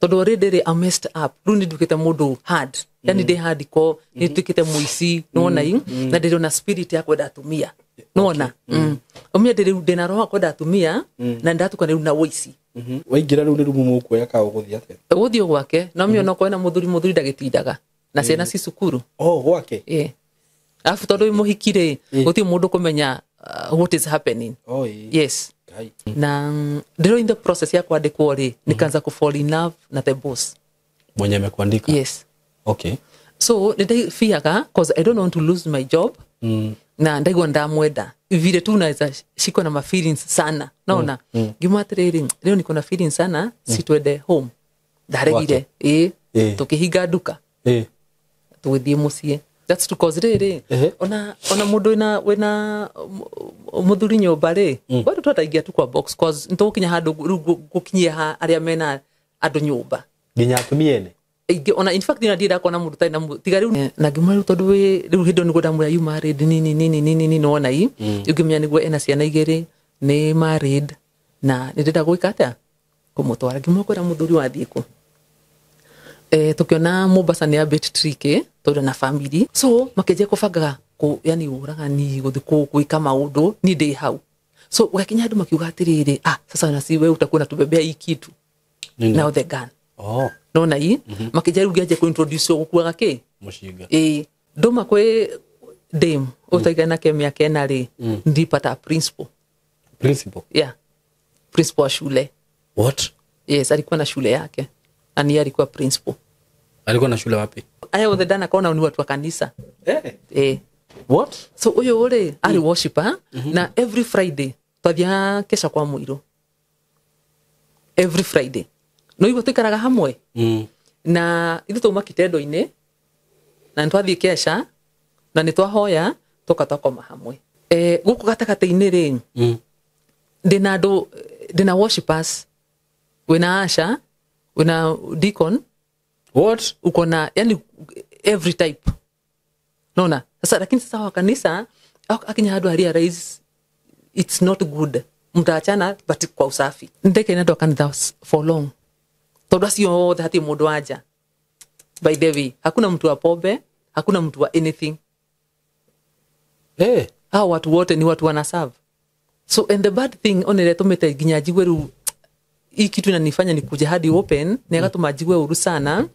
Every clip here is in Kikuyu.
Tondu already rĩ, I'm messed up. Rĩu nĩ nduĩkĩte mũndũ hard, yani ndĩ hardcore, nĩ nduĩkĩte mũici, nĩwona i na ndĩrĩ ona spirit ya kwenda atumia, nĩwona ũmia ndĩ rĩu ndĩna roho wa kwenda atumia na ndatũka rĩu na ũici. Waingĩra rĩu nĩ rumu mũkuoya ka ũgũthiĩ atĩa? Gũthiĩ gwake no mĩ ona okorwo ena mũthuri, mũthuri ndagĩtindaga na ciana ci cukuru. Oh, gwake. Ĩ, alafu tondũ wĩ mũhiki rĩ, gũtirĩ mũndũ kũmenya what is happening. Oh, ĩ. Yes. Ngai. Na ndĩro in the process ya kwandĩkwo rĩ, nikaanza ku fall in love na the boss. Mwenye amekuandika? Yes. Okay. So nĩndaibiaga cause I don't want to lose my job. Na ndaigua ndamwenda vile tu naweza shikwa na ma feelings sana, naona ngimwa atĩrĩrĩ, leo niko na feelings sana, si twende home. Ndaregire ĩ. Tũkĩhinga nduka, tũgĩthiĩ mũciĩ. That's because rĩrĩ, ona mũndũ wĩna mũthuri nyũmba rĩ, bado twataingia tu kwa box cause nĩtũgũkinya handũ rĩu gũkinyia arĩa mena andũ nyũmba. Nginya atumia ene? Ingĩ ona in fact ndirenda kuona mũndũ ũtarĩ na tiga rĩu na ngĩmwĩra rĩu tondũ wĩ rĩu hĩndĩ ĩyo nĩguo ndamwĩra you married nini nini nini nini, nĩwona i rĩu ngĩmenya nĩguo ena ciana igĩrĩ, nĩ married na nĩ ndĩrenda gwĩka atĩa, kũmũtwara. Ngĩmwĩra kwĩra mũthuri wathiĩ kũ. Tukiona Mombasa nĩ a bit tricky tondũ na family, so makĩanjia kũbangaga kũ yani ũragani gũthiĩ gwĩka maũndũ niĩ ndĩ hau. So gwakinya andũ makiuga atĩrĩrĩ, ah, sasa na si wewe utakuwa unatubebea hii kitu. Nini? Now the gun. Oh. Nona i makĩnjia rĩu ngĩanjia kũintroduce gũkuaga kĩ. Mũcinga. Ĩ, nduma kwĩ dame ũtaigana nake mĩaka 4 rĩ, ndipata principal. Principal? Yeah, principal wa shule. What? Yes, alikuwa na shule yake na niye alikuwa principal. Alikuwa na shule wapi? Aya othe ndanakorwo nao ni watu wa kanisa. What? So ũyũ rĩ arĩ worshiper na every Friday twathiaga kesha kwa mũirũ every Friday, no igua tũikaraga hamwe. Na ithuĩ twauma kitendo-inĩ na nĩ twathiĩ kesha na nĩ twahoya tũka twakoma hamwe. Gũkũ gatagatĩ-inĩ rĩ, ndĩna andũ, ndĩna worshipers, wĩna asha, wĩna deacon. What? Uko na yani every type, naona sasa. Lakini sasa wa kanisa akinya handũ haria realize it's not good, mtaachana but kwa usafi. Ndeke na andũ a kanitha for long tondũ acio othe hatirĩ mũndũ wanja. By the way, hakuna mtu wa pombe, hakuna mtu wa anything. Hao watu wote ni watu wana serve. So and the bad thing onere tumete nginya njigue rĩu hii kitu inanifanya nikuje hadi open, na ĩgatũma njigue ũru sana.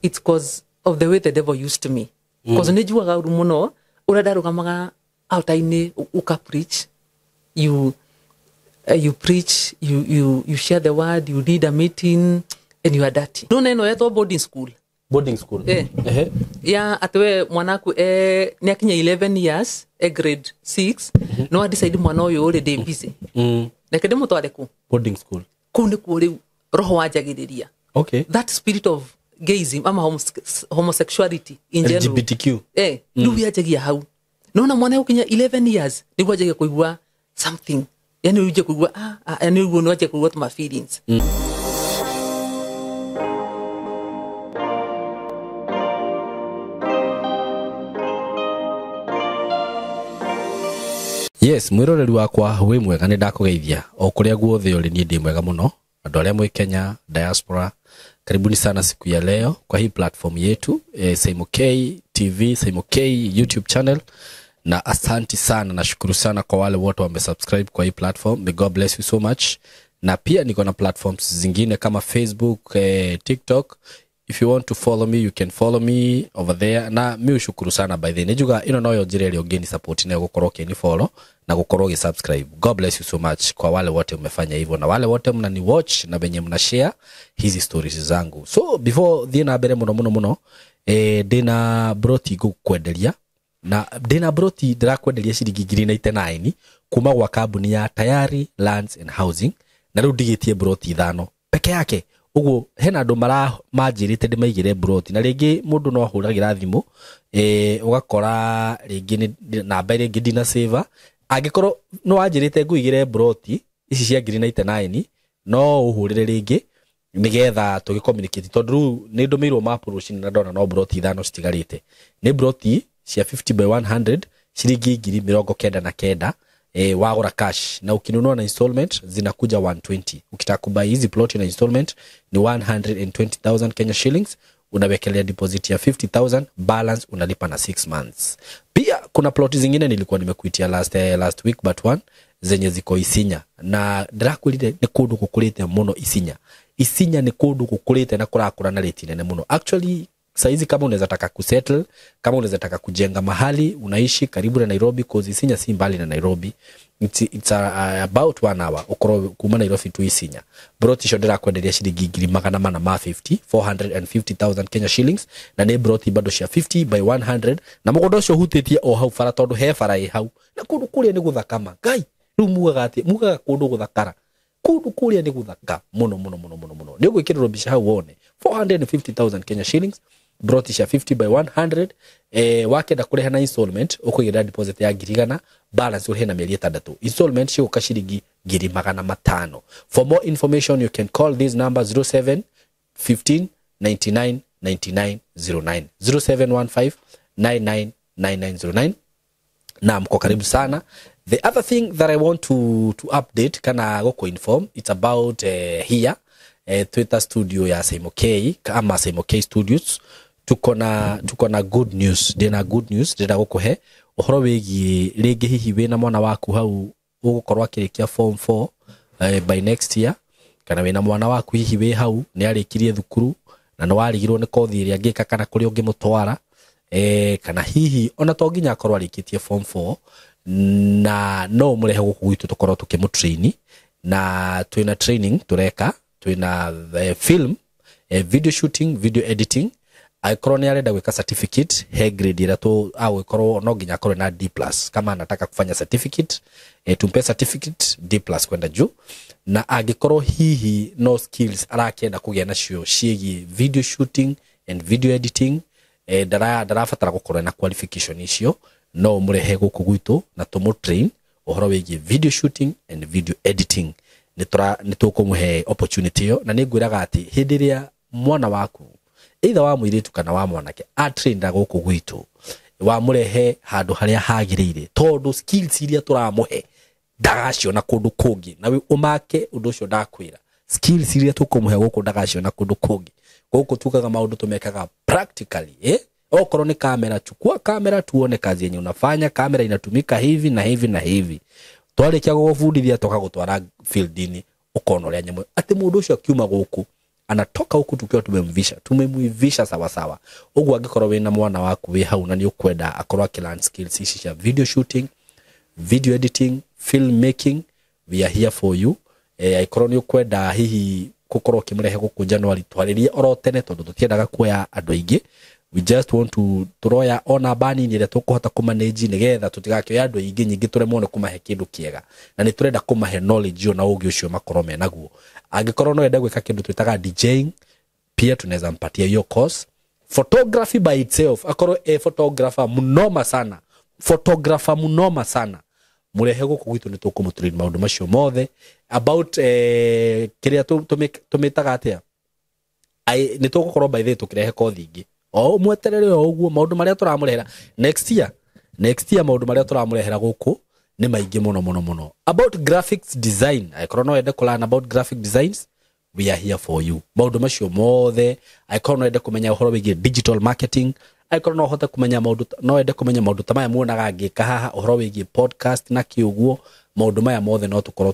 It's cause of the way the devil used me. Cause nĩ njugaga ũru mũno, ũrĩa ndarũgamaga altar-inĩ ũka preach, you preach, you share the word, you lead a meeting, and you are dirty. No neno yetwo boarding school. Boarding school? Ya atĩ we mwanaku nĩ akinya 11 years, grade 6, no a decide mwana ũyũ rĩ ndĩ busy. Reke ndĩmũtware kũ? Boarding school. Kũu nĩkuo rĩu roho wanjagĩrĩria. That spirit of gayism ama homosexuality in general. LGBTQ. Rĩu yanjagia hau. Nona mwana ũkinya 11 years nĩguo anjagia kũigua something. Yani uje kũigua, yani ũguo nĩ wanjagia kũigua tuma feelings. Yes, mwiroreri wakwa wĩ mwega, nĩ ndakũgeithia o kũrĩa guothe ũrĩ, niĩ ndĩ mwega mũno. Andũ arĩa mwĩ Kenya diaspora, karibuni sana siku ya leo kwa hii platform yetu, Saimo K TV, Saimo K YouTube channel. Na asanti sana, nashukuru sana kwa wale wote wamesubscribe kwa hii platform. May God bless you so much. Na pia niko na platforms zingine kama Facebook, TikTok. If you want to follow me, you can follow me over there. Na mi ushukuru sana by the way. Nijuga ino noyo njira ĩrĩa ũngĩni support nayo gũkorwo ũkĩni follow na gũkorwo ũgĩ subscribe. God bless you so much kwa wale wote umefanya hivyo na wale wote mnani watch na wenye mna share hizi stories zangu. So before thiĩ na mbere mũno mũno mũno, ndĩna broti ngũkwenderia. Na ndĩna broti ndĩrakwenderia ciringi ngiri na itenaini kuma gwa kambuni ya Tayari Lands and Housing, na rĩu ndigĩtie broti 5 peke yake. Ũguo hena andũ manjĩrĩte ndĩmaigĩre broti, na rĩngĩ mũndũ no ahũragĩra thimũ, ũgakora rĩngĩ nĩ namba ĩrĩa ĩngĩ ndina save. Angĩkorwo nĩ wanjĩrĩte ngũigĩre broti ici cia ngiri na itenaini, no ũhũrĩre rĩngĩ nĩgetha tũgĩ communicate, tondũ rĩu nĩ ndũmĩirwo map rũcinĩ na ndona no broti 5 citigarĩte. Nĩ broti cia 50 by 100 ciringi ngiri mĩrongo kenda na kenda. Wagura cash, na ukinunua na installment zinakuja 120. Ukitaka kubuy hizi plot na installment ni 120,000 Kenya shillings, unawekelea deposit ya 50,000, balance unalipa na 6 months. Pia kuna plot zingine nilikuwa nimekuitia last week but one zenye ziko Isinya, na ndirakwirire ni kundu gukurite muno Isinya. Isinya ni kundu gukurite na kurakura na rate nene muno. Actually saizi kama unaweza taka kusettle, kama unaweza taka kujenga mahali unaishi karibu na Nairobi, cause Isinya si mbali na Nairobi. It's about 1 hour ukorwo kuma Nairobi tu Isinya. Broti icio ndirakwenderia ciringi ngiri magana mana ma 50, 450,000 Kenya shillings, na nĩ broti bado cia 50 by 100, na mũgũnda ũcio ũhutĩtie o hau bara tondũ he bara ĩ hau, na kũndũ kũrĩa nĩ gũthakama. Ngai, rĩu mugaga atĩ, mugaga kũndũ gũthakara, kũndũ kũrĩa nĩ gũthaka mũno mũno mũno mũno mũno. Nĩ ũgwĩkĩrĩrwo mbica hau wone 450,000 Kenya shillings, broti cia 50 by 100. Wakenda kũrĩha na installment ũkũigĩrĩra deposit ya ngiri igana, balance ũrĩhe na mĩeri 6. Installment cigũka ciringi ngiri magana matano. For more information you can call this number 07 15 99 99 09, 0715 99 9909. Na mko karibu sana. The other thing that I want to update kana gũkũ inform, it's about here Twitter studio ya Saimo K ama Saimo K Studios. Tuko na good news, ndina good news ndĩrenda gũkũhe ũhoro wĩgiĩ rĩngĩ hihi wĩna mwana waku hau ũgũkorwo akĩrĩkia form 4 by next year, kana wĩna mwana waku hihi wĩ hau nĩ arĩkirie thukuru na nĩ warigirwo nĩ kothi ĩrĩa angĩka kana kũrĩa ũngĩmũtwara, kana hihi ona to nginya akorwo arĩkĩtie form 4, na no mũrehe gũkũ gwitũ tũkorwo tũkĩmũtrain, na twĩna training tũreka, twĩna film, video shooting, video editing. Angĩkorwo nĩ arenda gwĩka certificate, he grade ĩrĩa tu agũkorwo no nginya akorwo na D plus. Kama anataka kufanya certificate, tumpe certificate D plus kwenda juu. Na angĩkorwo hihi no skills arakĩenda kũgĩa nacio ciĩgiĩ video shooting and video editing, ndarabatara gũkorwo na qualification icio, no mũrehe gũkũ gwitũ na tũmũtrain ũhoro wĩgiĩ video shooting and video editing. Nĩ tũkũmũhe opportunity ĩyo, na nĩ ngwĩraga atĩ hĩndĩ ĩrĩa mwana waku either wa mũirĩtu kana wa mwanake atrainda gũkũ gwitũ, wamũrehe handũ harĩa hagĩrĩire, tondũ skills iria tũramũhe ndagaciona kũndũ kũngĩ, na ũmake ũndũ ũcio ndakwĩra, skills iria tũkũmũhe gũkũ ndagaciona kũndũ kũngĩ. Gũkũ tugaga maũndũ tũmekaga practically, Okorwo ni kamera, chukua kamera tuone kazi yenye unafanya, kamera inatumika hivi na hivi na hivi. Twarĩkia gũgũbundithia tũkagũtwara field-inĩ ũkona ũrĩa nyamũ atĩ mũndũ ũcio akiuma gũkũ anatoka huku tukiwa tumemvisha, tumemuivisha sawa sawa. Ũguo angĩkorwo wĩna mwana waku wĩ hau na nĩ ũkwenda akorwo akĩ learn skills ici cia video shooting, video editing, film making, we are here for you. Angĩkorwo nĩ ũkwenda hihi gũkorwo ũkĩmũrehe gũkũ January, twarĩrie oro tene tondũ tũtiendaga kuoya andũ aingĩ. We just want to turoya ona bani nĩ ĩrĩa tũkũhota kũmanage nĩgetha tũtigakĩoya andũ aingĩ nyingĩ tũremwo nĩ kũmahe kĩndũ kĩega, na nĩ tũrenda kũmahe knowledge ĩyo na ũgĩ ũcio makorwo menaguo. Angĩkorwo no ende gwĩka kĩndũ twĩtaga DJing, pia tunaweza mpatia hiyo course. Photography by itself, akorwo e photographer mnoma sana, photographer mnoma sana, mũrehe gũkũ gwitũ nĩ tũkũmũtrain maũndũ macio mothe about kĩrĩa tũmĩtaga atĩa, nĩ tũgũkorwo by the way tũkĩrehe kothi ingĩ o mweterere o ũguo maũndũ marĩa tũramũrehera next year. Next year maũndũ marĩa tũramũrehera gũkũ nĩ maingĩ mũno mũno mũno. About graphics design, angĩkorwo no wende kũlearn about graphic designs, we are here for you. Maũndũ macio mothe, angĩkorwo no wende kũmenya ũhoro wĩgiĩ digital marketing, angĩkorwo no ũhote kũmenya maũndũ, no wende kũmenya maũndũ ta maya muonaga ngĩka haha, ũhoro wĩgiĩ podcast na kĩũguo, maũndũ maya mothe no tũkorwo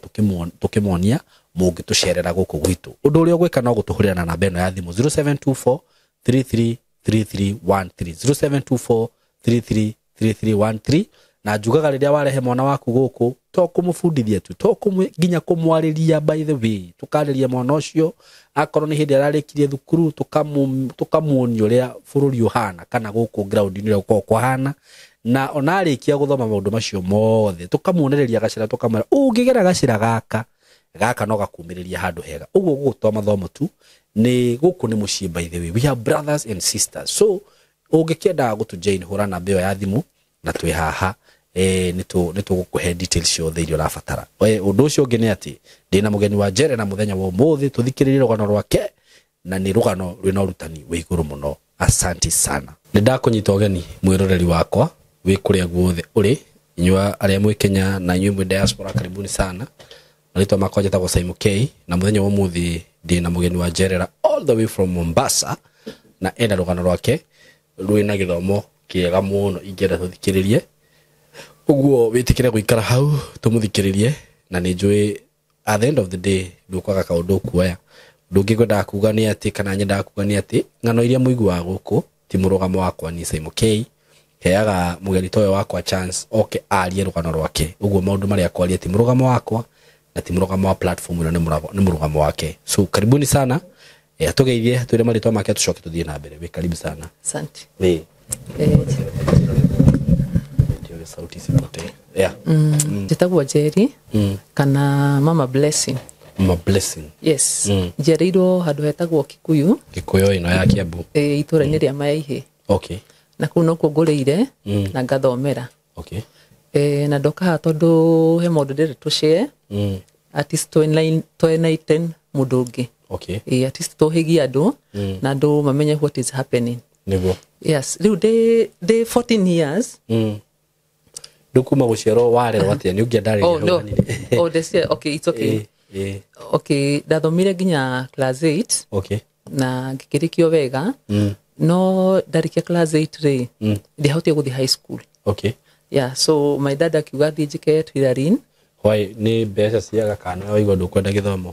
tũkĩmonia mũngĩtũcerera gũkũ gwitũ. Ũndũ ũrĩa ũgwĩka no gũtũhũrĩra na namba ĩno ya thimũ 0724 33 3313, 0724 33 3313. Na njugaga rĩrĩa warehe mwana waku gũkũ, to kũmũbundithia tu, to nginya kũmwarĩria, by the way, tũkarĩria mwana ũcio akorwo nĩ hĩndĩ ararĩkirie thukuru, tũkamuonia ũrĩa bũrũri ũhana kana gũkũ ground-inĩ ũrĩa gũkoragwo kũhana, na ona arĩkia gũthoma maũndũ macio mothe tũkamuonereria gacĩra, tũkamwĩra ũngĩgera gacĩra gaka, gaka no gakumĩrĩria handũ hega. Ũguo gũkũ to mathomo tu, nĩ gũkũ nĩ mũciĩ, by the way, we are brothers and sisters. So ũngĩkĩenda gũtũ join, hũra namba ĩyo ya thimũ na twĩ haha, nĩ tũgũkũhe details ciothe iria ũrabatara. Ũndũ ũcio ũngĩ nĩ atĩ ndĩna mũgeni wa Njere na mũthenya wa ũmũthĩ tũthikĩrĩrie rũgano rwake, na nĩ rũgano rwĩna ũrutani wĩ igũrũ mũno. Asante sana. Nĩ ndakũnyita ũgeni mwĩroreri wakwa wĩ kũrĩa guothe ũrĩ, Inyuĩ arĩa mwĩ Kenya na inyuĩ mwĩ diaspora, karibuni sana. Marĩtwa makwa njĩtagwo Simon K, na mũthenya wa ũmũthĩ ndĩ na mũgeni wa njerera all the way from Mombasa, na ena rũgano rwake rwĩna gĩthomo kĩega mũno ingĩenda tũthikĩrĩrie. Ũguo wĩtĩkĩre gũikara hau tũmũthikĩrĩrie, na nĩ njũĩ at the end of the day ndũkwaga kaũndũ ũkuoya. Ũndũ ũngĩ ngwendaga kuga nĩ atĩ, kana nyendaga kuga nĩ atĩ, ng'ano iria mũiguaga gũkũ ti mũrũgamo wakwa ni Simon K. Heaga mũgeni ta ũyũ wakwa chance oke arie rũgano rwake. Ũguo maũndũ marĩa akwaria ti mũrũgamo wakwa na ti mũrũgamo wa platform ĩno, nĩ mũrũgamo wake. So karibuni sana. Atũgeithie, twĩre marĩtwa make, tũcoke tũthiĩ na mbere. Wĩ karibu sana. Asante. Ĩ. Eh, Sauti isipotee. Yeah. Njĩtagwo Njeri kana Mama Blessing. Mama Blessing. Yes. Njiarĩirwo handũ hetagwo Kikuyu. Gĩkũyũ ĩno ya Kiambu. Itũũra-inĩ rĩa Mayaihĩ. Okay. Na kũu nokuo ngũrĩire na ngathomera. Okay. Na ndoka haha tondũ he maũndũ ndĩrenda tũshare. At least twenlighten mũndũ ũngĩ. Okay. At least tũhĩgie andũ na andũ mamenye what is happening. Nĩguo. Yes, rĩu ndĩ 14 years. Ndũkuma gũciarwo warerwo atĩa? Nĩ ũngĩandarĩria Oh hau no. hanini. Oh, this year. Okay, it's okay. Ĩ, ĩ. Okay, ndathomire nginya class 8 Okay. na ngĩkĩrĩkio wega. No ndarĩkia class 8 rĩ, ndiahotire gũthiĩ high school. Okay. Yeah, so my dad akiuga thiĩ njĩke tailoring. Why nĩ mbeca ciaga kana waigua ndũkwenda gĩthomo?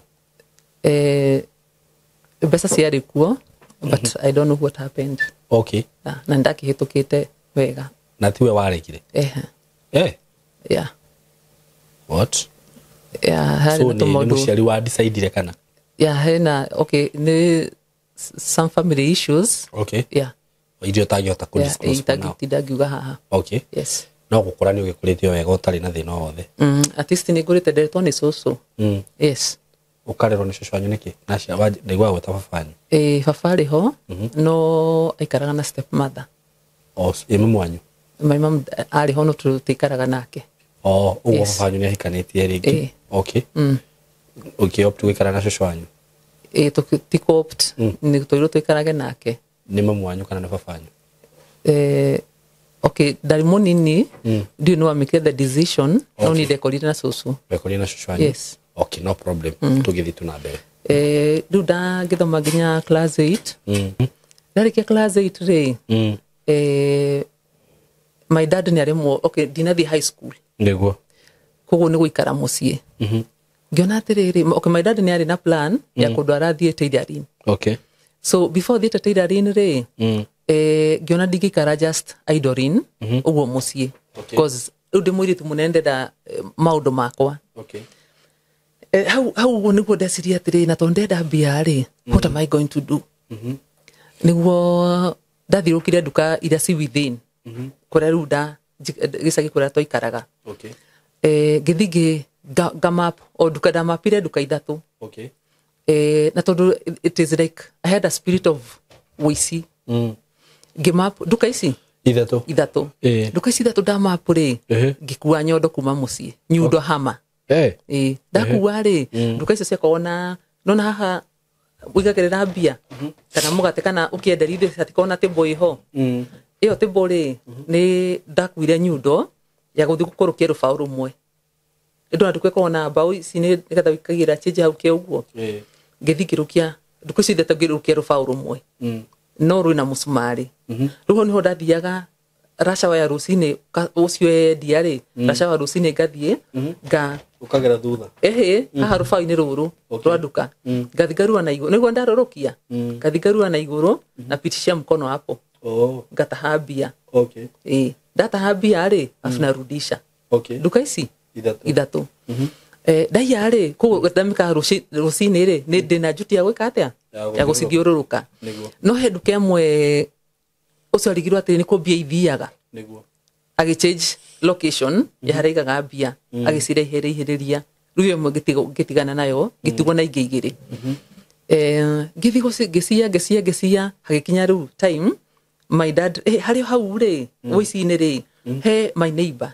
Mbeca ciarĩ kuo, but I don't know what happened. Okay. Yeah, na ndakĩhĩtũkĩte wega. Na tiwe warekire? Eh, Eh. yeah. What? Yeah, harĩ So na nĩ tũmaũndũ. mũciari wa decidire kana? Yeah, hena, okay, nĩ some family issues. Okay. Yeah. Iria ũtangĩhota kũ Yeah, disclose for now. itangiuga haha. Okay. Yes. No gũkũra nĩ ũgĩkũrĩtio wega ũtarĩ na thĩna o wothe. At least nĩ ngũrĩte nderetwo nĩ cũcũ. Yes. Ũkarerwo nĩ cũcũ wanyu nĩkĩ? Na cia ndaiguaga gwĩta baba wanyu. Baba arĩ ho, no aikaraga na step mother. O ĩ mamu wanyu? My mom arĩ ho no tũtikaraga nake. O ũguo Yes. baba wanyu nĩ ahikanĩtie rĩngĩ? Ĩ. Okay. Ũkĩ-opt gũikara na cũcũ wanyu? Ti co-opt, nĩ tũirwo tũikarage nake. Nĩ mamu wanyu kana nĩ baba wanyu? Okay, ndarĩ mũnini, ndiũĩ nĩ wamĩkire the decision, no niĩ ndekorire na cũcũ. Wekorire na cũcũ wanyu? Yes. Okay, no problem. Tũgĩthiĩ tu na mbere. Rĩu ndangĩthoma nginya class 8. Ndarĩkia class 8 rĩ, my dad nĩ aremwo, okay, ndinathiĩ high school. Nĩguo. Koguo nĩ gũikara mũciĩ. Ngĩona atĩrĩrĩ, okay, my dad nĩ arĩ na plan ya kũndwara thiĩ tailoring. Okay. So before thiĩte tailoring rĩ, ngĩona ndingĩikara just idling ũguo mũciĩ. Okay. Cause rĩu ndĩ mũirĩtu mũnene ndenda maũndũ makwa. Okay. Hau ũguo nĩguo ndeciria atĩrĩ, na tondũ ndenda mbia rĩ, what am I going to do? Nĩguo ndathiũrũkire nduka iria ci within kũrĩa rĩu gĩcagi kũrĩa twaikaraga. Okay. Ngĩthiĩ ngamap o nduka, ndamapire nduka ithatũ. Okay. Na tondũ it is like I had a spirit of wĩici. Ngĩmap nduka ici Ithatũ. ithatũ. Nduka ici ithatũ ndamap rĩ, ngĩkua nyondo kuma mũciĩ, nyundo hama. Eh. Ĩ, ndakua rĩ, nduka icio ciakoragwo na nona haha wĩigagĩrĩra mbia kana mũgate kana ũkĩenderia indo hatikoragwo na tĩmbũ ĩho. Ĩyo tĩmbũ rĩ, nĩ ndakuire nyundo ya gũthiĩ gũkũrũkia rũbaũ rũmwe. Ndona nduka ĩkoragwo na mbaũ ici nĩ nĩgetha wĩkagĩra chenji hau kĩ ũguo. Ngĩthiĩ ngĩrũkia nduka icio ithatũ ngĩrũkia rũbaũ rũmwe. No rwĩna mũcumarĩ. Rĩu hau nĩho ndathiaga rush hour ya rũcinĩ, ũcio endia rĩ, rush hour rũcinĩ ngathiĩ nga Ũkagera thutha. ehe haha rũbaũ-inĩ rũrũ rwa nduka, ngathi ngarua na igũrũ nĩguo ndarũrũkia, ngathi ngarua na igũrũ na pitishia mkono hapo. Oh. Ngataha mbia. Okay. Ĩ, ndataha mbia rĩ, afu narudisha. Okay. Nduka ici Ithatũ. ithatũ. Ndaiya rĩ, koguo ndamĩkaga rũcinĩ rĩ, nĩ ndĩna njuti ya gwĩka atĩa? Ya Ya gũcithiũrũrũka. Nĩguo. No he nduka ĩmwe ũcio arigirwo atĩrĩ nĩ kũ mbia ithiaga. Nĩguo. Agĩchange location ya harĩa aigaga mbia, agĩciraihĩrĩria. Rĩu ĩmwe ngĩtigana nayo, ngĩtigwo na ingĩ igĩrĩ. Ngĩthiĩ ngĩciya, ngĩciya, ngĩciya, hagĩkinya rĩu time my dad, harĩ hau rĩ, wĩici-inĩ rĩ, he my neighbor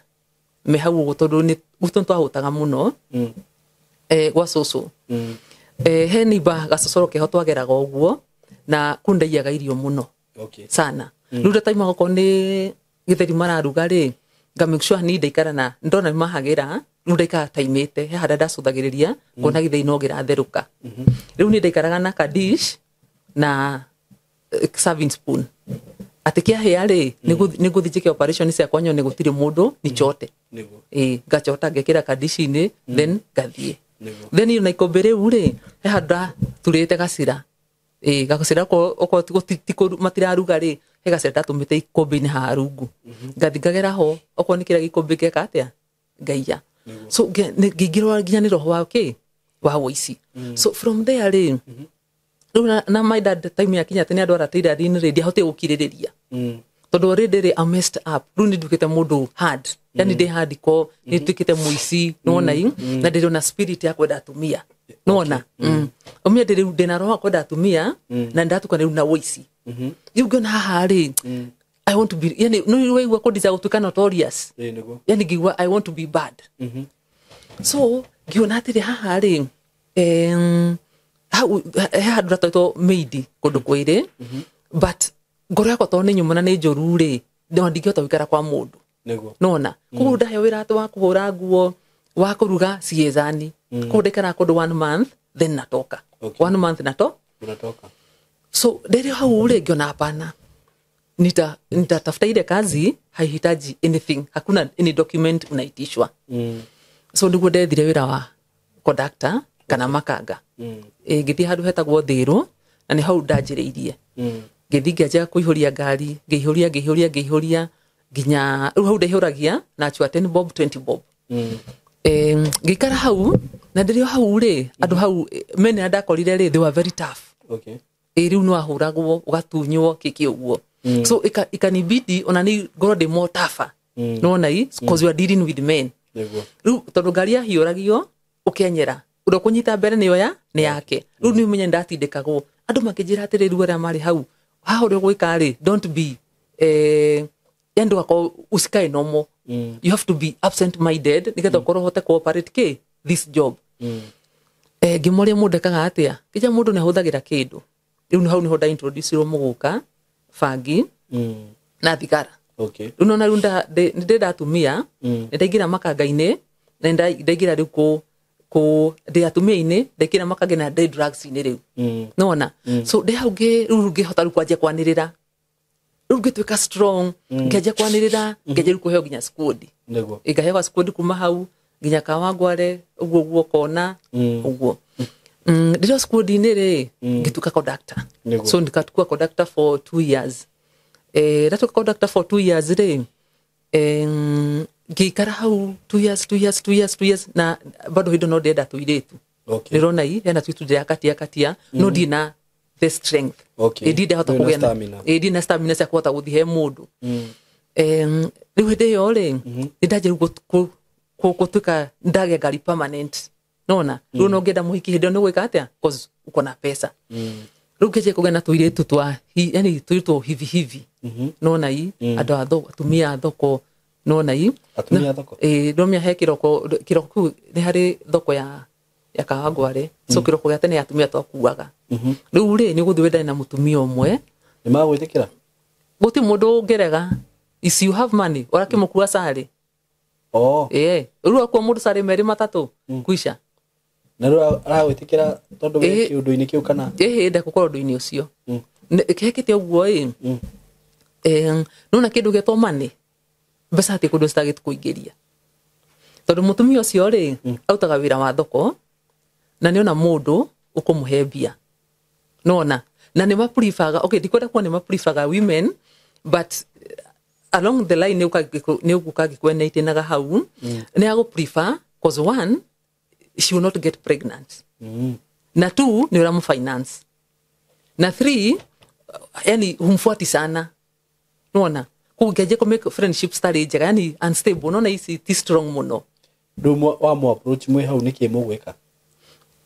me hau ũguo tondũ nĩ gwitũ nĩ twahũtaga mũno. Gwa cũcũ. He neighbor gacocoro keho twageraga ũguo na kũu ndaiyaga irio mũno. Okay. Sana. Rĩu ndataima okorwo nĩ gĩtheri mararuga rĩ, Nga make sure ni ndaikara na ndona mahagĩra rĩu ndaikara taimĩte he harĩa ndacũthagĩrĩria ngona gĩthĩi no gĩratherũka. Rĩu niĩ ndaikaraga na kadish na serving spoon atĩ kĩahĩa rĩ nĩ ngũthiĩ njĩke operation ciakwa nyone gũtirĩ mũndũ ni chote. Nĩguo. Ĩ ngachota ngekĩra kadishi-inĩ then ngathiĩ. Nĩguo. Then na ikũmbĩ rĩu rĩ he handũ ndaturĩte gacĩra, ĩ gacĩra okorwo matiraruga rĩ he gacĩra ndatũmĩte ikũmbĩ-inĩ haha rungu, ngathi ngagera ho okorwo nĩ kĩrĩa gĩkũmbĩ ngeka atĩa ngaiya. So ngĩingĩrwo nginya nĩ roho wa kĩ wa wũici. So from there rĩ rĩu na my dad time yakinya atĩ nĩ andwara tailor-inĩ rĩ ndiahotire gũkirĩrĩria tondũ already rĩ I'm messed up. Rĩu nĩ nduĩkĩte mũndũ hard, yani ndĩ hardcore, nĩ nduĩkĩte mũici nĩwona i na ndĩrĩ ona spirit ya kwenda atumia nĩwona ũmia ndĩ rĩu ndĩna roho wa kwenda atumia na ndatuka rĩu na wũici. Rĩu ngĩona haha rĩ I want to be, yani nĩ waigua kũndica gũtuĩka notorious. Ĩĩ nĩguo. Yani ngĩigua I want to be bad. So ngĩona atĩrĩ haha rĩ hau he handũ ratwĩtwo maid kũndũ kwĩrĩ, but ngoro yakwa tondũ nĩ nyũmũ na nĩ njũru rĩ no ndingĩhota gũikara kwa mũndũ. Nĩguo. Nona koguo ndaheo wĩra atĩ wa kũhũra nguo wa kũruga ciezani, koguo ndaikaraga kũndũ one month then natoka. Okay. One month nato Unatoka. So ndĩrĩ hau rĩ ngĩona hapana, nitatafuta ile kazi haihitaji anything, hakuna any document unaitishwa. So nĩguo ndethire wĩra wa conductor kana makanga. Ĩ ngĩthiĩ handũ hetagwo Thĩrũ na nĩ hau ndanjĩrĩirie. Ngĩthiĩ ngĩanjia kũihũria ngari, ngĩihũria ngĩihũria ngĩihũria nginya rĩu hau ndaihũragia na chua 10 bob 20 bob. Ngĩikara hau na ndĩrĩ o hau rĩ andũ hau mene ndakorire rĩ they were very tough. Okay. Ĩ rĩu nĩwahũragwo ũgatunywo kĩkĩ ũguo. So ikanibidi ona nĩ ngorwo ndĩ more tougher nĩwona i cause you are dealing with men. Nĩguo. Rĩu tondũ ngari yahiũragio ũkenyera ũrĩa ũkũnyita mbere nĩyo ya nĩ yake. Rĩu nĩ ũmenye ndatindĩkagwo andũ makĩnjĩra atĩrĩ rĩu arĩa marĩ hau haha ũrĩa ũgwĩka rĩ don't be yani ndũgakorwo usikae normal. You have to be absent minded nĩgetha ũkorwo ũhote cooperate kĩ this job. Ngĩmoria mũndũ ekaga atĩa kĩja mũndũ nĩ ahũthagĩra kĩndũ. Rĩu nĩ hau nĩho ndaintroducirwo mũgũka bangi na thigara. Okay. Rĩu nona rĩu nĩ ndĩrenda atumia nĩ ndaingĩra makanga-inĩ na ndaingĩra rĩu kũ ndĩ atumia-inĩ ndaingĩra makanga na ndĩ drugs-inĩ rĩu nona. So ndĩ hau rĩu ngĩhota rĩu kwanjia kwanĩrĩra rĩu ngĩtuĩka strong ngĩanjia kwanĩrĩra ngĩanjia rĩu kũheo nginya squad. Nĩguo. Ngaheo squad kuma hau nginya Kawangware ũguo ũguo kona ũguo. Ndĩrĩ squad-inĩ rĩ ngĩtuĩka conductor. Nĩguo. So ndikatuĩka conductor for 2 years. Ndatuĩka conductor for 2 years rĩ ngĩikara hau 2 years 2 years 2 years 2 years na bado hĩndĩ no ndĩrenda tũirĩtu. Okay. Ndĩrona i hena tũirĩtu ndĩrakatia katia no ndirĩ na the strength. Okay. Ĩ ndindahota Ndũrĩ na kũgĩa na stamina. ĩ ndirĩ na stamina cia kũhota gũthiĩ he mũndũ. Rĩu hĩndĩ ĩyo rĩ nĩ ndanjia rĩu gũtuĩka ndagĩa ngari permanent nona. Rĩu no ngĩenda mũhiki hĩndĩ ĩyo nĩ gwĩka atĩa cause uko na pesa. Rĩu ngĩanjia kũgĩa na tũirĩtu twa yani tũirĩtu hivi hivi nona i andũ a thoko atumia a thoko nona i. Atumia a thoko? Ĩ ndomia he kĩroko kĩroko kĩu nĩ harĩ thoko ya Kawangware. So kĩroko gĩa tene atumia twakuaga. Rĩu rĩ nĩ ũgũthiĩ wendane na mũtumia ũmwe. Nĩ magwĩtĩkĩra? Gũtirĩ mũndũ ũngĩrega. If you have money ũrakĩmũkua carĩ. Oh. Ĩĩ rĩu akua mũndũ carĩ merĩ matatũ kuica. Na rĩu aragwĩtĩkĩra tondũ wĩ kĩũndũ-inĩ kĩu kana? Ĩhĩ ndekũkorwo ũndũ-inĩ ũcio. Kĩhekĩte ũguo ĩ nona kĩndũ gĩetwo money mbeca hatirĩ kũndũ citagĩkũingĩria tondũ mũtumia ũcio rĩ arutaga wĩra wa thoko na nĩona mũndũ ũkũmũhe mbia nona na nĩ mapreferga okay ndikwenda kuga nĩ mapreferga women but along the line nĩ ũgũka ngĩkwenaitĩnaga hau nĩ agũ prefer cause one she will not get pregnant. Na two ni uramu finance na three yani humfuati sana nona kũngĩanjia kũ make friendships tarĩ njega yani unstable nona ici ti strong mũno. Rĩu wa mu approach mwĩ hau nĩkĩ mũgwĩka?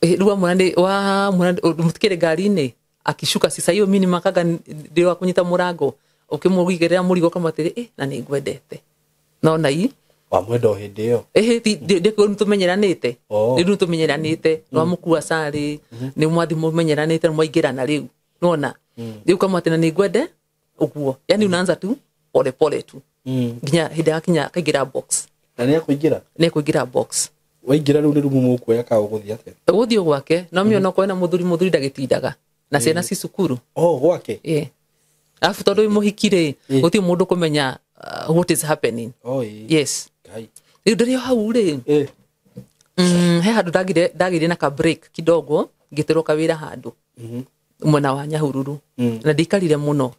Rĩu wamwona mũtikĩrĩ ngari-inĩ akishuka sisa hiyo mimi makaga ndĩ wa kũnyita mũrango ũkĩmũigĩrĩra mũrigo ũkamwatĩrĩ na nĩ ngwendete nona i wamwenda o hĩndĩ ĩyo. Ndĩ nĩtũmenyeranĩte rĩu nĩtũmenyeranĩte nĩwamũkua carĩ nĩ mwathi mũmenyeranĩte nĩmwaingĩrana rĩu nona rĩu ũkamwatĩ na nĩ ngwende ũguo yani unaanza tu pole pole tu. Nginya hĩndĩ yakinya akaingĩra box. Na nĩ akũingĩra? Nĩ ekũingĩra box. Waingĩra rĩu nĩ rumu mũkuoya ka ũgũthiĩ atĩa? Gũthiĩ gwake no mĩona okorwo ena mũthuri, mũthuri ndagĩtindaga na ciana ci cukuru. Oh, gwake. Ĩĩ, arabu tondũ wĩ mũhiki rĩ, gũtirĩ mũndũ kũmenya what is happening. Oh, ĩĩ. Yes. Ngai. Rĩu ndĩrĩ o hau rĩ, he handũ ndagĩire na ka break kidogo, ngĩtĩrwo kawĩra handũ mwena wa Nyahururu. Na ndiikarire mũno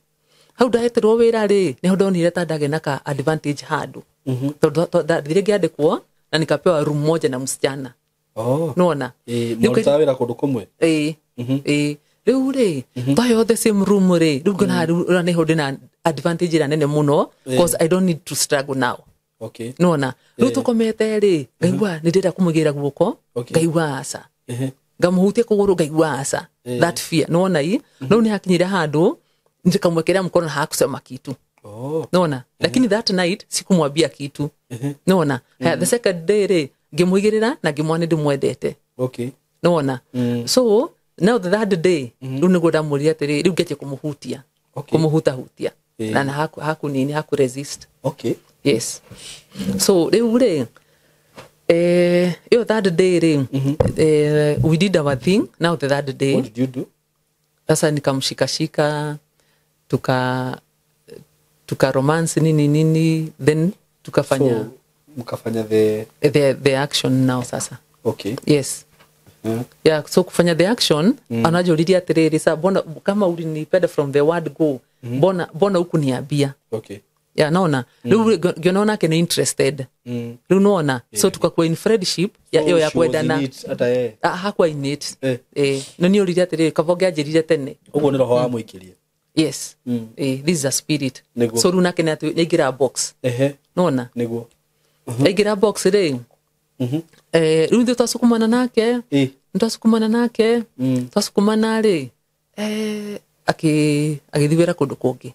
hau. Ndahetĩrwo wĩra rĩ, nĩho ndonire ta ndagĩa na ka advantage handũ, tondũ ndathire ngĩandĩkwo na nikapewa room moja na msichana. Oh. Nona. Ĩĩ, mũrutaga wĩra kũndũ kũmwe? Ĩĩ, ĩĩ. Rĩu rĩ, twaheo the same room rĩ, rĩu ngona rĩu ũrĩa nĩho ndĩna advantage ĩrĩa nene mũno, cause I don't need to struggle now. Nona rĩu tũkomete rĩ, ngaigua nĩ ndĩrenda kũmũigĩrĩra guoko. Ngaigua aca. Ngamuhutia kũgũrũ, ngaigua aca. That fear, nona i rĩu nĩ hakinyire handũ nikamwekelea mkono na hakusema kitu. Oh. Naona, lakini that night sikumwambia kitu. Naona the second day rĩ, ngĩmũigĩrĩra na ngĩmwona ndĩmwendete. Naona, so now the third day rĩu nĩguo ndamũrire atĩrĩ, rĩu ngĩanjia kũmũhutia, kũmũhutahutia, na haku nini, haku resist. Yes, so rĩu rĩ, ĩyo third day rĩ, we did our thing. Now the third day, What did you do? Sasa nikamshikashika, tuka romance, nini nini, then tukafanya So, mkafanya the the action now sasa. Yes. Yeah, so kufanya the action, anajoririe atiriri, sa mbona kama ulinipenda from the word go, mbona hukuniambia? Yeah, naona riu ngĩona onake nĩ interested. Riu nona, so tukakuwa in friendship ya ĩyo ya She was in kwendana. it, hata yeye. Ah, hakuwa in it. No nĩ oririe atĩrĩrĩ, kaba ũngĩanjĩrire tene. Ũguo nĩ roho wamũikĩrie. Yes. This is a spirit. Nĩguo. So rĩu nake nĩaingĩra box. Nona aingĩra box rĩ, rĩu ithuĩ twasukumana nake. Twasukumana nake, twasukumana rĩ, agĩthiĩ wĩra kũndũ kũngĩ.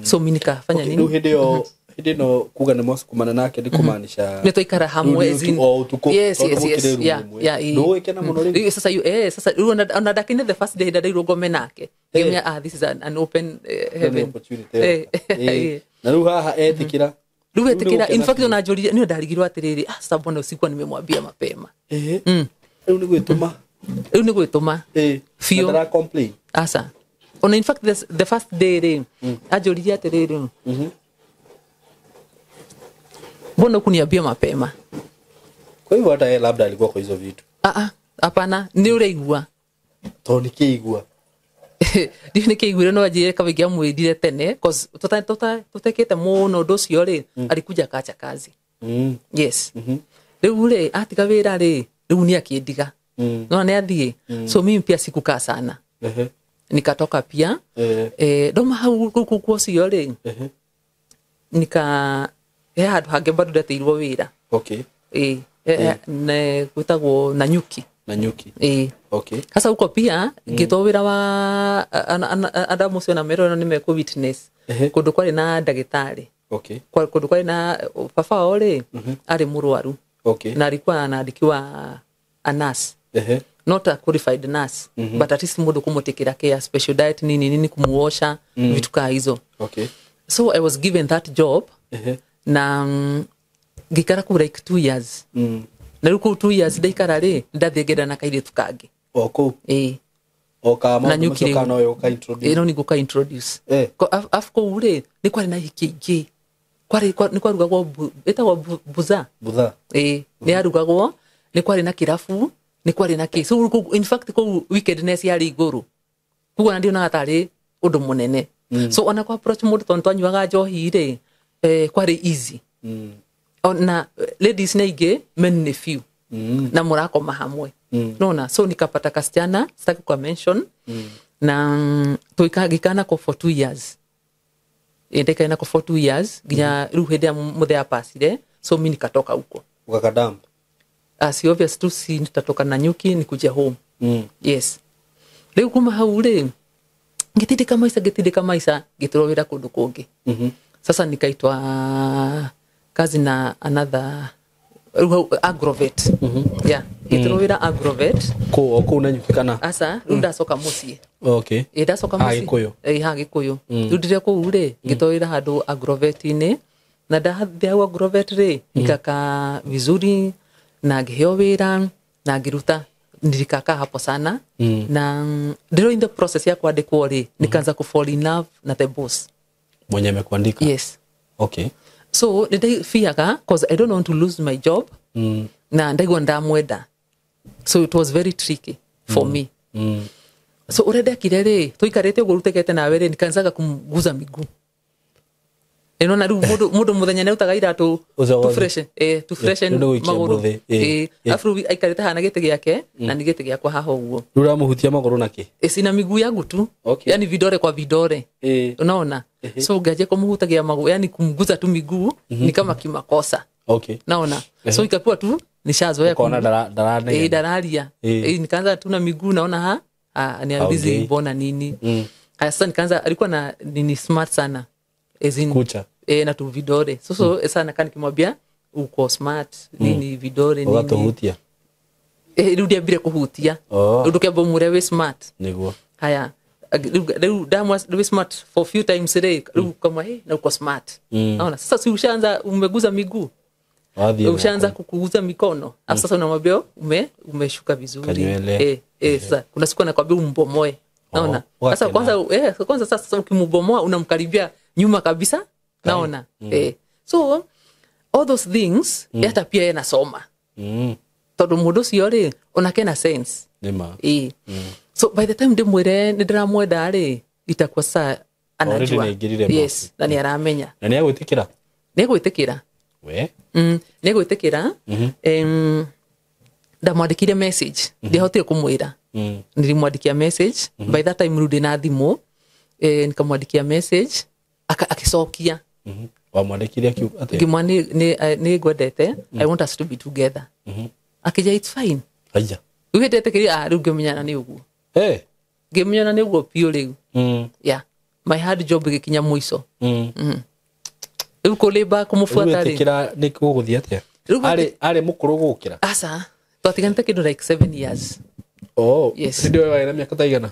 So mi nikafanya Okay, nini? rĩu hĩndĩ ĩyo, hĩndĩ ĩno kuga nĩ mwasukumana nake nĩ kũmaanisha Nĩ twaikara hamwe. Rĩu As in- o ũtukũ, yes, tondũ yes, yes. mũkĩrĩ room Yeah, ĩmwe. yeah, ĩĩ. Ndũgũgĩkena mũno rĩu? Rĩu sasa sasa rĩu ona ndakinye the first day ndandeirwo ngome nake, ngĩmenya, ah, this is an open Nĩ heaven. opportunity ĩyo. Na rĩu haha etĩkĩra. Rĩu etĩkĩra. Rĩu nĩ In fact, gũkena. ona njũrire nĩ ndarigirwo atĩrĩrĩ, ah, sasa mbona sikuwa nimemwambia mapema? Rĩu nĩ gwĩtũma. Rĩu nĩ gwĩtũma. Biũ. Na ndara complain. Aca, ona in fact the first day rĩ, anjũririe atĩrĩrĩ, mbona hukuniambia mapema? Kwa hivyo hata yeye labda alikuwa kwa hizo vitu. Ah, ah, hapana, nĩ ũraigua. Tondũ nĩ kĩigua. Ndiũ nĩ kĩiguire, no anjĩre kaba ingĩamwĩrire tene, cause tũtekĩte mũno ũndũ ũcio rĩ, alikuja akacha kazi. Yes. Rĩu rĩ, atiga wĩra rĩ, rĩu nĩ akĩndiga. No nĩ athiĩ, so mimi pia sikukaa sana. Nikatoka pia. Ndauma hau kũu kwa ũcio rĩ, nika he handũ hangĩ bado ndatĩirwo wĩra. Ĩ, gwĩtagwo Nanyuki. Nanyuki. Ĩ. Sasa huko pia ngĩtwo wĩra wa andũ acio na merwo nĩ mekũ witness. Kũndũ kwarĩ na ndagĩtarĩ. Kũndũ kwarĩ na baba wao rĩ, arĩ mũrwaru. Na alikuwa anaandikiwa a nurse. Not a qualified nurse, but at least mũndũ kũmũtĩkĩra care, special diet, nini nini, kumuosha, vitu kaa hizo. So I was given that job. Na ngĩikara kũu like 2 years. Na rĩu kũu 2 years ndaikara rĩ, ndathiĩ ngenda na kairĩtu kangĩ. O kũu. Ĩĩ. O ka maũndũ Nanyuki macio rĩu. kana no ũka introduce. Ĩno nĩ ngũka introduce. Afu kũu rĩ, nĩ kwarĩ na ihiki ingĩ, nĩ kwarugagwo ĩtagwo buza. Butha. Ĩĩ, nĩ yarugagwo, nĩ kwarĩ na kĩrabu, nĩ kwarĩ na kĩ, so in fact kũu wickedness yarĩ igũrũ, koguo ona ndionaga tarĩ ũndũ mũnene. So ona kwa approach mũndũ, tondũ twanyuaga njohi rĩ, kwarĩ easy. Ona ladies nĩ aingĩ, men nĩ few. Na mũrakoma hamwe. Nona, so nikapata kasichana, sitaki kwa mention. Na ngĩikara nako for 2 years. Ndaikara nako for 2 years nginya rĩu hĩndĩ ĩrĩa mũthee apacire, so mi nikatoka huko. Ũgakadamp. Ah, si obvious tu, si nitatoka Nanyuki nikuje home. Yes, rĩu kuma hau rĩ, ngĩtindĩka maica, ngĩtindĩka maica, ngĩtũrwo wĩra kũndũ kũngĩ. Sasa nikaitwa kazi na another, rĩu hau agrovet. Yeah, ngĩtũrwo wĩra agrovet. Kũu o kũu Nanyuki kana? Aca, rĩu ndacoka mũciĩ. Ĩ, ndacoka Ha mũciĩ. Gĩkũyũ. Ĩ, ha Gĩkũyũ. Rĩu ndĩrĩ kũu rĩ, ngĩtwo wĩra handũ agrovet-inĩ. Na ndathia hau Agrovet rĩ, nikakaa vizuri na ngĩheo wĩra na ngĩruta, nilikakaa hapo sana. Na ndĩro in the process ya kwandĩkwo rĩ, nikaanza ku fall in love na the boss Mwenye amekuandika? Yes. Okay. So nĩndaifiaga cause I don't want to lose my job. Na ndaigua ndamwenda, so it was very tricky for me. So ũrĩa ndekire rĩ, tũikarĩte ũguo rutekete nawe rĩ, nikaanzaga kumguza miguu. Ĩnona rĩu mũndũ mũthenya nĩarutaga iratũ Ũcio tu wothe. fresh, tu freshen Rĩu nĩ gũikia magũrũ. mbũthĩ, Alafu rĩu aikarĩte haha na gĩtĩ gĩake na nĩ gĩtĩ gĩakwa haha ũguo. Rĩu ũramũhutia magũrũ nakĩ? Sina miguu yangu tu. Okay. Yani vidore kwa vidore. Unaona? So ngaje kumhutagia maguu, yani kumguza tu miguu ni kama kimakosa. Okay. Naona? So ikakuwa tu nishazoea. Ukaona ndaranegena. Dararia. Nikaanza tu na miguu, naona ha niaulizi Haongei. mbona nini. Haya, sasa nikaanza, alikuwa na nini, smart sana. As in, Kucha. Na tu vidore. So sana kani kimwambia uko smart nini vidore nini. Ũgatũhutia. Rĩu ndiambire kũhutia. Oh. Rĩu ndũkĩamba ũmwĩre wĩ smart. Nĩguo. Haya, rĩu ndamwa wĩ smart for few times rĩ, rĩu kama hey, na uko smart. Naona sasa si ushaanza umeguza miguu, Wathiĩ ushaanza kukuguza mikono. Alafu sasa unamwambia umeshuka vizuri. Kanywele. Sasa kuna siku anakwambia umbomoe. Naona? Oh, Sasa wakena. kwanza, kwanza sasa ukimbomoa unamkaribia nyuma kabisa. Naona? So all those things, hata pia yeye nasoma. Tondu mundu ucio ri onake na sense. Nĩma. So by the time ndimwire nĩ ndĩramwenda rĩ, itakuwa sasa anajua. Already nĩaingĩrire. Yes, na nĩ aramenya. Na nĩ agwĩtĩkĩra? Nĩ egwĩtĩkĩra. We. Nĩ egwĩtĩkĩra. Ndamwandĩkire message, ndiahotire kũmwĩra. Nilimwandikia message. By that time rĩu ndĩna thimũ, nikamwandikia message, akicokia. Wamwandĩkire akiuga atĩa? Ngĩmwa nĩ ngwendete, I want us to be together. Akĩnjĩra it's fine. Aya. Rĩu hĩndĩ etĩkĩria, rĩu ngĩmenyana nĩ ũguo. Ngĩmenyana nĩ ũguo biũ rĩu. Yeah, my hard job ĩgĩkinya mũico. Rĩu kũlĩmba Rĩu kũmũbuata rĩ. wetĩkĩra nĩ gũgũthiĩ atĩa? Rĩu Arĩ mũkũrũ gũkĩra? Aca, twatiganĩte kĩndũ like 7 years. Oh. Yes. Hĩndĩ ĩyo warĩ na mĩaka ta igana?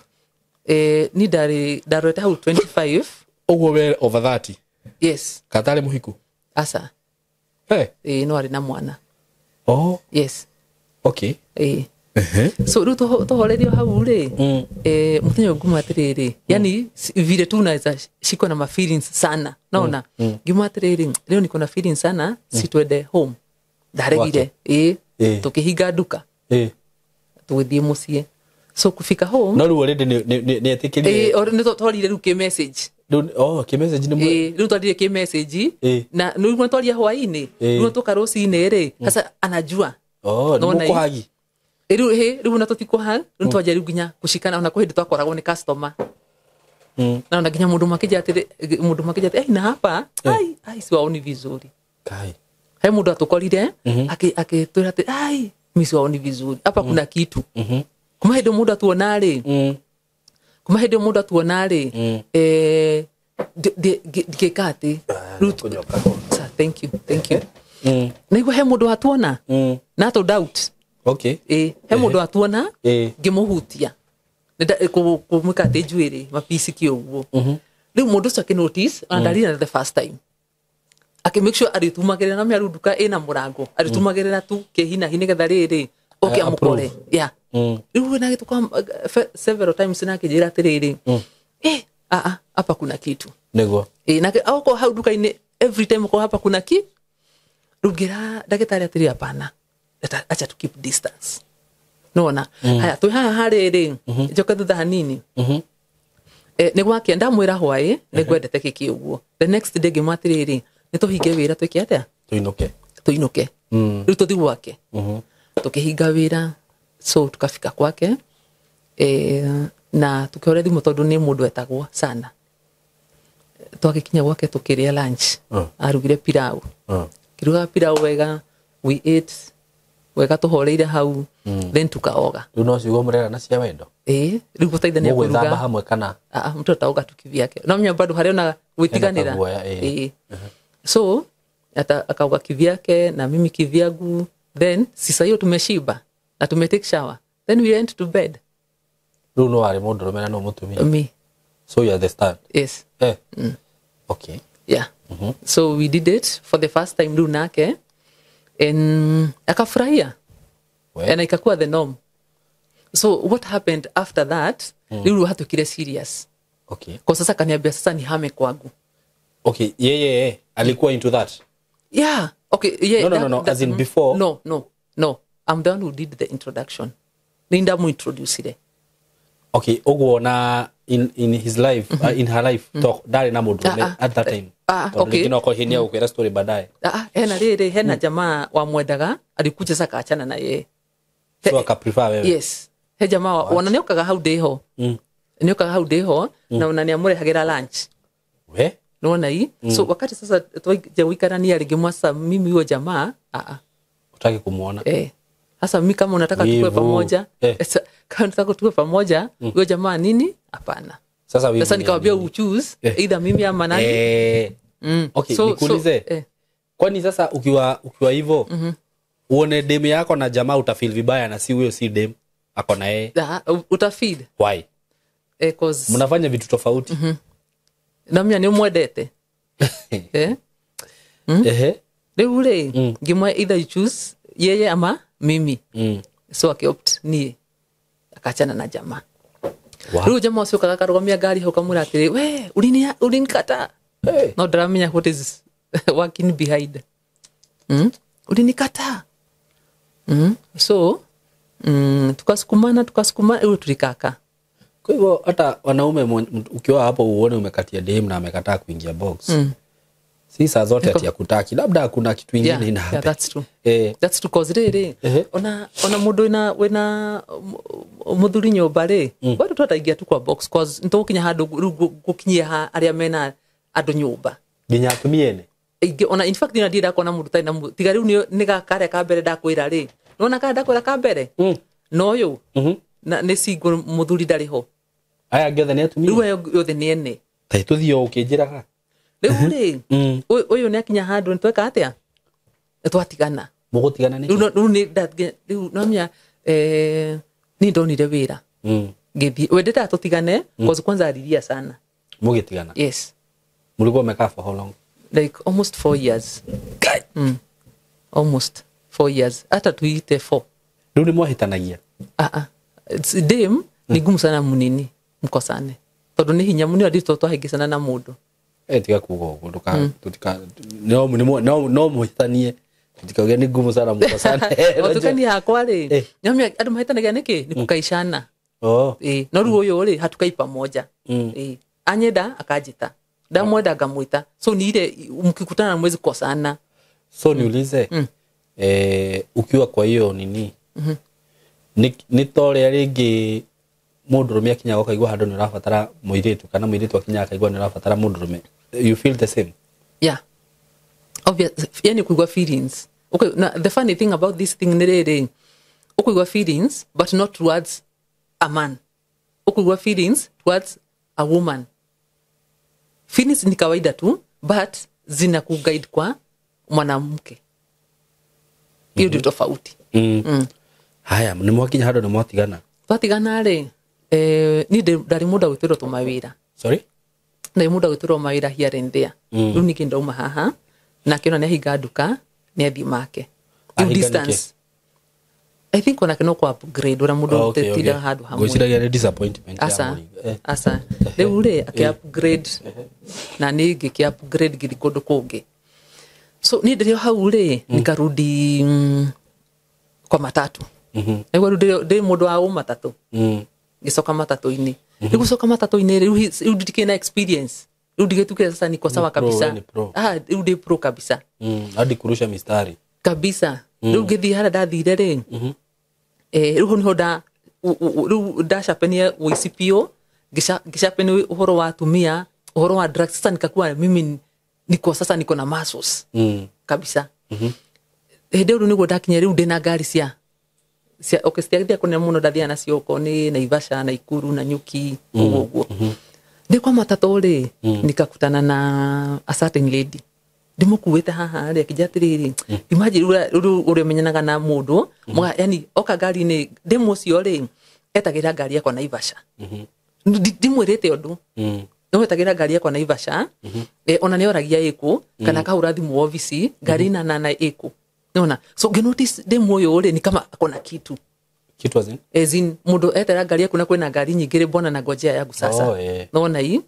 Ni ndarĩ ndarorete hau 25. Ũguo we over 30? Yes. Katarĩ mũhiku? Aca. No arĩ na mwana. Oh. Yes. Okay. So rĩu tũhorerio hau rĩ, mũthenya ũyũ nguma atĩrĩrĩ, yani vile tu unaweza shikwa na mafeelings sana, naona? Ngimwa atĩrĩrĩ, leo niko na feelings sana, si twende home. Ndaregire. Tũkĩhinga nduka, tũgĩthiĩ mũciĩ. So kufika home, No rĩu already nĩ etĩkĩrire? Nĩ twarire rĩu kĩ message. Oh, kĩ message nĩ Rĩu twarire kĩ message. Na rĩu twaria hwaĩ-inĩ, rĩu tũka rũcinĩ rĩ, sasa anajua. Oh, nĩ Nona mũkũhagi? Rĩu rĩu na tũtikũhag, rĩu twanjia rĩu nginya gũcikana, ona kwĩ hĩndĩ twakoragwo nĩ customer. Naona nginya mũndũ makĩnjia atĩrĩ, mũndũ makĩnjia atĩ, "Ei, na hapa ai ai siwaoni vizuri." Kai. He mũndũ atũkorire akĩtwĩra atĩ, "Ai, mi siwaoni vizuri hapa, kuna kitu." Kuma hĩndĩ mũndũ atuona rĩ, kuma hĩndĩ mũndũ atuona rĩ, ngĩka atĩ rĩu Sir, thank you, thank you. Naigua he mũndũ watuona na atũ doubt. Okay. He mũndũ watuona. Ngĩmũhutia, kũmwĩka atĩ njuĩrĩ mapiciki ũguo. Rĩu mũndũ ũcio akĩnotice, ona ndarira the first time, akĩ make sure arĩtumagĩrĩra na mĩaru nduka ĩna mũrango, arĩtumagĩrĩra tu kĩhinahi nĩgetha rĩrĩ oke amũkore. Yeah. Rĩu nagĩtũka several times na akĩnjĩra atĩrĩrĩ, hapa kuna kitu. Nĩguo. Nake okorwo hau nduka-inĩ every time okorwo hapa kuna ki. Rĩu ngĩra ndagĩtarĩ atĩrĩ, hapana, acha to keep distance. Nona haya twĩ haha harĩrĩ, njoke thutha hanini. Nĩ gwakia ndamwĩra hwaĩ nĩ ngwendete kĩkĩ ũguo. The next day ngĩmwa atĩrĩrĩ, nĩ tũhinge wĩra, twĩke atĩa? Tũinũke. Tũinũke. Rĩu tũthiĩ gwake. Tũkĩhinga wĩra, so tukafika kwake, na tukĩhũra thimũ tondũ nĩ mũndũ etagwo sana. Twagĩkinya gwake tũkĩrĩa lunch. Arugire pilau. Kĩrugaga pilau wega. We ate wega tũhoreire hau, then tukaoga. Rĩu no ciugo mũrerana cia wendo? Rĩu gũteithania Mũgwĩthamba kũruga. hamwe kana? Ah, mtu ataoga tu kivyake, namenya bado harĩa ona gwĩtiganĩra. Kaguoya. So akaoga kivyake na mimi kivyangu, then sisa hiyo tumeshiba na tumetake shower, then we went to bed. Rĩu no warĩ mũndũrũme na no mũtumia? Me. So you understand? Yes. Okay. Yeah. So we did it for the first time rĩu nake and akafurahia. We. And ikakuwa the norm. So what happened after that, rĩu hatuĩkire serious. Okay. Kwa sasa kaniambia sasa nihame kwangu. Okay, yeye alikuwa into that. Yeah. Okay, yeah. No, as in before. No. I'm the one who did the introduction. Ninda muintroducire. Okay, ũguo na in his life, in her life, talk ndarĩ na mũndũrũme at that time. Tondũ okay. rĩngĩ no akorwo hihi nĩegũkwĩra story baadaye. Hena rĩrĩ, hena jamaa wamwendaga alikuja sasa akaachana na yeye. So akaprefer wewe. Yes. He jamaa ona nĩokaga hau ndĩho. Nĩokaga hau ndĩho na ona nĩamũrehagĩra lunch. We? Nĩwona hii? So wakati sasa twaja gũikarania rĩngĩ mwasa mimi huyo jamaa, Utaki kumuona. Sasa mimi kama unataka tukue Wivu. pamoja, kama unataka tukue pamoja, huyo jamaa nini? Hapana. Sasa wivu Sasa ni nikamwambia nini? uchoose either mimi ama nani. Okay, nikuulize. Kwani sasa ukiwa hivyo, uone demu yako na jamaa utafeel vibaya na si huyo si demu ako na yeye? Utafeel. Why? 'Cause mnafanya vitu tofauti. Na mimi ni mwendete. Ehe. Rĩu rĩ, ngĩmwe either you choose yeye ama mimi. So akiopt nie. Akachana na jamaa. Wow. Rĩu jamaa ũcio okaga akarũgamia ngari hau kamwĩra atĩrĩ, we ulinikata. Hey. No ndaramenya what is working behind. Ulinikata. So tukasukumana rĩu tulikaka. Kwa hivyo hata wanaume ukiwa hapo uone umekatia dem na amekataa kuingia box. Si saa zote ati hakutaki, labda kuna kitu ingine ina happen. Yeah, that's true. That's true, 'cause rĩrĩ, ona mũndũ wĩna mũthuri nyũmba rĩ, bado twataingia tu kwa box, 'cause nĩtũgũkinya handũ rĩu gũkinyia arĩa mena andũ nyũmba. Nginya atumia ene? Ingĩ, ona in fact, ndirĩ ndakona mũndũ ũtarĩ na tiga rĩu nĩ gaka karĩa ka mbere ndakwĩra rĩ. Nĩwona karĩa ndakwĩra ka mbere? Na ũyũ, na nĩ single mũthuri ndarĩ ho. Aya angĩ othe nĩ atumia? Rĩu aya othe nĩ ene. Ta tũthiĩ o ũkĩnjĩraga. Rĩu rĩ, ũyũ nĩ akinya handũ nĩ tweka atĩa? Nĩ twatigana. Mũgũtigana nĩkĩ? Rĩu nĩ rĩu no menya, niĩ ndonire wĩra. Ngĩthiĩ. We ndĩndaga tũtigane, 'cause kwanza alilia sana. Mũgĩtigana? Yes. Mũlikuwa mmekaa for how long? Like almost 4 years. Guy. Almost 4 years. Hata tuite 4. Rĩu nĩ mwahĩtanagia? It's dem ni ngumu sana munini mkosane. Tondũ nĩ hinya mũno nditũ twahĩngĩcana na mũndũ. Tiga kuga ũguo, ndũka, no, no, no mũhĩtanie. Tũtikauge nĩ ngumu sana mkosane. Ũtukani hakwa rĩ, nyamia andũ mahĩtanagia nĩkĩ? Nĩ kũkaicana. No rĩu ũyũ rĩ, hatukai pamoja. Anyenda akanjĩta. Ndamwenda ngamwĩta. So ni ile mkikutana mwezi kosana. So niulize, ukiwa kwa hiyo nini? Nĩ ta ũrĩa rĩngĩ mũndũrũme akinyaga ũkaigua handũ nĩ ũrabatara mũirĩtu, kana mũirĩtu akinyaga akaigua nĩ ũrabatara mũndũrũme. You feel the same? Yeah. Obvious, yani kuigua feelings. Okay, now the funny thing about this thing ni rĩrĩ, ukuigua feelings but not towards a man. Ukuigua feelings towards a woman. Feelings ni kawaida tu, but zina kuguide kwa mwanamke. Hiyo ndio tofauti. Haya, nĩ mwakinya handũ nĩ mwatigana? Twatigana rĩ, niĩ ndarĩ mũndũ agwĩtĩrwo tũmawĩra. Sorry? Ndarĩ mũndũ agwĩtĩrwo mawĩra here and there. Rĩu ningĩ ndauma haha, nake ona nĩahinga nduka, nĩathiĩ make. Rĩu Ahinga nĩkĩ? distance. I think onake no kwa upgrade ũrĩa mũndũ ũtetindaga handũ hamwe. Ngwĩciragia nĩ disappointment ya Asa, mũrigo. asa. Rĩu rĩ, akĩ upgrade, na niĩ ngĩkĩ upgrade ngĩthiĩ kũndũ kũngĩ. So niĩ ndĩrĩ o hau rĩ, nikarudi, kwa matatu. Nĩguo rĩu ndĩ mũndũ wa matatũ. Ngĩcoka matatũ-inĩ. Rĩu gũcoka matatũ-inĩ rĩ, rĩu ndikĩrĩ na experience. Rĩu ndigĩtuĩkire sasa niko sawa Ni pro, kabisa. we ni pro. Rĩu ndĩ pro kabisa. Hadi kurusha mistari. Kabisa. Rĩu ngĩthiĩ harĩa ndathire rĩ, rĩu hau nĩho rĩu ndacapenia ũici biũ, ngĩcapenia ũhoro wa atumia, ũhoro wa drugs. Sasa nikakuwa mimi niko sasa niko na muscles. Kabisa. Hĩndĩ ĩyo rĩu nĩguo ndakinya rĩu ndĩna ngari cia okay, citiagithia kũnene mũno ndathiaga nacio okorwo nĩ Naivasha, Naikuru, Nanyuki, ũguo ũguo. Ndĩ kwa matatũ rĩ, nikakutana na a certain lady. Ndĩmũkuĩte haha rĩ, akĩnjĩra atĩrĩrĩ, imagine rĩu ũrĩa ũmenyanaga na mũndũ, yani oka ngari-inĩ, ndĩ mũcio rĩ, etagĩra ngari yakwa Naivasha. Ndimwĩrĩte ũndũ. Nĩwetagĩra ngari yakwa Naivasha, ona nĩoragia ĩkũ kana akahũra thimũ obici ngari na ĩkũ, nona. So ngĩnotice demu ũyũ rĩ ni kama akona kitu. Kitu as in? As in mũndũ etera ngari yaku na kwĩna ngari nyingĩ rĩ, mbona na ngojea yangu sasa. Oh, eh. Nona i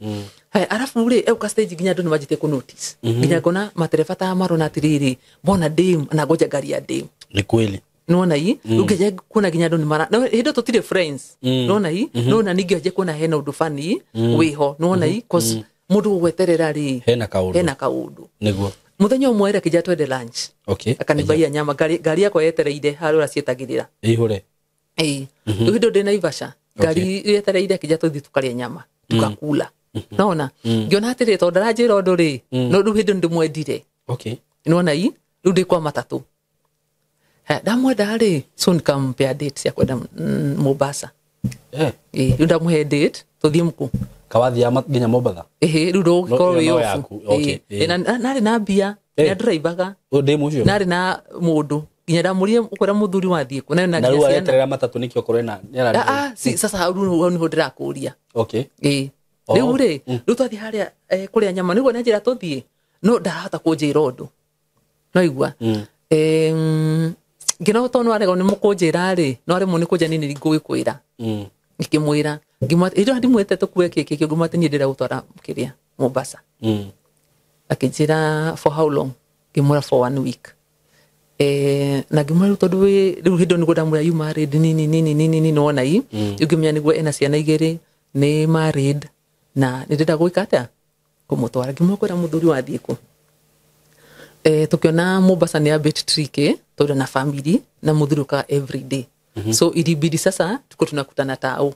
haya, arafu rĩ euka stage nginya andũ nĩ manjĩtie kũ notice, nginya ngona matereba ta marona atĩrĩrĩ, mbona demu anangoja ngari ya demu. Ni kweli. Nona i rĩu ngĩanjia kuona nginya andũ nĩ mara no hĩndĩ ĩyo tũtirĩ friends, nona i nona ningĩanjia kuona hena ũndũ bani wĩho, nona i cause mũndũ gũgweterera rĩ Hena kaũndũ. Hena kaũndũ. Niguo. Mũthenya ũmwe rĩ akĩnjĩra twende lunch. Okay. Akanibaia nyama, ngari yakwa yetereire harĩa ũrĩa cietagĩrĩra. Ĩihũre. Ĩĩ, rĩu hĩndĩ ĩyo ndĩ Naivasha, ngari yetereire, akĩnjĩra tũthiĩ tũkarĩe nyama tukakula, nona. Ngĩona atĩrĩ, tondũ ndaranjĩra ũndũ rĩ, no rĩu hĩndĩ ĩyo nĩndĩmwendire. Okay. Nona i rĩu ndĩ kwa matatũ. Haya, ndamwenda rĩ, so nikampea date ya kwenda Mombasa. Eh. Ĩĩ, rĩu ndamũhe date tũthiĩ mkũ. Kawathiaga nginya Mombatha. Ĩhĩ, rĩu ndũgũkorwo No, wĩ no off. yaku, okay, Ĩĩ. ĩĩ. Na narĩ na mbia, Eh. nĩandũraivaga. Ũyũ demu ũcio. Narĩ na mũndũ nginya ndamũrie ũkwĩra mũthuri wathiĩ kũ na Na nginya rĩu ciana. areterera matatũ nĩkĩo okorwo ena nĩara. Ah, ah, si, sasa hau rĩu hau nĩho ndĩrakũria. Okay. Ĩĩ. Oh. Rĩu rĩ, rĩu twathiĩ harĩa kũrĩa nyama nĩguo nĩanjĩra tũthiĩ, no ndarahota kũnjĩra ũndũ, no igua ngĩona tondũ nĩwaregwo nĩ mũkũnjĩra rĩ, no aremwo nĩ kũnjĩra niĩ nĩ ngũgĩkwĩra. Ngĩmwĩra, hĩndĩ ĩyo ndimwĩte tũkue kĩ kĩ kĩ, ngĩmwĩra atĩ niĩ ndĩrenda gũtwara kĩrĩa Mombasa. Akĩnjĩra for how long, ngĩmwĩra for 1 week. Na ngĩmwĩra rĩu tondũ wĩ rĩu hĩndĩ ĩyo nĩguo ndamwĩra you married nini nini nini nini, nĩwona i rĩu ngĩmenya nĩguo ena ciana igĩrĩ, nĩ married na nĩ ndĩrenda gwĩka atĩa kũmũtwara. Ngĩmwĩra kwĩra mũthuri wathiĩ kũ. Tukiona Mombasa ni a bit tricky tondũ na family na mũthuri ũkaga every day. So ilibidi sasa tuko tunakutana tao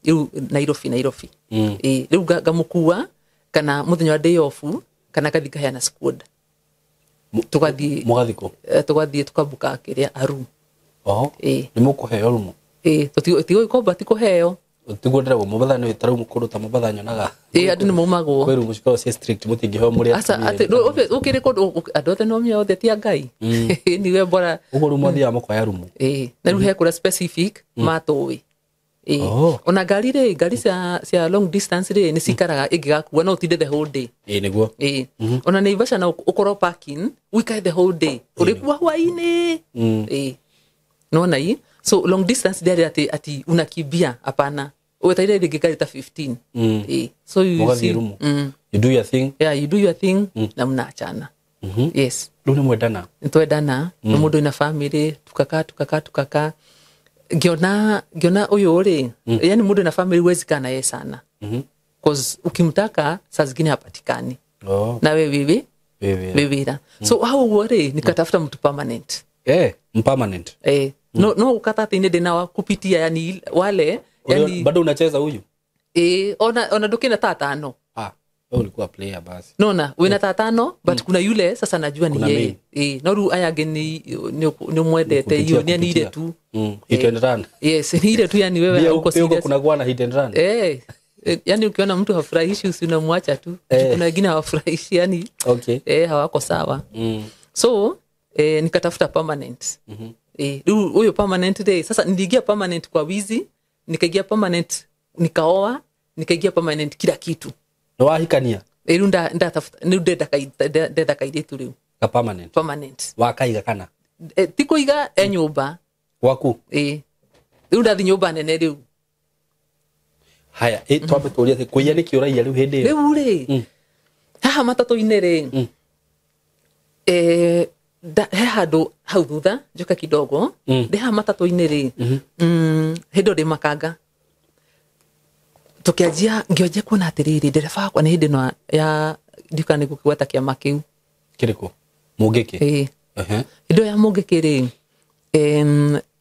rĩu Nairobi. Rĩu ngamũkua kana mũthenya wa day off kana ngathi ngaheana squad. Tugathiĩ Mũgathiĩ kũ? Tugathiĩ tukabuka kĩrĩa a room. Oho. Ĩĩ. Nĩ mũkũheo rumu? Ĩĩ, tigũgĩkomba ti kũheo. Tiguo ndĩragwo Mombatha nĩ ta rĩu kũndũ ta Mombatha nyonaga. Ĩĩ, andũ nĩ maumagwo. Kwĩ rumu cikoragwo ciĩ strict mũtingĩheo mũrĩ Aca atumia. atĩ ũkĩrĩ kũndũ andũ othe no menya othe ti a Ngai. Niwe bora. Ũguo rĩu mwathiaga mũkoya rumu. Ĩĩ, na rĩu he kũrĩa specific matũĩ. Ĩĩ. Oh. Ona ngari rĩ, ngari cia long distance rĩ nĩ cikaraga ĩngĩgakua no ũtinde the whole day. Ĩĩ nĩguo. Ĩĩ. Ona Naivasha no ũkorwo parking ũikare the whole day ũrĩkua hwaĩ-inĩ. Ĩĩ, nona i so long distance ndĩarĩ ati unakimbia, hapana, wetereire rĩngĩ ngari ta 15. Ĩĩ, so you Mũgathiĩ see, rumu. You do your thing. Yeah, you do your thing na mnaachana. Yes. Rĩu nĩ mwendana. Nĩtwendana nĩ mũndũ wĩna family, tukakaa ngiona ũyũ rĩ, yani mũndũ na family huwezi kaa naye sana. Cause ukimtaka saa zingine hapatikani. Oh. Na we wewe Wewe. we wĩra. So hau ũguo rĩ nikatafuta mtu permanent. Eh, permanent. Eh, no ukata atĩ ndĩ wa kupitia yani wale yani Bado unacheza huyu? Eh, ona ndũkĩna ta tano. Ah, wewe ulikuwa player basi. Nona wĩna ta tano but kuna yule sasa najua ni Kuna yeye. main. Eh, no rĩu aya angĩ ni mwendete Kupitia, hiyo ni ile kupitia. tu. Hit and run. Yes, ni ile tu yani wewe Pia hauko huko serious. kuna kuwa na hit and run. Eh, yani ukiona mtu hafurahishi usinamwacha tu. Kuna wengine hawafurahishi yani. Okay. Hawako sawa. So nikatafuta permanent. Rĩu huyo permanent day sasa niliingia permanent kwa wizi, nikaingia permanent nikaoa, nikaingia permanent kila kitu. Nĩ wahikania? Rĩu ndatafuta rĩu ndenda kairĩtu rĩu. Ka permanent. Permanent. Wakaiga kana? Ti kũiga e nyũmba. Gwaku? Ĩĩ. Rĩu ndathi nyũmba nene rĩu. Haya, twambe tũrie atĩ kũiya nĩkĩ ũraiya rĩu hĩndĩ ĩyo? Rĩu rĩ, haha matatũ-inĩ rĩ, he handũ hau thutha njoke kidogo, ndĩ haha matatũ-inĩ rĩ, hĩndĩ ĩyo ndĩ makanga. Tũkĩanjia, ngĩanjia kuona atĩrĩrĩ, ndereba wakwa nĩ hĩndĩ ĩno ya ndiũĩ kana nĩngũkĩgweta kĩama kĩu. Kĩrĩkũ? Mũngĩkĩ? Ĩĩ. Ehe. Hĩndĩ ĩyo ya Mũngĩkĩ rĩ,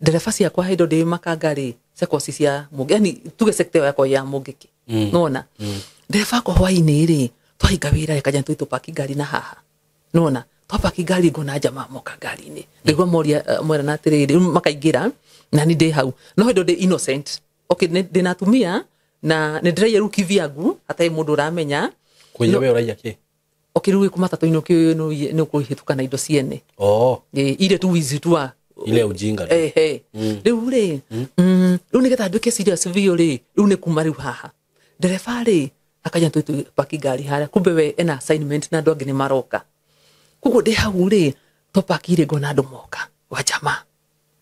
ndereba ciakwa hĩndĩ ĩyo ndĩ makanga rĩ, ciakorwo ci cia Mũngĩkĩ, yani tuge sector ĩyo yakwa ya Mũngĩkĩ. Nĩwona? Ndereba wakwa hwaĩ-inĩ rĩ, twahinga wĩra rĩ, kanja tũthiĩ tũpaki ngari na haha. Nĩwona? Twapaki ngari ngona jamaa moka ngari-inĩ. Ngaigua moria, merana atĩrĩrĩ, rĩu makaingĩra, na niĩ ndĩ hau. No hĩndĩ ĩyo ndĩ innocent. Okay, ndĩ na atumia, na nĩ ndĩraiya rĩu kivyangu, hatarĩ mũndũ ũramenya. Kũiya we ũraiya kĩ? Okay, rĩu wĩ matatũ-inĩ ũkĩũĩ nĩ ũkũhĩtũka na indo ciene. Oh. Ĩ, ile tu wizi tu wa Ile ujinga tu. Ehe. Rĩu rĩ, rĩu nĩgetha nduĩke serious biũ rĩ, rĩu nĩ kuma rĩu haha. Ndereba rĩ, Akaja tu paki ngari harĩa, kumbe we ena assignment na andũ angĩ nĩ maroka. Koguo ndĩ hau rĩ, twapakire ngona andũ moka wa jamaa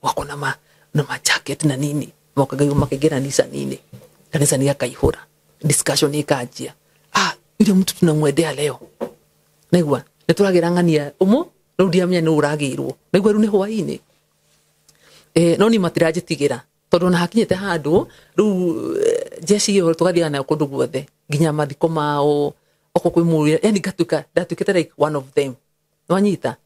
wako na ma na ma jacket na nini, moka ngai makaingĩra Nissan-inĩ, kanisa ni akaihũra, discussion ikanjia, ah, yule mtu tunamwendea leo, naigua nĩ tũragĩra ng'ania ũmũ rĩu ndiamenya nĩ ũragĩrwo, naigua rĩu nĩ hwaĩ-inĩ. No ni matiranjĩtigĩra tondũ ona hakinyĩte handũ rĩu, jeshi ĩyo tũgathiaga nayo kũndũ guothe nginya mathiko mao oko kwĩ mũrĩa, yani ngatuĩka ndatuĩkĩte like one of them, nwanyita,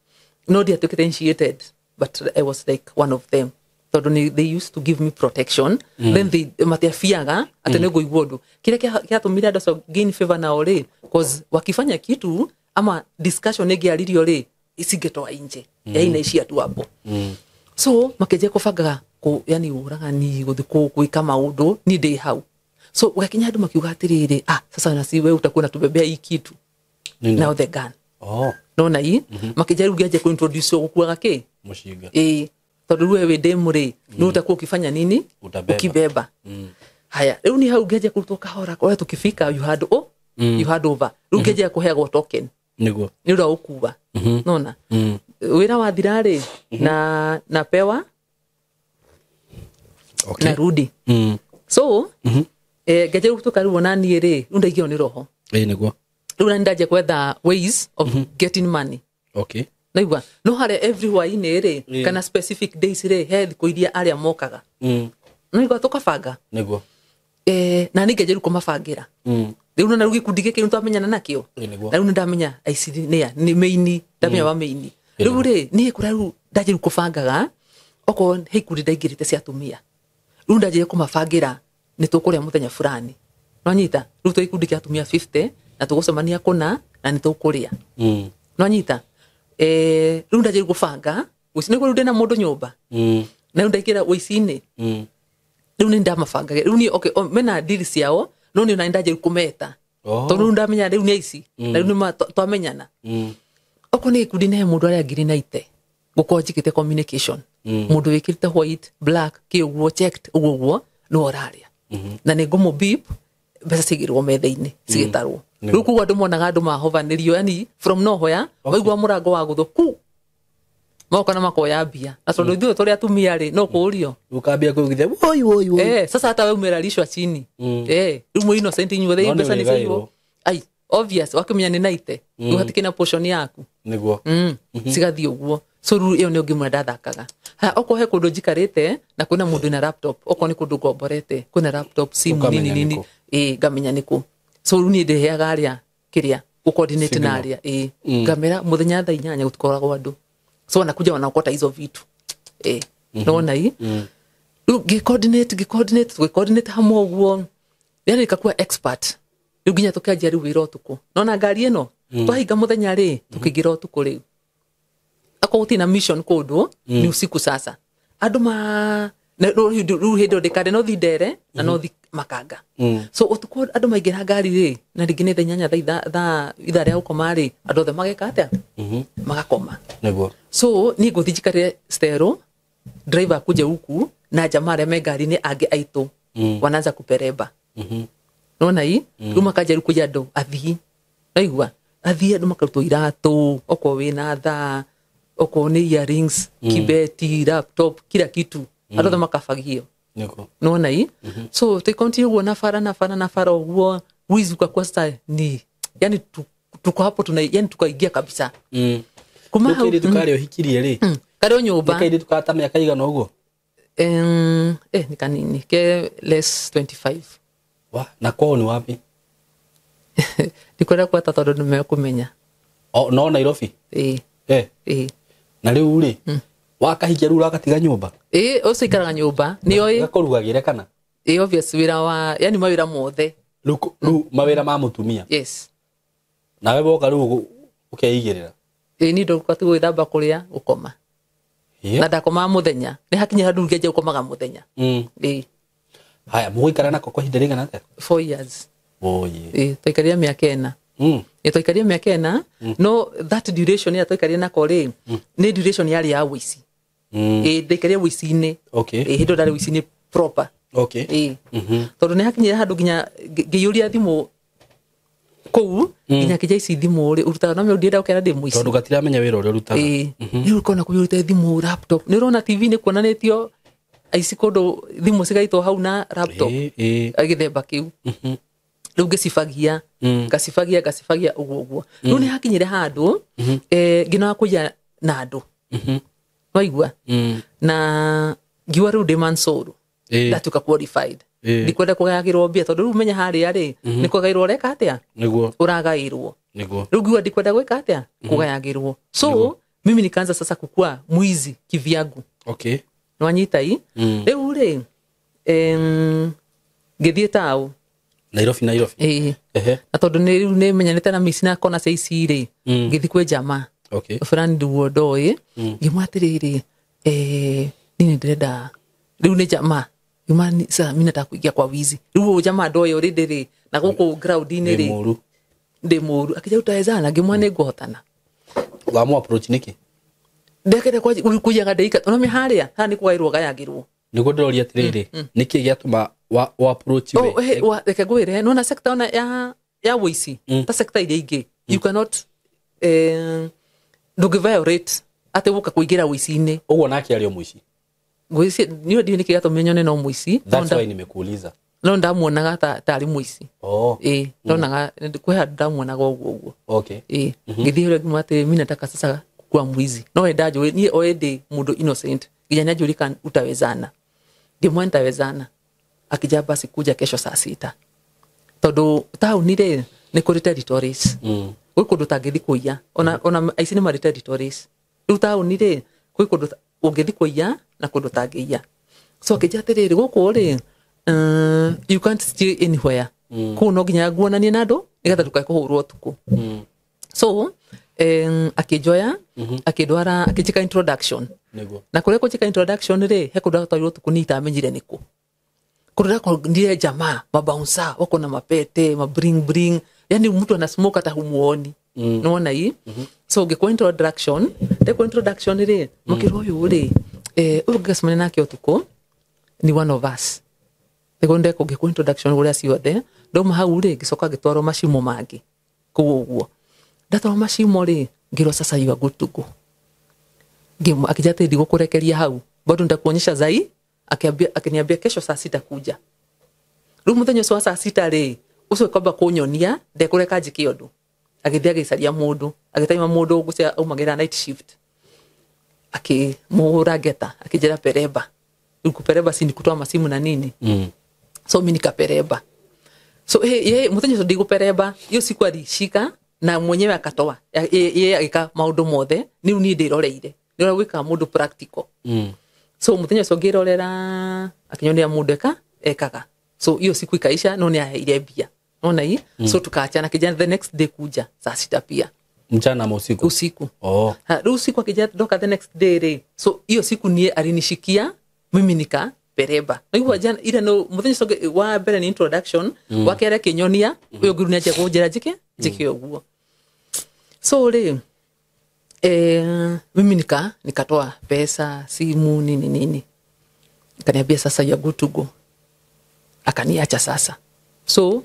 no ndiatuĩkĩte initiated, but I was like one of them tondũ they used to give me protection. Then they matiabiaga atĩ nĩ ngũigua ũndũ kĩrĩa kĩatũmire andũ acio gain favor nao rĩ, cause wakifanya kitu ama discussion ĩngĩaririo rĩ, isingetoa nje, yaani naishia tu hapo. So makenjia kũbangaga yani ũragani gũthiĩ gwĩka maũndũ ni ndĩ hau. So gwakinya andũ makiuga atĩrĩrĩ, ah, sasa nasi wewe utakuwa unatubebea hii kitu. Nini? Now the gun. Oh. Nona hii makenjia rĩu ngĩanjia kũintroduce gũkuaga kĩ Mũcinga. Ĩĩ, tondũ rĩu we wĩ ndemu rĩ, nĩ utakuwa ukifanya nini? Utabeba. Ukibeba. Haya, rĩu ni hau ngĩanjia kũrutwo kahora ũrĩa tukifika you hand, oh, you hand over, rĩu ngĩanjia kũheagwo token. Nĩguo. Nĩ ũndũ wa gũkua, nona wĩra wathira rĩ, na napewa. Okay. Narudi. So ngĩanjia rĩu gũtuĩka rĩu ona niĩ rĩ, rĩu ndaigĩrwo nĩ roho. Ĩĩ nĩguo. Rĩu nani ndanjia gwetha ways of getting money. Okay. Naigua no harĩa every hwaĩ-inĩ rĩ, Yeah. kana specific days rĩ, he thikũ iria arĩa mokaga. Naigua tũkabanga. Nĩguo. Na nĩ ngĩanjia rĩu kũmabangĩra. Rĩu nona rĩu gĩkundi gĩkĩ rĩu twamenyana nakĩo. Ĩĩ nĩguo. Na rĩu nĩndamenya aici nĩa nĩ maini, ndamenya wa maini rĩu rĩ, niĩ kũrĩa rĩu ndanjia rĩu kũbangaga, okorwo he ikundi ndaingĩrĩte cia atumia, rĩu ndanjia kũmabangĩra nĩ tũkũrĩa mũthenya fulani, nwanyita, rĩu twĩ gĩkundi kĩa atumia 50 na tũgũcemania kũna na nĩ tũkũrĩa. Nwanyita, rĩu ndanjia rĩu gũbanga nĩguo rĩu ndĩna mũndũ nyũmba na rĩu ndaingĩra ũici-inĩ. Rĩu nĩ ndamabangagĩra rĩu niĩ, okay, mena deal ciao, no niĩ ona nĩ ndanjia rĩu kũmeta. Oh. Tondũ rĩu ndamenya rĩu nĩ aici na rĩu nĩ twamenyana. Okorwo nĩ gĩkundi nĩ he mũndũ arĩa ngiri na ite gũkorwo njigĩte communication, mũndũ wĩkĩrĩte white black kĩ ũguo checked ũguo ũguo nĩwe ũrarĩa, na nĩ ngũmũ beep mbeca cigĩrwo metha-inĩ cigĩtarwo. Rĩu koguo andũ monaga andũ mahovanĩrio, yani from nowhere waigua mũrango wa gũthwo ku moka na makoya mbia, na tondũ ithuĩ tũrĩ atumia rĩ, no kũũrio. Ũkambia kwĩgithia woi woi woi. Sasa hata wewe umelalishwa chini. Rĩu mwĩ innocent inyuothe, No nĩ mbeca nĩ wĩgaĩrwo. ciaiywo. Ai, obvious wakĩmenya nĩ naite rĩu hatikĩ na portion yaku. Nĩguo. Cigathiĩ ũguo. So rĩu ĩyo nĩ ũngĩ ndathakaga. Haya, okorwo he kũndũ njikarĩte na kwĩna mũndũ na laptop, okorwo nĩ kũndũ ngomborete kwĩna laptop, simu, Ũkamenya nini nini, nĩkũ. ĩĩ, ngamenya nĩkũ. So rĩu niĩ ndĩheaga arĩa kĩrĩa gũcoordinate na Signal. arĩa, ĩĩ, ngamera mũthenya thaa 8 gũtikoragwo andũ, so wanakuja wanaokota hizo vitu, ĩĩ, nona hii rĩu ngĩcoordinate ngĩcoordinate tũgĩcoordinate hamwe ũguo, yani nikakuwa expert rĩu nginya tũkĩanjia rĩu wĩra ũtukũ, nona ngari ĩno twahinga mũthenya rĩ, tũkĩingĩra ũtukũ rĩu, akorwo gũtirĩ na mission kũndũ, ni usiku sasa andũ ma na rĩu hĩndĩ ĩyo ndĩkande no thi ndere na no thi makanga. So ũtukũ andũ maingĩra ngari rĩ, na rĩngĩ nĩ thaa 8 thaa ithaa rĩa gũkoma rĩ, andũ othe mageka atĩa? Magakoma. Nĩguo. So niĩ ngũthiĩ njikarĩre stero, driver akuje huku na jamaa arĩa me ngari-inĩ angĩ aitũ wanaanza kupereba. Nona hii rĩu makanja rĩu kũiya andũ athii, naigua athii andũ makarutwo iratũ, okorwo wĩna thaa, okorwo nĩ earrings, kibeti, laptop, kila kitu, andũ othe makabagio. Nĩguo. Nona hii so tuikontinue ũguo na bara na bara na bara ũguo, wizi ukakuwa sasa ni yani tuko hapo tuna yani tukaingia kabisa. Kuma Rĩu hau kairĩtu karĩa ũhikirie rĩ, karĩ o nĩ nyũmba. kairĩtu ka ta mĩaka igana ũguo? Ni kanini ke less 25. Wa, na kwao nĩ wapi? Ndikwenda gweta tondũ nĩmekũmenya. Oh, no Nairobi. Ĩĩ. Eh. Ĩĩ. Na rĩu rĩ, wakahikia rĩu ũragatiga nyũmba? Ĩĩ, ũcio ikaraga nyũmba nĩoĩ. Gakũrugagĩre kana? Ĩĩ, obvious wĩra wa yani mawĩra mothe. Rĩu rĩu mawĩra ma mũtumia. Yes. Nawe woka rĩu ũkeigĩrĩra. Ĩĩ, niĩ ndokwa tu gwĩthamba, kũrĩa, gũkoma. Na ndakomaga mũthenya, nĩ hakinya handũ ngĩanjia gũkomaga mũthenya. Ĩĩ. Haya, mũgũikara nako kwa ihinda rĩigana atĩa? 4 years. Oye. Ĩĩ, twaikarire mĩaka 4. Ĩĩ, twaikarire mĩaka 4, no that duration ĩrĩa twaikarire nako rĩ, nĩ duration yarĩ ya ũici. Ĩĩ, ndaikarire ũici-inĩ. Ĩĩ, hĩndĩ ĩyo ndarĩ ũici-inĩ proper. Okay. Ĩĩ, tondũ nĩ hakinyire handũ nginya ngĩiyũria thimũ Kũu nginya kĩnja ici thimũ rĩ ũrutaga no mĩũndienda ũkera ndĩ mũici. Tondũ gatiramenya wĩra ũrĩa ũrutaga. Ĩĩ. Rĩu ũkona kũiyũrĩte thimũ, laptop. Nĩ ũrona TV nĩ kuonanĩtio aici kũndũ thimũ cigaitwo hau na laptop. Ĩĩ, ĩĩ. Gĩthemba kĩu. Rĩu ngĩcibagia, ngacibagia ngacibagia ũguo ũguo. Rĩu nĩ hakinyire handũ ngĩnoga kũiya na andũ. Waigua? Na ngiuga rĩu ndĩ Mansuru. Ndatuĩka qualified. Ndikwenda kũgayagĩrwo mbia tondũ rĩu menya harĩa rĩ nĩ kũgaĩrwo ũreka atĩa? Nĩguo. Ũragaĩrwo. Nĩguo. Rĩu ngiuga ndikwenda gwĩka atĩa? Kũgayagĩrwo. So mimi nikaanza sasa kukua mwizi kivyangu. Okay. Nwanyita i? Rĩu rĩ ngĩthiĩ taũ. Nairobi, Nairobi. Ĩĩ. Ehe. Na tondũ nĩ rĩu nĩ menyanĩte na mici na kona cia ici rĩ, ngĩthiĩ kwĩ jamaa. Okay. Fulani nduo ndoĩ. Ngĩmwĩra atĩrĩrĩ, niĩ nĩ ndĩrenda rĩu nĩ jamaa. Ngĩmwĩra sasa mimi nataka kuingia kwa wizi. Rĩu ũyũ jamaa ndoĩ already rĩ, na gũkũ ground-inĩ Ndĩ rĩ mũru. Ndĩ mũru. Akĩnjĩra utawezana, ngĩmwĩra nĩ ngũhotana. Wamũ approach nĩkĩ? Ndekete kũiyaga ndĩika. Ũramenya harĩa, haha nĩ kũgaĩrwo gayagĩrwo. Nĩguo ndĩroria atĩrĩrĩ, nĩkĩ gĩatũma wa approach we? Oh, reke ngwĩre, nĩwona sector ona ya wũici, ta sector iria ingĩ, you cannot, ndũngĩ violate atĩ gũka kũingĩra wũici-inĩ. Ũguo nake arĩ o mũici. Ngwĩciria, niĩ ndiũĩ nĩkĩ gĩatũmire nyone no mũici. That's why nimekuuliza. No ndamuonaga ta arĩ mũici. Oh. Ĩĩ, ndonaga, kwĩ handũ ndamuonaga ũguo ũguo. Okay. Ĩĩ, ngĩthiĩ ũrĩa ngĩmwĩra atĩ mimi nataka sasa kuwa mwizi. No we ndanjũĩ, niĩ oĩ ndĩ mũndũ innocent. Nginya nĩanjũrie kana utawezana. Ngĩmwĩra nitawezana. Akija basi kuja kesho saa 6. Tondũ taũni rĩ, nĩ kũrĩ territories. Gwĩ kũndũ ũtangĩthiĩ kũiya. Ona aici nĩ marĩ territories. Rĩu taũni rĩ, gwĩ kũndũ ũngĩthiĩ kũiya na kũndũ ũtangĩiya. So akĩnjĩra atĩrĩrĩ, gũkũ rĩ, you can't steal anywhere. Kũu no nginya nguonanie na andũ nĩgetha ndũkae kũhũrwo ũtukũ. So, akĩnjoya, akĩndwara, akĩnjĩka introduction. Nĩguo. Na kũrĩa kũnjĩka introduction rĩ, he kũndũ ndatwarirwo ũtukũ niĩ itamenyire nĩkũ. Kũndũ ndakorire jamaa, mabouncer, wako na mapete, ma bling bling. Yani mtu ana smoke hata humuoni. Nĩwona ii? So ngĩkwo introduction, ndekwo introduction rĩ, makĩrwo ũyũ rĩ, ũyũ ngĩcemania nake ũtukũ, ni one of us. Nĩguo ndekwo ngĩkwo introduction kũrĩa ciothe, ndauma hau rĩ, ngĩcoka ngĩtwarwo macimo mangĩ. Kũu ũguo. Ndatwarwo macimo rĩ, ngĩrwo sasa you are good to go. Ngĩmũ, akĩnjĩra atĩ ndigũkũrekeria hau. Bado nitakuonyesha zai, akiniambia kesho saa 6 kuja. Rĩu mũthenya ũcio wa saa 6 rĩ, ũcio kwamba kũnyonia, ndekũreka njĩke ũndũ. Agĩthiĩ agĩcaria mũndũ, agĩtaima mũndũ ũcio aumagĩra night shift. Akĩmũhũra ngeta, akĩnjĩra pereba. Rĩu kũpereba si ni kutoa masimu na nini? So mimi nikapereba. So mũthenya ũcio ndigũpereba, hiyo siku alishika na mwenyewe akatoa. Yeye agĩka maũndũ mothe, rĩu niĩ ndĩroreire. Nĩ ũrĩa gwĩkaga mũndũ practical. So mũthenya ũcio ngĩrorera, akĩnyonia mũndũ ekaga. So hiyo siku ikaisha, no nĩaheire mbia. Unaona hii? So tukaachana, akija the next day kuja saa 6 pia. Mchana ama usiku? Usiku. Oh. Ha, rĩu usiku akija ndoka the next day rĩ. So hiyo siku niĩ alinishikia, mimi nika pereba. Na hivyo jana ile no mũthenya ũcio wa mbere ni introduction, wa kerĩ akĩnyonia, ũyũ ũngĩ nĩ anjia kũnjĩra njĩke ũguo. So rĩ, mimi nikatoa pesa, simu, nini nini. Akaniambia sasa you are good to go. Akaniacha sasa. So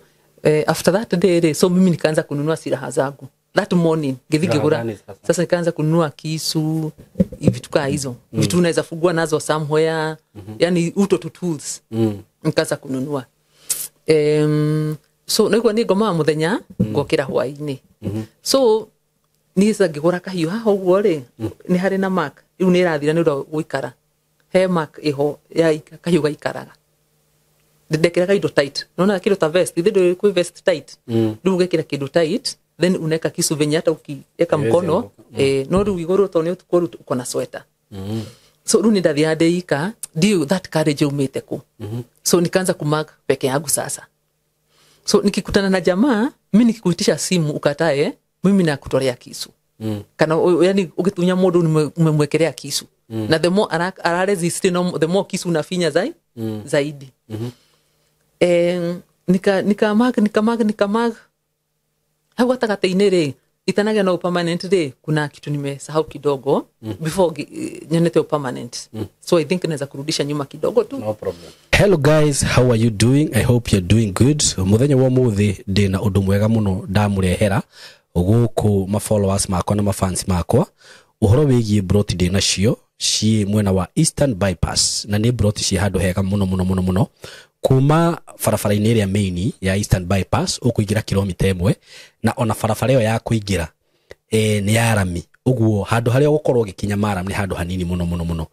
after that day rĩ, so mimi nikaanza kununua silaha zangu. That morning, ngĩthiĩ Silaha ngĩgũra. gani sasa? Sasa nikaanza kununua kisu, vitu kaa hizo. Vitu unaweza fungua nazo somewhere, yani uto to tools. Nikaanza kununua. So naigua nĩ ngomaga mũthenya, ngokĩra hwaĩ-inĩ. So niĩ sasa ngĩgũra kahiũ haha ũguo rĩ, nĩ harĩ na mark. Rĩu nĩ ĩrathira nĩ ũndũ wa gũikara. He mark ĩho ya kahiũ gaikaraga. Ndekĩraga indo tight. Unaona kĩndũ ta vest, ithe ndũĩ kwĩ vest tight. Rĩu ũgekĩra kĩndũ tight, then unaweka kisu venye hata ukiweka Haiwezi mkono, anguka. No rĩu igũrũ tondũ nĩ ũtukũ rĩu uko na sweater. So rĩu nĩ ndathiaga ndĩika, ndiũĩ that courage yaumĩte kũ. So nikaanza kumark peke yangu sasa. So nikikutana na jamaa, mimi nikikuitisha simu ukatae, mimi nakutolea kisu. Kana yani ukitunya mũndũ umemwekelea kisu. Na the more ara resist, no, the more kisu unafinya zaidi. Nika mark, nika mark, nika mark. Hau gatagatĩ-inĩ rĩ, Itanagĩa na permanent rĩ, kuna kitu nimesahau kidogo before nyonete permanent. So I think naweza kurudisha nyuma kidogo tu. No problem. Hello guys, how are you doing? I hope you're doing good. Muthenya wa muthi ndina undu mwega muno ndamurehera guku ma followers makwa na ma fans makwa uhoro wigie broti ndina cio ci mwena wa Eastern Bypass, na ni broti ci handu hega muno muno muno muno kuma barabara-inĩ ĩrĩa main ya Eastern Bypass ũkũingĩra kilomita 1, na ona barabara ĩyo ya kũingĩra nĩ ya rami, ũguo handũ harĩa ũgũkorwo ũgĩkinya maram nĩ handũ hanini muno muno muno.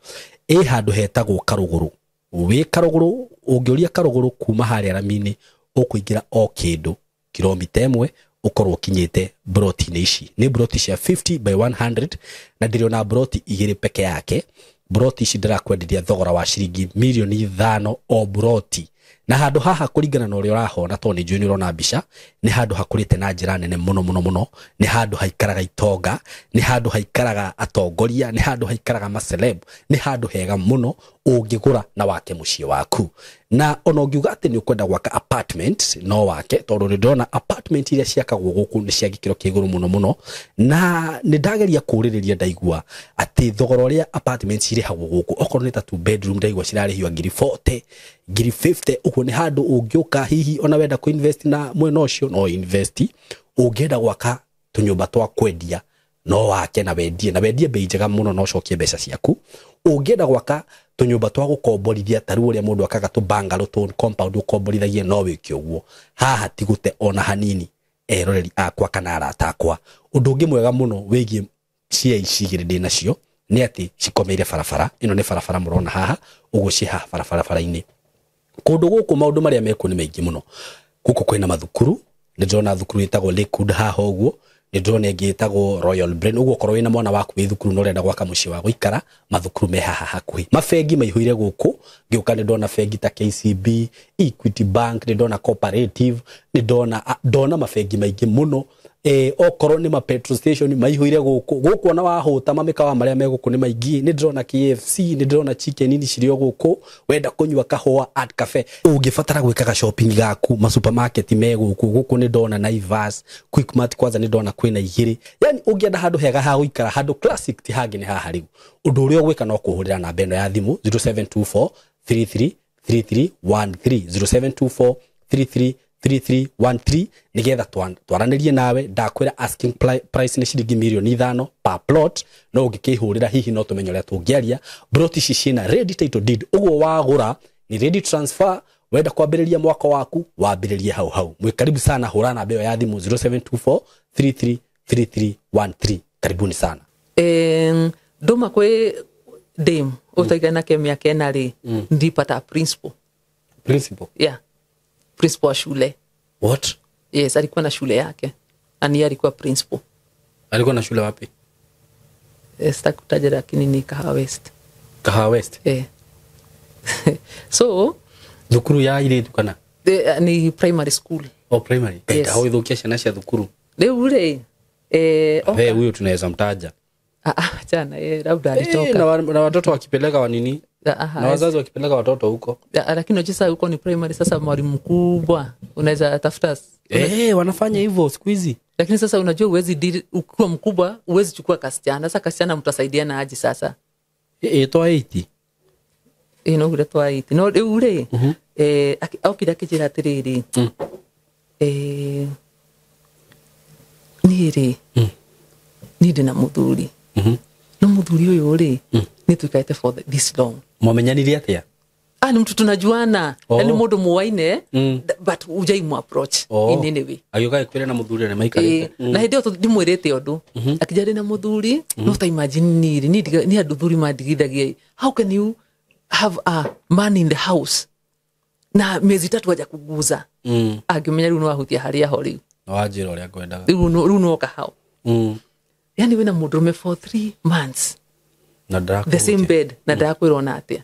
Handũ hetagwo Karũgũrũ. Wĩ Karũgũrũ, ũngĩũria Karũgũrũ kuma harĩa rami-inĩ ũkũingĩra o kĩndũ kilomita 1 ũkorwo ũkinyĩte broti-inĩ ici. Nĩ broti cia 50 by 100 na ndĩrĩ ona broti 2 peke yake. Broti ici ndĩrakwenderia thogora wa ciringi milioni 5 o broti. Na handũ haha kũringana na ũrĩa ũrahona, tondũ nĩ njũĩ nĩ ũrona mbica, nĩ handũ hakũrĩte na njĩra nene mũno mũno mũno. Nĩ handũ haikaraga itonga, nĩ handũ haikaraga atongoria, nĩ handũ haikaraga maceleb, nĩ handũ hega mũno ũngĩgũra na wake mũciĩ waku. Na ona ũngiuga atĩ nĩ ũkwenda gwaka apartment no wake, tondũ nĩ ndĩrona apartment iria ciakagwo gũkũ nĩ cia gĩkĩro kĩa igũrũ mũno mũno. Na nĩ ndageria kũũrĩrĩria ndaigua atĩ thogora ũrĩa apartment cirĩhagwo gũkũ, okorwo nĩ ta 2 bedroom ndaigua cirarĩhio ngiri 40, ngiri 50. Ũguo nĩ handũ ũngĩũka hihi ona wenda kũ-invest na mwena ũcio no invest, ũngĩenda gwaka tũnyũmba twa kwendia no wake na wendie, na wendie bei njega mũno na ũcokie mbeca ciaku. Ũngĩenda gwaka tũnyũmba twa gũkomborithia ta rĩu ũrĩa mũndũ akaga tũ bungalow tũ compound ũkomborithagie no wĩke ũguo. Haha ti gũte ona hanini eroreri akwa kana arata akwa. Ũndũ ũngĩ mwega mũno wĩgiĩ cia ici igĩrĩ ndĩ nacio nĩ atĩ cikomeire barabara. Ĩno nĩ barabara mũrona haha, ũguo ciĩ haha barabara-inĩ. Kũndũ gũkũ maũndũ marĩa mekuo nĩ maingĩ mũno. Gũkũ kwĩna mathukuru, nĩ ndĩrona thukuru ĩtagwo Lakewood haha ũguo, nĩ ndĩrona ĩngĩ ĩtagwo Royal Brain. Ũguo okorwo wĩna mwana waku wĩ thukuru na ũrenda gwaka mũciĩ wa gũikara, mathukuru me haha hakuhĩ. Mabengi maihũire gũkũ, ngĩũka nĩ ndona bengi ta KCB, Equity Bank, nĩ ndona Cooperative, nĩ ndona mabengi maingĩ mũno. Okorwo nĩ ma petrol station maihũire gũkũ. Gũkũ ona wahũta mamĩkawa marĩa me gũkũ nĩ maingĩ. Nĩ ndĩrona KFC, nĩ ndĩrona chicken ini cirĩ o gũkũ. Wenda kũnyua kahũa at cafe, ũngĩbatara gwĩkaga shopping gaku, ma supermarket me gũkũ. Gũkũ nĩ ndona Naivas, Quickmart kwanza nĩ ndona kwĩna 2. Yani ũngĩenda handũ hega ha gũikara, handũ classic ti hangĩ nĩ haha rĩu. Ũndũ ũrĩa ũgwĩka no kũhũrĩra namba ĩno ya thimũ 0724 33 3313, 0724 33 3313, nigetha twaranĩrie nawe. Ndakwĩra asking price nĩ ciringi milioni 5 per plot, no ũngĩkĩhũrĩra hihi no tũmenye ũrĩa tũngĩaria. Broti ici ciĩna ready title deed, ũguo wagũra ni ready transfer. Wenda kwambĩrĩria mwaka waku wambĩrĩrie hau hau. Mwĩ karibu sana, hũra namba ĩyo ya thimũ 0724 33 3313. Karibuni sana. Nduma kwĩ dame ũtaigana nake mĩaka 4 rĩ, ndipata principal. Principal? Yeah. Principal wa shule. What? Yes, alikuwa na shule yake. Na ni alikuwa principal. Alikuwa na shule wapi? Sitaki kutaja, lakini ni Kahawa West. Kahawa West? Eh. So, thukuru ya airĩtu kana? Ni primary school. Oh, primary. Yes. Hao ithukia ciana cia thukuru. Rĩu rĩ, Hey, huyo tunaweza mtaja. Achana, labda alitoka. Na watoto wakipeleka wa nini? Na wazazi wakipeleka watoto huko. Lakini unajua sasa huko ni primary, sasa mwalimu mkubwa unaweza tafuta. Wanafanya hivyo siku hizi. Lakini sasa unajua huwezi deal, ukiwa mkubwa huwezi chukua kasichana. Sasa kasichana mtasaidiana aje sasa? Toa 80. No gure toa 80. No rĩu rĩ, okire akĩnjĩra atĩrĩrĩ, niĩ rĩ, niĩ ndĩ na mũthuri. No mũthuri ũyũ rĩ, nĩ tuikarĩte for this long. Mwamenyanire atĩa? Ni mtu tunajuana. Yaani mũndũ muwaine, but hujai mu approach in any way. Agĩũka agĩkwĩra na mũthuri na maikarĩte. Na hĩndĩ ĩyo ndimwĩrĩte ũndũ. Akĩnjĩra ndĩ na mũthuri, no ta imagine niĩ rĩ, niĩ andũ thuri mandigithagia. How can you have a man in the house na miezi 3 hajakuguza? Angĩmenya rĩu no ahutia harĩa ho rĩu. No wanjĩra ũrĩa ngwendaga. Rĩu no oka hau. Yaani wĩna mũndũrũme for 3 months. Na ndarakwĩra the same bed na ndarakwĩra ona atĩa.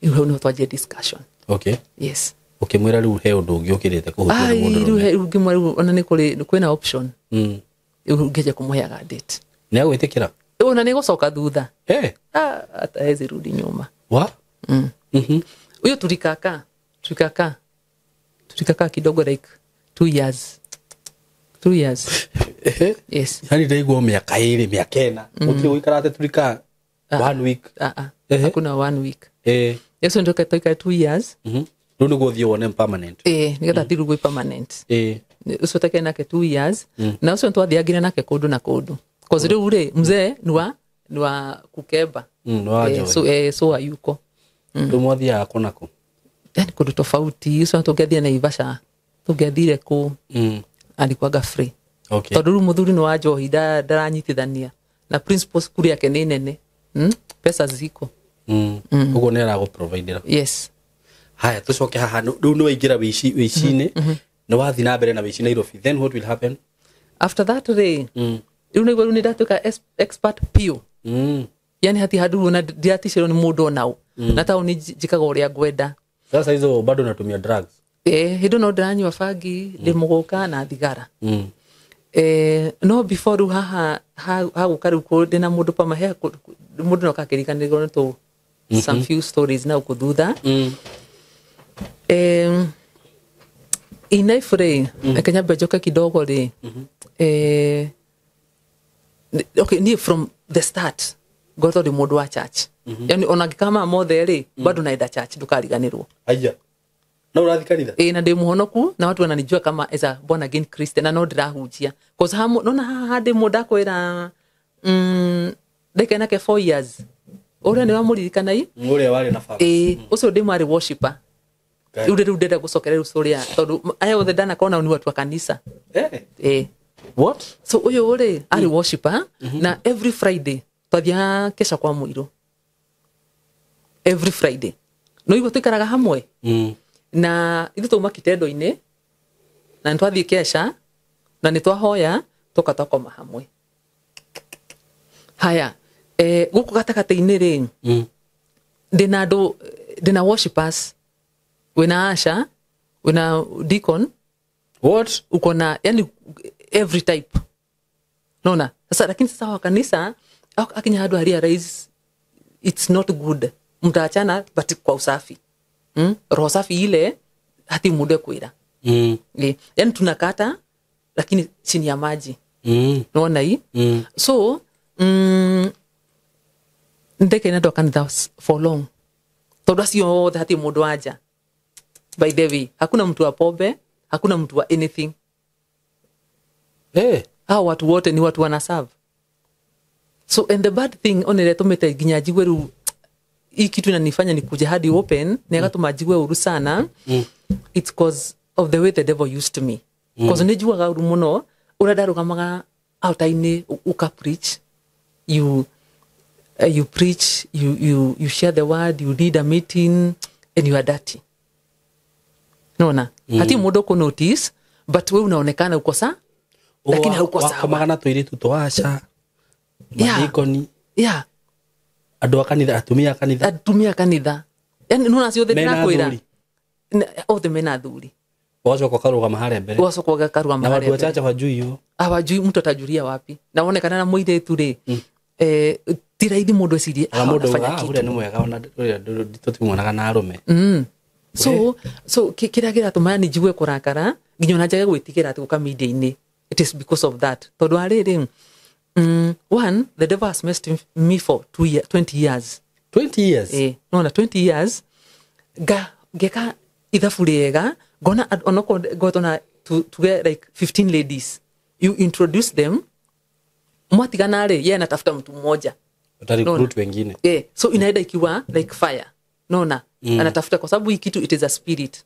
Rĩu hau nĩho twanjia discussion. Okay. Yes. Ũkĩmwĩra rĩu he ũndũ ũngĩ ũkĩrĩte kũhutia na mũndũ Rĩu ũrũme. rĩu ngĩmwĩra rĩu ona nĩ kũrĩ kwĩna option. Rĩu ngĩanjia kũmũheaga date. Nĩ agwĩtĩkĩra? Ona nĩ gũcoka thutha. Hata hawezi rudi nyuma. Wa? Huyo tulikakaa. Tulikakaa kidogo like 2 years. 2 years. Yes. Yani ndaigua mĩaka 2 mĩaka 4 gũtirĩ gũikara atĩ turika 1 week. Hakuna 1 week. Yesu ndio katoika 2 years. Rĩu nĩguo ũthiĩ wone permanent. Nĩgetha thiĩ rĩu permanent. Ũcio tũikaire nake 2 years. Na ũcio twathiangire nake kũndũ na kũndũ. Cause rĩu rĩ mzee ni wa kukeba. So so ayuko. Rĩu mwathiaga kũ na kũ? Yani kũndũ tofauti. Ũcio tũngĩathiĩ Naivasha, tũngĩathire kũ. Alikuwaga free. Okay. Tondũ rĩu mũthuri nĩ wa njohi ndaranyitithania na principles kuri yake nĩ nene. Pesa ziko. Ũguo nĩ aragũ-providera. Yes. Haya tũcoke haha rĩu nĩ waingĩra wĩici-inĩ, nĩ wathiĩ na mbere na wĩici Nairobi. Then what will happen? After that rĩ, rĩu nĩguo rĩu nĩ ndatuĩka expert piũ. Yani hati handũ na ndiaticĩrwo nĩ mũndũ onao. Na taũni njĩkaga ũrĩa ngwenda. Sasa hizo bado natumia drugs. Hĩndĩ no ndĩranyua bangi, ndĩ mũgũka na thigara. No before rĩu haha hagũka rĩu ndĩna mũndũ pama he mũndũ no kakĩriganĩrwo nĩ tũ some few stories na gũkũ thutha. In life rĩ, reke nyambe njoke kidogo rĩ. Okay, niĩ from the start ngoretwo ndĩ mũndũ wa church. Yani ona ngĩkama mothe rĩ, bado naenda church, ndũkariganĩrwo. Aya. Na ũrathiĩ kanitha? Na ndĩ mũhonoku na watu wananijua kama as a born again Christian na no ndĩrahunjia. Cause nona haha ndĩ mũndũ akwĩra, ndaikara nake 4 years. Ũrĩa nĩ wamũririkana i? Ũrĩa warĩ na baba. Ũcio ndĩ mwarĩ worshipper. Rĩu rĩu ndĩrenda gũcokera rĩu story ya tondũ aya othe ndanakorwo nao nĩ watu wa kanitha. What? So ũyũ rĩ arĩ worshipper na every Friday twathiaga kesha kwa mũirũ. Every Friday. No igua tũikaraga hamwe. Na ithuĩ twauma kitendo-inĩ na nĩ twathiĩ kesha na nĩ twahoya tũka twakoma hamwe. Haya, gũkũ gatagatĩ-inĩ rĩ, ndĩna andũ, ndĩna worshipers, wĩna asha, wĩna deacon. What? Uko na yani every type. Naona? Sasa lakini sasa wa kanisa akinya handũ haria rais it's not good. Mtaachana but kwa usafi. Roho safi ile hati mundu ekwira. Yani tunakata lakini chini ya maji. Naona hii? So ndeke na ndo kanitha for long. Tondu acio othe hati mundu aja. By the way, hakuna mtu wa pombe, hakuna mtu wa anything. Hao watu wote ni watu wana serve. So and the bad thing onere tumete nginya njigue riu hii kitu inanifanya nikuje hadi open, ni agatuma njigue uru sana. It's cause of the way the devil used me. Cause nijuaga uru muno uria ndarugamaga altar-ini uka preach, you preach, you share the word, you lead a meeting and you are dirty. Naona? Hati mundu ku notice but we unaonekana uko sawa lakini hauko sawa. Wakomaga na tuiritu twasha. Madikoni. Andũ a kanitha, atumia a kanitha. Atumia a kanitha. Yani nona ciothe ndĩrakwĩra. Othe mena athuri. Wacoka ũkarũgama harĩa mbere. Wacoka ũkarũgama Na harĩa watu mbere. wachache hawajui hiyo. Hawajui, mtu atajulia wapi? Na wonekana na mũirĩtu rĩ. Ti raithi mũndũ ecirie, Na mũndũ anafanya auga, kitu. ũrĩa nĩ mwega, ona ũrĩa tũtimuonaga na arũme. So kĩrĩa kĩratũma ni njigue kũrakara nginya ona njage gwĩtigĩra atĩ gũka media-inĩ. It is because of that. Tondũ arĩrĩ, one, the devil has messed me for 20 years. 20 years? No, na 20 years. Ngeka ithabu rĩega, ngona onokorwo ngoretwo na to get like 15 ladies. You introduce them, mwatigana rĩ, yeye anatafuta mtu mmoja. Uta recruit wengine. So inaenda ikiwa like fire. Naona? Anatafuta kwa sababu hii kitu it is a spirit.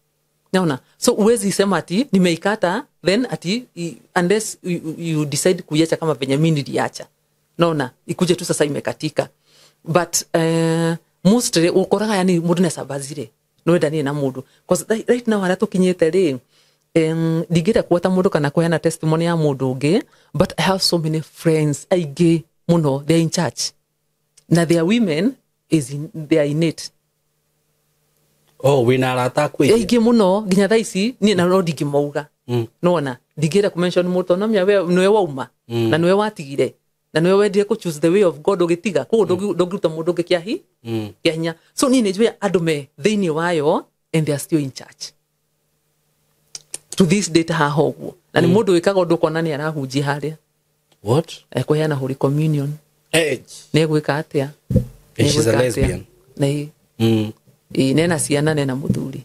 Naona? So uwezi sema ati nimeikata then ati unless you decide kuiacha kama venye mimi niliacha. Naona? Ikuje tu sasa imekatika. But mostly ukoraga yani mundu na sabazire. No ndani na mundu. Because right now haria tukinyite ri, ndingĩenda kuota mundu kana kuheana testimony ya mundu ungi, but I have so many friends aingĩ muno, they are in church. Na their women is in, they are in it. Oh, wĩna arata aku aingĩ? Aingĩ mũno nginya thaa ici niĩ na no ndingĩmauga. Nona ndingĩenda kũ mention mũndũ tondũ nomenya we nĩwe wauma na nĩwe watigire na nĩwe wendire kũ choose the way of God ũgĩtiga, koguo ndũngĩruta mũndũ ũngĩ kĩa hinya. So niĩ nĩ njũĩ andũ me thĩinĩ wayo and they are still in church to this date haha ũguo. Na nĩ mũndũ wĩkaga ũndũ ũkona nĩ arahunjia harĩa. What? Ekũheana Holy Communion. Hey. Nĩ egwĩka atĩa? And she's a Nĩegwĩka atĩa? lesbian. Nĩ nena ciana, nena muthuri,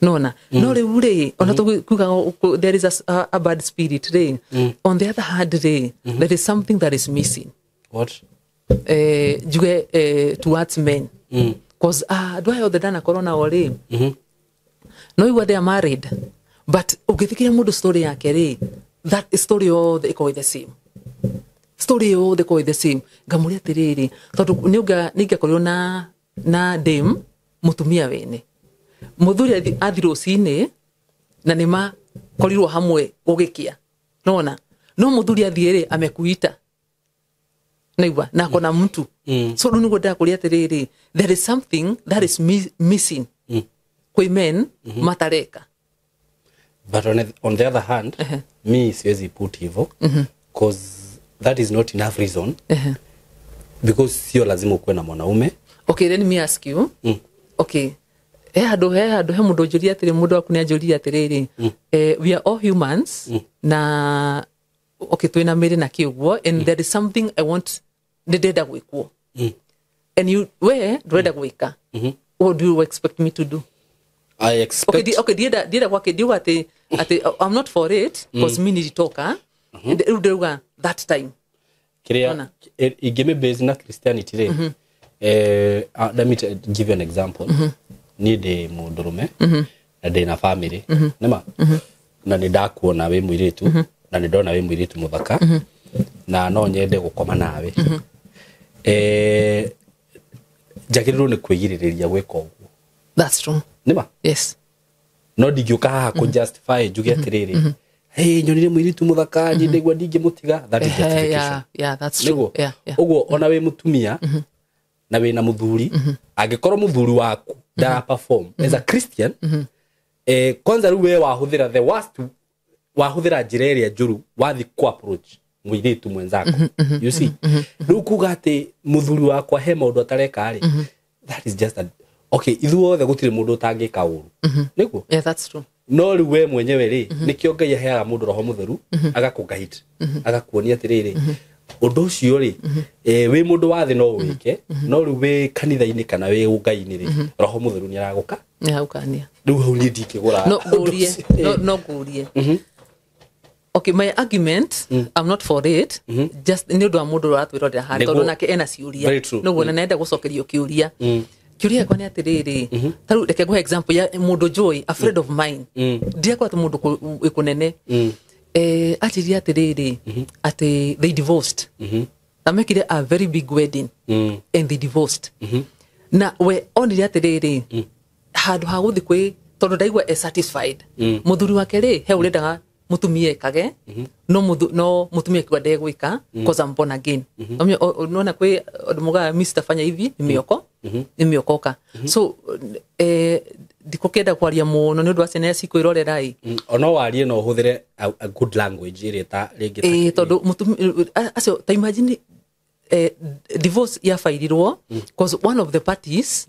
nona no riu ri, ona tukuga there is a bad spirit ri. On the other hand ri, there is something that is missing. What? Njuge towards men, cause andũ aya othe ndanakorwo nao rĩ, no igua they are married, but ũngĩthikĩria mũndũ story yake rĩ, that story yothe ĩkoragwo the same story, yothe ĩkoragwo the same. Ngamũria atĩrĩrĩ, tondũ nĩ ingĩakorirwo na dame mũtumia wene mũthuri athi rũcinĩ na nĩ makorirwo hamwe gũgĩkĩa, nona no mũthuri athiĩ rĩ, amekuita naigua na akona mtu. So rĩu nĩguo ndakũria atĩrĩrĩ, there is something that is missing kwĩ men matareka. But on the other hand, mi siwezi put hivo, cause that is not enough reason, because sio lazima ukuwe na mwanaume. Okay, let me ask you. Okay, he handũ he mũndũ ũnjũria atĩrĩ, mũndũ waku nĩ anjũria atĩrĩrĩ, we are all humans na okay, twĩna mĩrĩ na kĩ ũguo, and there is something I want, nĩ ndĩrenda gwĩkwo, and you, we ndũrenda gwĩka. What do you expect me to do? I expect Okay, ndienda gwake, ndiuga atĩ I'm not for it, cause mi nilitoka. Rĩu ndĩrauga that time. Kiria Ona. Ingĩmĩ base na Christianity rĩ, let me give you an example. Niĩ ndĩ mũndũrũme na ndĩ na family, nĩma na nĩ ndakuona wĩ mũirĩtu na nĩ ndona wĩ mũirĩtu mũthaka na no nyende gũkoma nawe, njagĩrĩirwo nĩ kwĩgirĩrĩria gwĩka ũguo. That's true. Nĩma? Yes. No ndingĩũka haha kũ justify njuge atĩrĩrĩ, hey, nyonire mũirĩtu mũthaka, niĩ ndaigua ndingĩmũtiga. That is justification. Yeah, that's true. Nĩguo. Yeah. Ũguo ona wĩ mũtumia na wĩna mũthuri, angĩkorwo mũthuri waku ndara perform as a Christian, kwanza rĩu we wahũthĩra the worst, wahũthĩra njĩra ĩrĩa njũru, wathi ku approach mũirĩtu mwenzako, you see. Rĩu kuga atĩ mũthuri wakwa he maũndũ atareka rĩ, that is just a, okay, ithuothe gũtirĩ mũndũ ũtangĩka ũru, nĩguo? Yeah, that's true. No rĩu we mwenyewe rĩ, nĩkĩo Ngai aheaga mũndũ Roho Mũtheru, agakũguide, agakuonia atĩrĩrĩ, ũndũ ũcio rĩ, wĩ mũndũ wa thĩ no wĩke, no rĩu wĩ kanitha-inĩ kana wĩ Ngai-inĩ rĩ, Roho Mũtheru nĩ aragũka. Yeah, ukania. Rĩu hau niĩ ndingĩgũra No ũndũ ngurie. ũcio. No ngurie. Okay, my argument, I'm not for it, just nĩ ũndũ wa mũndũ ũrĩa ũratwĩrorera harĩa, tondũ nake ena ciũria. Very true. Nĩguo, na nenda gũcokerio kĩũria. Kĩũria gĩakwa nĩ atĩrĩrĩ, ta rĩu reke ngũhe example ya mũndũ njũĩ, a friend of mine. Ndirakora atĩ mũndũ wĩ kũnene, anjĩrire atĩrĩrĩ, atĩ they divorced na mekire a very big wedding, and they divorced, na we onire atĩrĩrĩ, handũ ha gũthiĩ kwĩ, tondũ ndaigua e satisfied, mũthuri wake rĩ, he ũrendaga mũtumia ekage, no no mũtumia akiuga ndegwĩka, cause I'm born again. Nona kwĩ ũndũ mugaga, mi sitafanya hivi, nimeokoka. So ndikũkĩenda kwaria mũno nĩ ũndũ wa ciana iria cikwĩrorera ĩ. Ono warie no ũhũthĩre a good language ĩrĩa ta rĩngĩ Ĩ, tondũ acio, ta imagine, divorce yabairirwo cause one of the parties,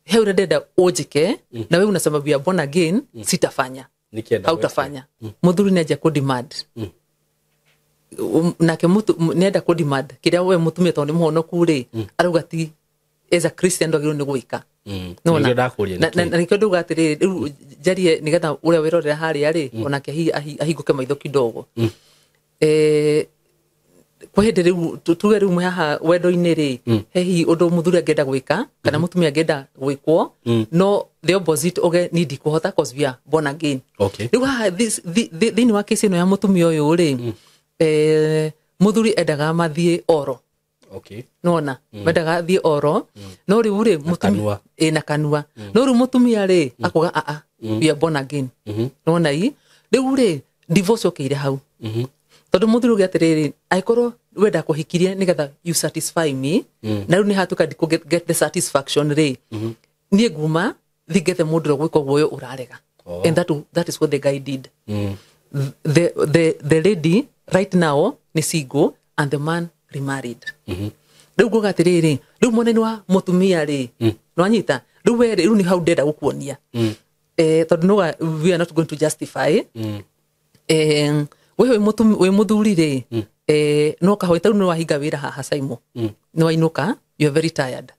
he ũrĩa ndenda ũnjĩke, na we unasema we are born again, sitafanya. Nĩkĩenda. Hautafanya. Mũthuri nĩanjia kũdemand. Nake nĩenda kũdemand kĩrĩa we mũtumia, tondũ nĩ mũhonoku rĩ, arauga ti as a Christian ndwagĩrĩirwo nĩ gwĩka. Nĩwona? Nĩkĩo ndakũria. Nĩkĩ? Na nĩkĩo ndauga atĩrĩrĩ, rĩu njarie nĩgetha ũrĩa wĩrorera harĩa rĩ, onake ahingũke maitho kidogo. Kwĩ hĩndĩ rĩu tuge rĩu mwĩ haha wendo-inĩ rĩ, he hihi ũndũ mũthuri angĩenda gwĩka kana mũtumia angĩenda gwĩkwo, no the opposite, uge ni ndikũhota cause we are born again. Rĩu haha thĩinĩ wa kesi ĩno ya mũtumia ũyũ rĩ, mũthuri endaga mathiĩ oro. Nona mendaga athiĩ oro, no rĩu rĩ Kanua. Ĩ, na kanua. No rĩu mũtumia rĩ akuga aa, we are born again. Nona i rĩu rĩ, divorce yokĩire hau, tondũ mũthuri uge atĩrĩrĩ, angĩkorwo wenda kũhikirie nĩgetha you satisfy me, na rĩu nĩ hatuĩka ndikũ get the satisfaction rĩ, niĩ nguma thingethe mũndũ ũrĩa gwĩka ũguo ũyũ ũrarega. Oh. And that is what the guy did. The lady right now nĩ single and the man remarried. Rĩu nguga atĩrĩrĩ, rĩu mwena-inĩ wa mũtumia rĩ, nĩwanyita rĩu we rĩ, rĩu nĩ hau ndĩrenda gũkuonia, tondũ nuga we are not going to justify. We wĩ mũthuri rĩ, no kahũĩ tarĩu nĩ wahinga wĩra haha Saimo, nĩ wainũka, you are very tired,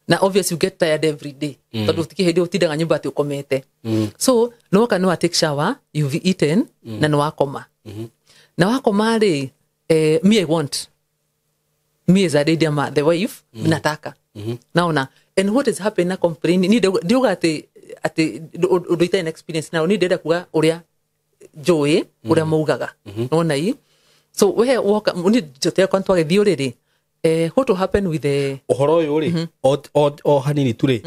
na obvious you get tired every day, tondũ gũtikĩ hĩndĩ ũtindaga nyũmba atĩ ũkomete. So nĩ woka, nĩ wa take shower, you've eaten, na nĩ wakoma. Na wakoma rĩ, me, I want, me as a lady, ama the wife, nataka naona. And what is happening na complain ni ndiuga atĩ ũndũ itarĩ na experience nao, ni ndĩrenda kuga ũrĩa njũĩ ũrĩa maugaga nona i. So we woka ni njotea kwa twagĩthiĩ ũrĩrĩ, what will happen with the Ũhoro ũyũ rĩ, o hanini tu rĩ,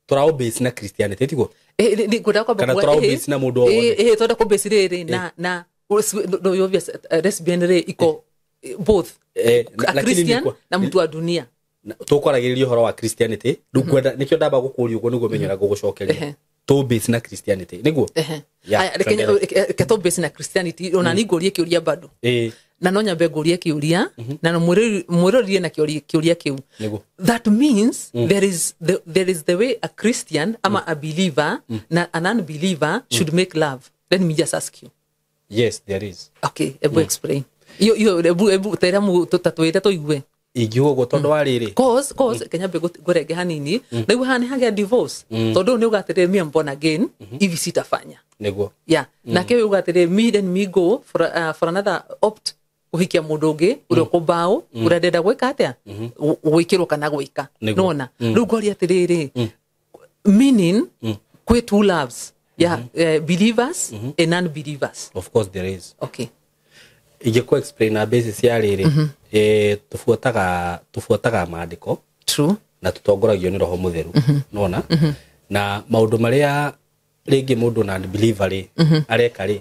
tũraũ base na Christianity, tiguo? Ngwenda kwamba Kana kuga, tũraũ base na mũndũ o wothe? Twenda kũ base rĩrĩ na obvious, lesbian rĩ iko both a Lakini Christian na mtu wa dunia. Tũkwaragĩrĩria ũhoro wa Christianity rĩu, kwenda nĩkĩo ndamba gũkũria ũguo nĩguo menye ũrĩa ngũgũcokeria. Tũ base na Christianity, nĩguo? Ehe. Yeah, Aya, tuendelee. reke tũ base na Christianity, ona ni ngũrie kĩũria bado. Na no nyambe ngũrie kĩũria na no mwĩrorire na kĩũria kĩu. Nĩguo. That means there is the way a Christian ama a believer na an unbeliever should make love. Let me just ask you. Yes, there is. Okay, ebu explain iyo ebu tera mu tũtatwĩre tũigue. Ingiuga ũguo tondũ wa rĩrĩ. Cause kenya mbe ngũrenge hanini na haha nĩ hagĩa divorce, tondũ nĩ uga atĩrĩ, "Me, I'm born again, hivi sitafanya." Nĩguo. Yeah, nake ũyũ uga atĩrĩ, "Me, then me go for another opt kũhikia mũndũ ũngĩ ũrĩa ũkũmbaũ ũrĩa ndenda gwĩka atĩa, gwĩkĩrwo kana gwĩka." Nĩguo. Nona rĩu ngoria atĩrĩrĩ, meaning kwĩ two loves, yeah, believers and non-believers? Of course there is. Okay. Ingĩkũ explain na basis ya rĩrĩ, tũbuataga maandĩko na tũtongoragio nĩ Roho Mũtheru, nona na maũndũ marĩa rĩngĩ mũndũ na believer rĩ areka rĩ,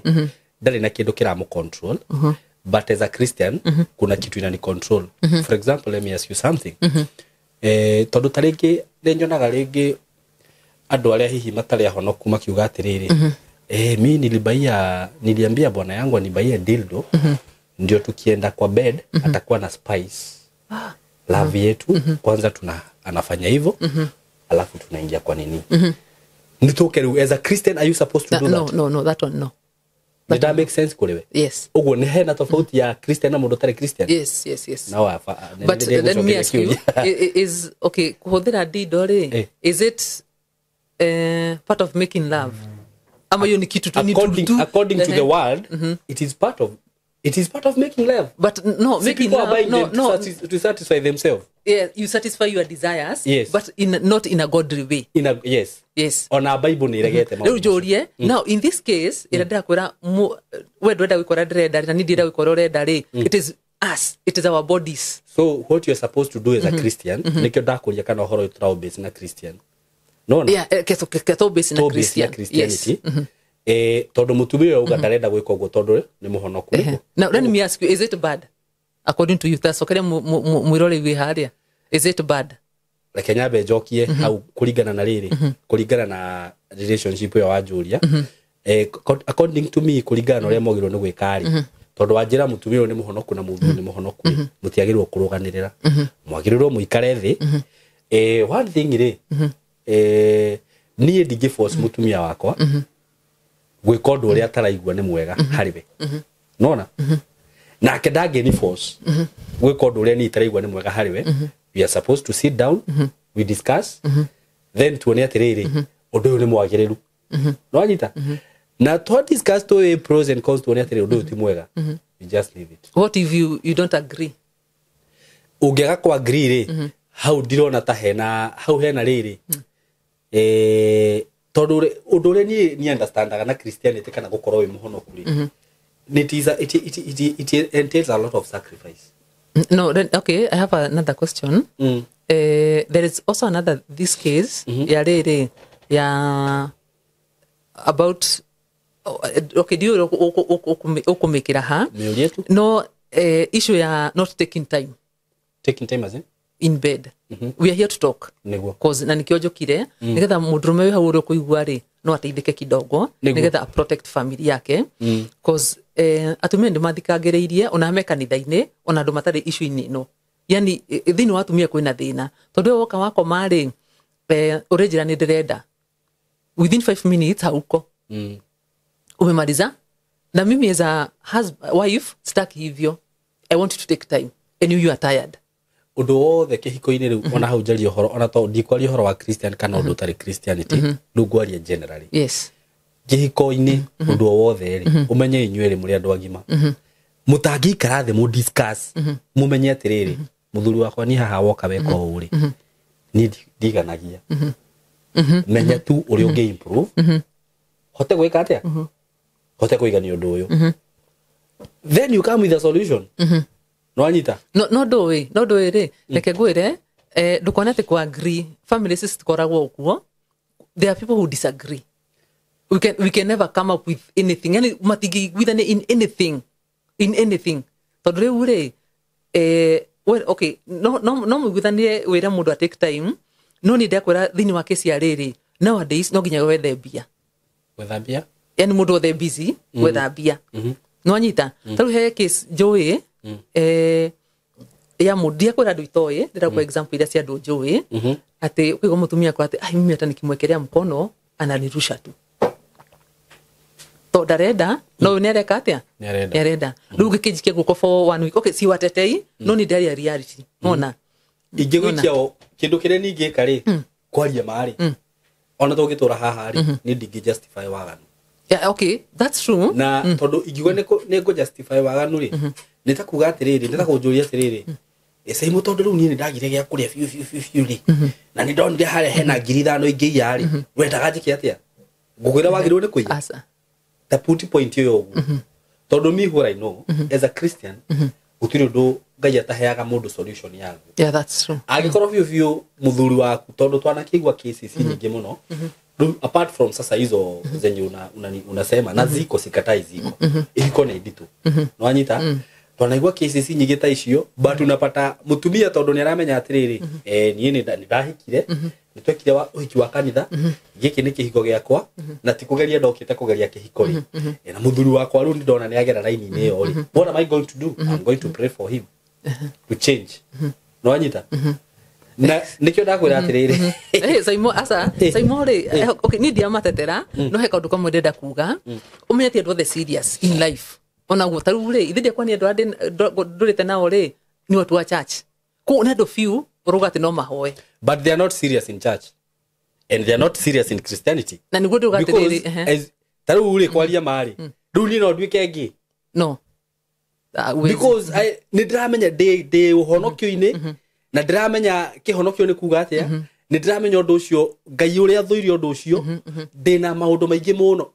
ndarĩ na kĩndũ kĩramũ control, but as a Christian kuna kitu inani control. For example, let me ask you something, tondũ ta rĩngĩ nĩ nyonaga rĩngĩ andũ arĩa hihi matarĩ ahonoku makiuga atĩrĩrĩ, mi nilibaia, niliambia bwana yangu anibaie dildo ndio tukienda kwa bed atakuwa na spice love yetu. Kwanza tuna anafanya hivyo, alafu tunaingia kwa nini nituke. Rĩu as a Christian, are you supposed to do No. that? No, that one, no. Did that make sense kũrĩ we? Yes. Ũguo nĩ hena tofauti ya Christian na mũndũ ũtarĩ Christian? Yes. Now But let me ask you, is okay kuhũthĩra dildo rĩ, is it part of making love ama hiyo ni kitu tu ni tu According to the world, it is part of making love. But no, See, making people are love, buying no, them no. to satisfy themselves. Yeah, you satisfy your desires, Yes. but in not in a godly way. In a, yes. Yes. Ona Bible nĩ iregete Rĩu maũndũ macio. njũrie, now in this case ĩrĩa ndĩrakwĩra, we ndwenda gwĩka ũrĩa ndĩrenda na niĩ ndĩrenda gwĩka ũrĩa ũrenda rĩ, it is us, it is our bodies. So what you're supposed to do as a Christian, nikĩo ndakũria kana ũhoro ũyũ tũraũ base na Christian, nona? Yeah, keto base na To base na Christian, yes. Christianity, tondũ mũtumia ũyũ auga ndarenda gwĩka ũguo tondũ nĩ mũhonoku, nĩguo? Now let me ask you, is it bad according to you? Tacokeria mwĩrore wĩ harĩa, is it bad? Reke nyambe njokie hau kũringana na rĩrĩ, kũringana na relationship ĩyo wanjũria, according to me, kũringana na ũrĩa mwagĩrĩirwo nĩ gwĩka rĩ, tondũ wanjĩra mũtumia ũyũ nĩ mũhonoku na mũthuri nĩ mũhonoku rĩ, mũtiagĩrĩirwo kũrũganĩrĩra, mwagĩrĩirwo mũikare thĩ. One thing rĩ, niĩ ndingĩ force mũtumia wakwa gwĩka ũndũ ũrĩa ataraigua nĩ mwega harĩ we, nona nake ndangĩni force gwĩka ũndũ ũrĩa niĩ itaraigua nĩ mwega harĩ we. We are supposed to sit down, we discuss, then tuone atĩrĩrĩ, ũndũ ũyũ nĩ mwagĩrĩru, nĩwanyita? Na twa discuss tũĩ pros and cons, tuone atĩrĩrĩ, ũndũ ũyũ ti mwega, we just leave it. What if you don't agree? Ũngĩaga kwa agree rĩ, hau ndirona ta hena hau hena rĩrĩ, tondũ ũndũ ũrĩa niĩ niĩ understandaga na Christianity kana gũkorwo wĩ mũhonoku rĩ, it is a, it, it, it, it entails a lot of sacrifice. No, then okay, I have another question. There is also another this case ya rĩrĩ ya about, oh, okay, ndiũĩ ũkũmĩkĩra ha. Mĩũrie tu. No, issue ya not taking time. Taking time as in? In bed. We are here to talk. Nĩguo. Cause na nikĩo njũkire nĩgetha mũndũrũme wĩ hau ũrĩa ũkũigua rĩ no ateithĩke kidogo, nĩgetha a protect family yake, cause atumia nĩ mathikangĩrĩirie ona me kanitha-inĩ, ona andũ matarĩ issue-inĩ ĩno, yani thĩinĩ wa atumia kwĩna thĩna, tondũ we woka wakoma rĩ, ũrĩnjĩra nĩ ndĩrenda within 5 minutes hauko, umemaliza Na mimi as a husband, wife, sitaki hivyo. I want you to take time and you are tired. Ũndũ wothe kĩhiko-inĩ rĩu, ona hau njarie ũhoro, ona to ndikwaria ũhoro wa Christian kana ũndũ ũtarĩ Christianity, rĩu ngwaria generally. Yes. Kĩhiko-inĩ ũndũ o wothe rĩ, ũmenye inyuĩ rĩ mũrĩ andũ agima, mũtangĩikara thĩ mũ discuss, mũmenye atĩrĩrĩ, mũthuri wakwa, niĩ haha woka weka ũũ rĩ, niĩ ndiganagia, menya tu ũrĩa ũngĩ improve, hote gwĩka atĩa, hote kũigania ũndũ ũyũ, then you come with a solution. Nĩwanyita? No ndũĩ, no ndũĩ rĩ, reke ngwĩre, ndũkone atĩ kũ agree, families citikoragwo ũguo. There are people who disagree. We can never come up with anything, yani matingĩiguithania in anything, in anything, tondũ rĩu rĩ, well, okay, no mũiguithanie wĩre mũndũ a take time, no nĩ ndakwĩra thĩinĩ wa kesi ya rĩrĩ nowadays no nginya wethe mbia. Gwetha mbia. Yani mũndũ othe busy gwetha mbia, nĩwanyita? Tarĩu he case njũĩ, ya mũndũ, ndiakwĩra andũ itoĩ, ndĩrakwa example iria cia andũ njũĩ, atĩ ũkaigua mũtumia akwa atĩ, "Ai, mimi hata nikimwekelea mkono ananirusha tu," to ndarenda, no ũyũ nĩareka atĩa? Nĩarenda. Nĩarenda. Rĩu ngĩkĩnjikia guoko for one week, okay, si watetei, no nĩ ndaria reality, nona? Ingĩgũikia o kĩndũ kĩrĩa ningĩka rĩ, kwaria marĩ, ona tũngĩtũra haha rĩ, nĩ ndingĩ justify waganu. Yeah, okay, that's true. Na tondũ ingiuga nĩ ngũ justify waganu rĩ, nĩ ta kuga atĩrĩrĩ, nĩ ta kũnjũria atĩrĩrĩ, ĩcaimũ, tondũ rĩu niĩ nĩ ndagire gĩa kũrĩa biũ biũ biũ biũ rĩ, na nĩ ndonire harĩa hena 5,000 ingĩiya rĩ, wendaga njĩke atĩa? Ngũkwĩra wagĩrĩirwo nĩ kũiya? Aca. Ta put point ĩyo ũguo, tondũ me, what I know as a Christian, gũtirĩ ũndũ Ngai ataheaga mũndũ solution yaguo. Yeah, that's true. Angĩkorwo biũ biũ mũthuri waku, tondũ twanakĩigua cases nyingĩ mũno rĩu, apart from sasa hizo zenye unasema na ziko, sikatai ziko, ihiko nĩ nditũ, nĩwanyita? Twanaigua cases nyingĩ ta icio, but unapata mũtumia tondũ nĩ aramenya atĩrĩrĩ, niĩ nĩ ndahikire, nĩ twekire wa ũhiki wa kanitha, gĩkĩ nĩ kĩhiko gĩakwa, na ti kũgeria ndokĩte kũgeria kĩhiko rĩ. Na mũthuri wakwa rĩu nĩ ndona nĩ agera raini-inĩ ĩyo rĩ, what am I going to do? I'm going to pray for him to change. Nĩwanyita? Na nĩkĩo ndakwĩra atĩrĩrĩ. Saimo, aca. Saimo rĩ, okay, niĩ ndiamatetera, no he kaũndũ kamwe ndĩrenda kuga. Ũmenye ti andũ othe serious in life onaguo. Ta rĩu rĩ, ithe ndiakwa nĩ andũ arĩa ndũrĩte nao rĩ, nĩ watu wa church kũu, nĩ andũ few ũrauga atĩ no mahoe. But they are not serious in church and they are not serious in Christianity. Na nĩguo ndĩuga Because atĩrĩrĩ, ta rĩu rĩ, kwaria marĩ, rĩu niĩ no nduĩke ngĩ No. Ah, huwezi. Because nĩ ndĩramenya ndĩ ũhonokio-inĩ, na ndĩramenya kĩhonokio nĩ kuga atĩa, nĩ ndĩramenya ũndũ ũcio Ngai ũrĩa thũire ũndũ ũcio, ndĩna maũndũ maingĩ mũno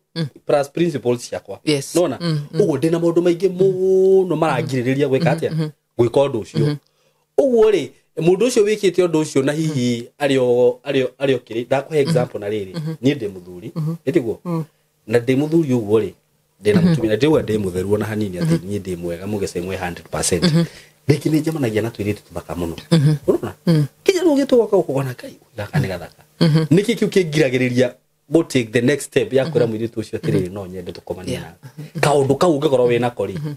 plus principles ciakwa. Nona ũguo ndĩna maũndũ maingĩ mũno marangirĩrĩria gwĩka atĩa, gwĩka ũndũ ũcio. Ũguo rĩ, mũndũ ũcio wĩkĩte ũndũ ũcio na hihi arĩ o kĩrĩ, ndakũhe example na rĩrĩ, niĩ ndĩ mũthuri, ĩtiguo? Na ndĩ mũthuri ũguo rĩ, ndĩna mũtumia, na ndĩuga ndĩ mũtheru ona hanini, atĩ niĩ ndĩ mwega mũgece mwe 100%. Rĩngĩ nĩ njemanagia na tũirĩtu tũthaka mũno, ũrona kinya rĩu ũgĩtũgoka ũkona Ngai, gaka nĩ gathaka. Nĩkĩ kĩu kĩngiragĩrĩria go take the next step ya kwĩra mũirĩtu ũcio atĩrĩrĩ, no nyende tũkomanie nawe? Kaũndũ kau ũngĩkorwo wĩnako rĩ,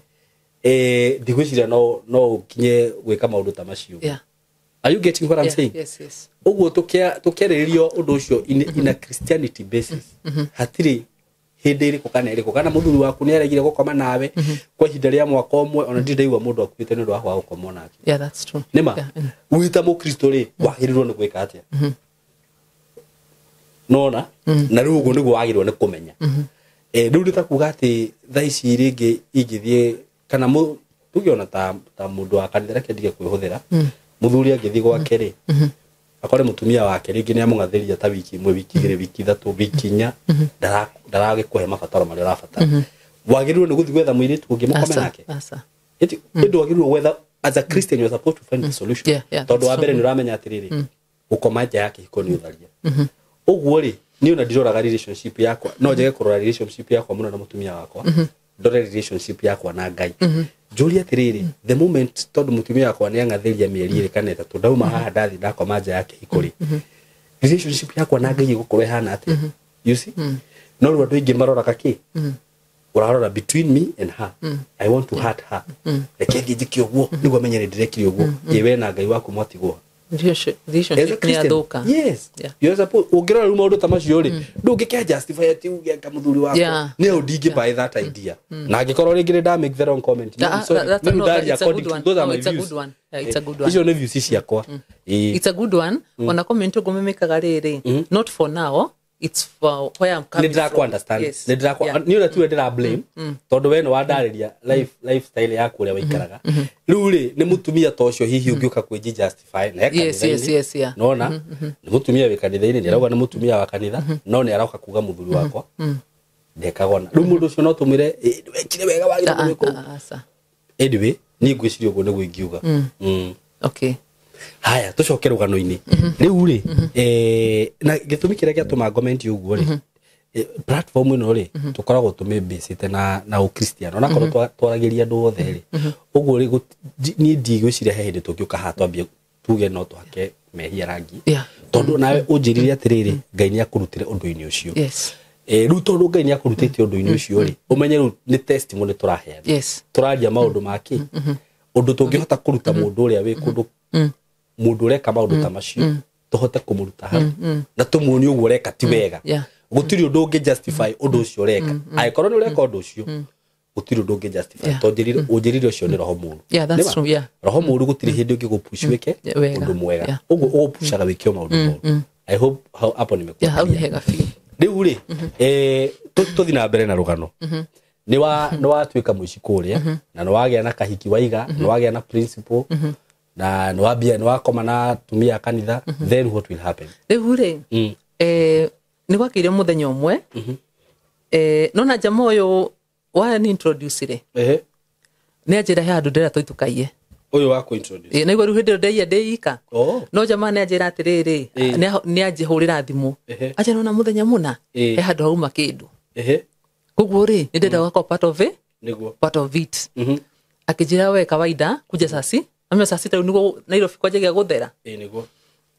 ndigwĩciria no ũkinye gwĩka maũndũ ta macio. Are you getting what I'm Yeah, saying? Yes. Ũguo tũkĩarĩrĩria ũndũ ũcio in a Christianity basis, hatirĩ hĩndĩ ĩrĩkũ kana ĩrĩkũ kana mũthuri waku nĩ aregire gũkoma nawe kwa ihinda rĩa mwaka ũmwe, ona ndirĩ ndaigua mũndũ akuĩte nĩ ũndũ wa kwaga gũkomwo nake. Yeah, that's true. Nĩma wĩ ta mũkristo rĩ, wagĩrĩirwo nĩ gwĩka atĩa? Nona na rĩu ũguo nĩguo wagĩrĩirwo nĩ kũmenya. Rĩu nĩ ta kuga atĩ thaa ici rĩngĩ ingĩthiĩ kana tuge ona ta mũndũ wa kanitha, reke ndige kwĩhũthĩra, mũthuri angĩthiĩ gwake rĩ, akore mũtumia wake rĩngĩ nĩ amũng'athĩria ta wiki ĩmwe, wiki 2, wiki 3, wiki 4, ndaragĩkũhe mabataro marĩa ũrabatara, wagĩrĩirwo nĩ gũthiĩ gwetha mũirĩtu ũngĩ mũkome Aca, nake? aca. Ĩti ĩndũ wagĩrĩirwo gwetha, as a Christian you are supposed to find the solution. Yeah, Tondũ wa that's mbere true. nĩ ũramenya atĩrĩrĩ, gũkoma nja ya kĩhiko nĩ ũtharia. Ũguo rĩ, niĩ ona ndiroraga relationship yakwa, no njage kũrora relationship yakwa mũno na mũtumia wakwa, ndore relationship yakwa na Ngai, njũrie atĩrĩrĩ, the moment tondũ mũtumia wakwa nĩ ang'athĩria mĩeri 2 kana 3, ndauma haha ndathiĩ ndakoma nja ya kĩhiko rĩ, relationship yakwa na Ngai ĩgũkorwo ĩhana atĩa? You see? No rĩu andũ aingĩ maroraga kĩ ũrarora between me and her. I want to hurt her, reke thiĩ njĩke ũguo nĩguo amenye nĩ ndĩrekire ũguo. Ĩ we na Ngai waku mwatigwo? Relationship nĩ yathũka. Yes. Yeah. You're supposed ũngĩrora rĩu maũndũ ta macio rĩ, ndũngĩkĩa justify atĩ uge anga mũthuri wakwa Yeah. nĩ hau ndingĩ buy that idea, na angĩkorwo rĩngĩ nĩ nda make the wrong comment, no, I'm sorry. That's Nĩ no, ndaria it's a good according to- one. those are No, my it's a views. good one. Yeah, it's a good one. Icio nĩ views ciakwa. Ĩĩ. It's a good one. Ona comment ũguo mĩmĩkaga rĩrĩ, not for now, it's for where I'm Nĩ coming ndĩrakũ from. understand. Yes. Nĩ ndĩrakũ Yeah. nĩ ũrĩa tuwe ndĩra blame, tondũ we nĩ wandarĩria lifestyle yaku ũrĩa waikaraga. Rĩu rĩ, nĩ mũtumia ta ũcio hihi ũngĩũka kwĩnji justify na e Yes, yes, kanitha-inĩ. yes, yeah. Nona nĩ mũtumia wĩ kanitha-inĩ, nĩ arauga nĩ mũtumia wa kanitha, no nĩ aroka kuga mũthuri wakwa ndekaga ona. Rĩu mũndũ ũcio no tũmwĩre, "Ĩ, wekire wega wagĩrĩirwo Ah, gwĩka ũguo." ah, ah, sa. Anyway, niĩ ngwĩciria ũguo nĩguo ingiuga. Okay. Haya, tũcoke rũgano-inĩ rĩu rĩ, na gĩtũmi kĩrĩa gĩatũma ngomenti ũguo rĩ, platform ĩno rĩ, tũkoragwo tũmĩmbĩcĩte na ũkristiano, onakorwo twaragĩria andũ othe rĩ, ũguo rĩ, niĩ ndigwĩciria he hĩndĩ tũngĩũka haha twambie tuge no tũhake mehia rangi, Yeah. tondũ nawe ũnjĩrire atĩrĩrĩ, Ngai nĩ akũrutire ũndũ-inĩ ũcio. Yes. Rĩu tondũ Ngai nĩ akũrutĩte ũndũ-inĩ ũcio rĩ, ũmenye rĩu nĩ testimony tũraheana. Yes. Tũraria maũndũ ma kĩ ũndũ tũngĩhota kũruta mũndũ ũrĩa wĩ kũndũ, mũndũ ũreka maũndũ ta macio, tũhote kũmũruta hau na tũmuonie ũguo ũreka ti wega. Yeah. Gũtirĩ ũndũ ũngĩ justify ũndũ ũcio ũreka. Angĩkorwo nĩ ũreka ũndũ ũcio, gũtirĩ ũndũ ũngĩ justify. Yeah. Tondũ ũnjĩrire ũcio nĩ roho mũũru. Yeah, that's Nĩ ma? true, yeah. Roho mũũru gũtirĩ hĩndĩ ũngĩ gũpush wĩke Yeah, wega. ũndũ mwega. Yeah. Ũguo ũgũpushaga wĩke o maũndũ moru. I hope hau hapo Yeah, hau nĩ nimekuwa. hega biũ. Rĩu rĩ, tũthiĩ na mbere na rũgano. Nĩ watuĩka mũici kũrĩa, na nĩ wagĩa na kahiki waiga, nĩ wagĩa na principle, na nĩ wambia nĩ wakoma na atumia a kanitha, then what will happen? Rĩu rĩ, nĩ gwakĩire mũthenya ũmwe, nona jama ũyũ wa ni introduce rĩ, Ehe. nĩ anjĩra he handũ ndĩrenda tũitũkaiye. Ũyũ wa kũ-introduce. Naigua rĩu hĩndĩ ĩyo ndaiya ndĩika. Oh. No jamaa nĩ anjĩra atĩrĩrĩ, Ĩĩ. nĩ anjĩhũrĩra thimũ, Ehe. anjĩra ona mũthenya mũna Ĩĩ. he handũ hauma kĩndũ, Ehe. koguo rĩ, nĩ ndĩrenda gũgakorwo part of it, Nĩguo. part of it. Akĩnjĩra we kawaida kuja saa si amenya saa sita rĩu nĩguo Nairobi kwanjagia gũthera. Ĩĩ, nĩguo.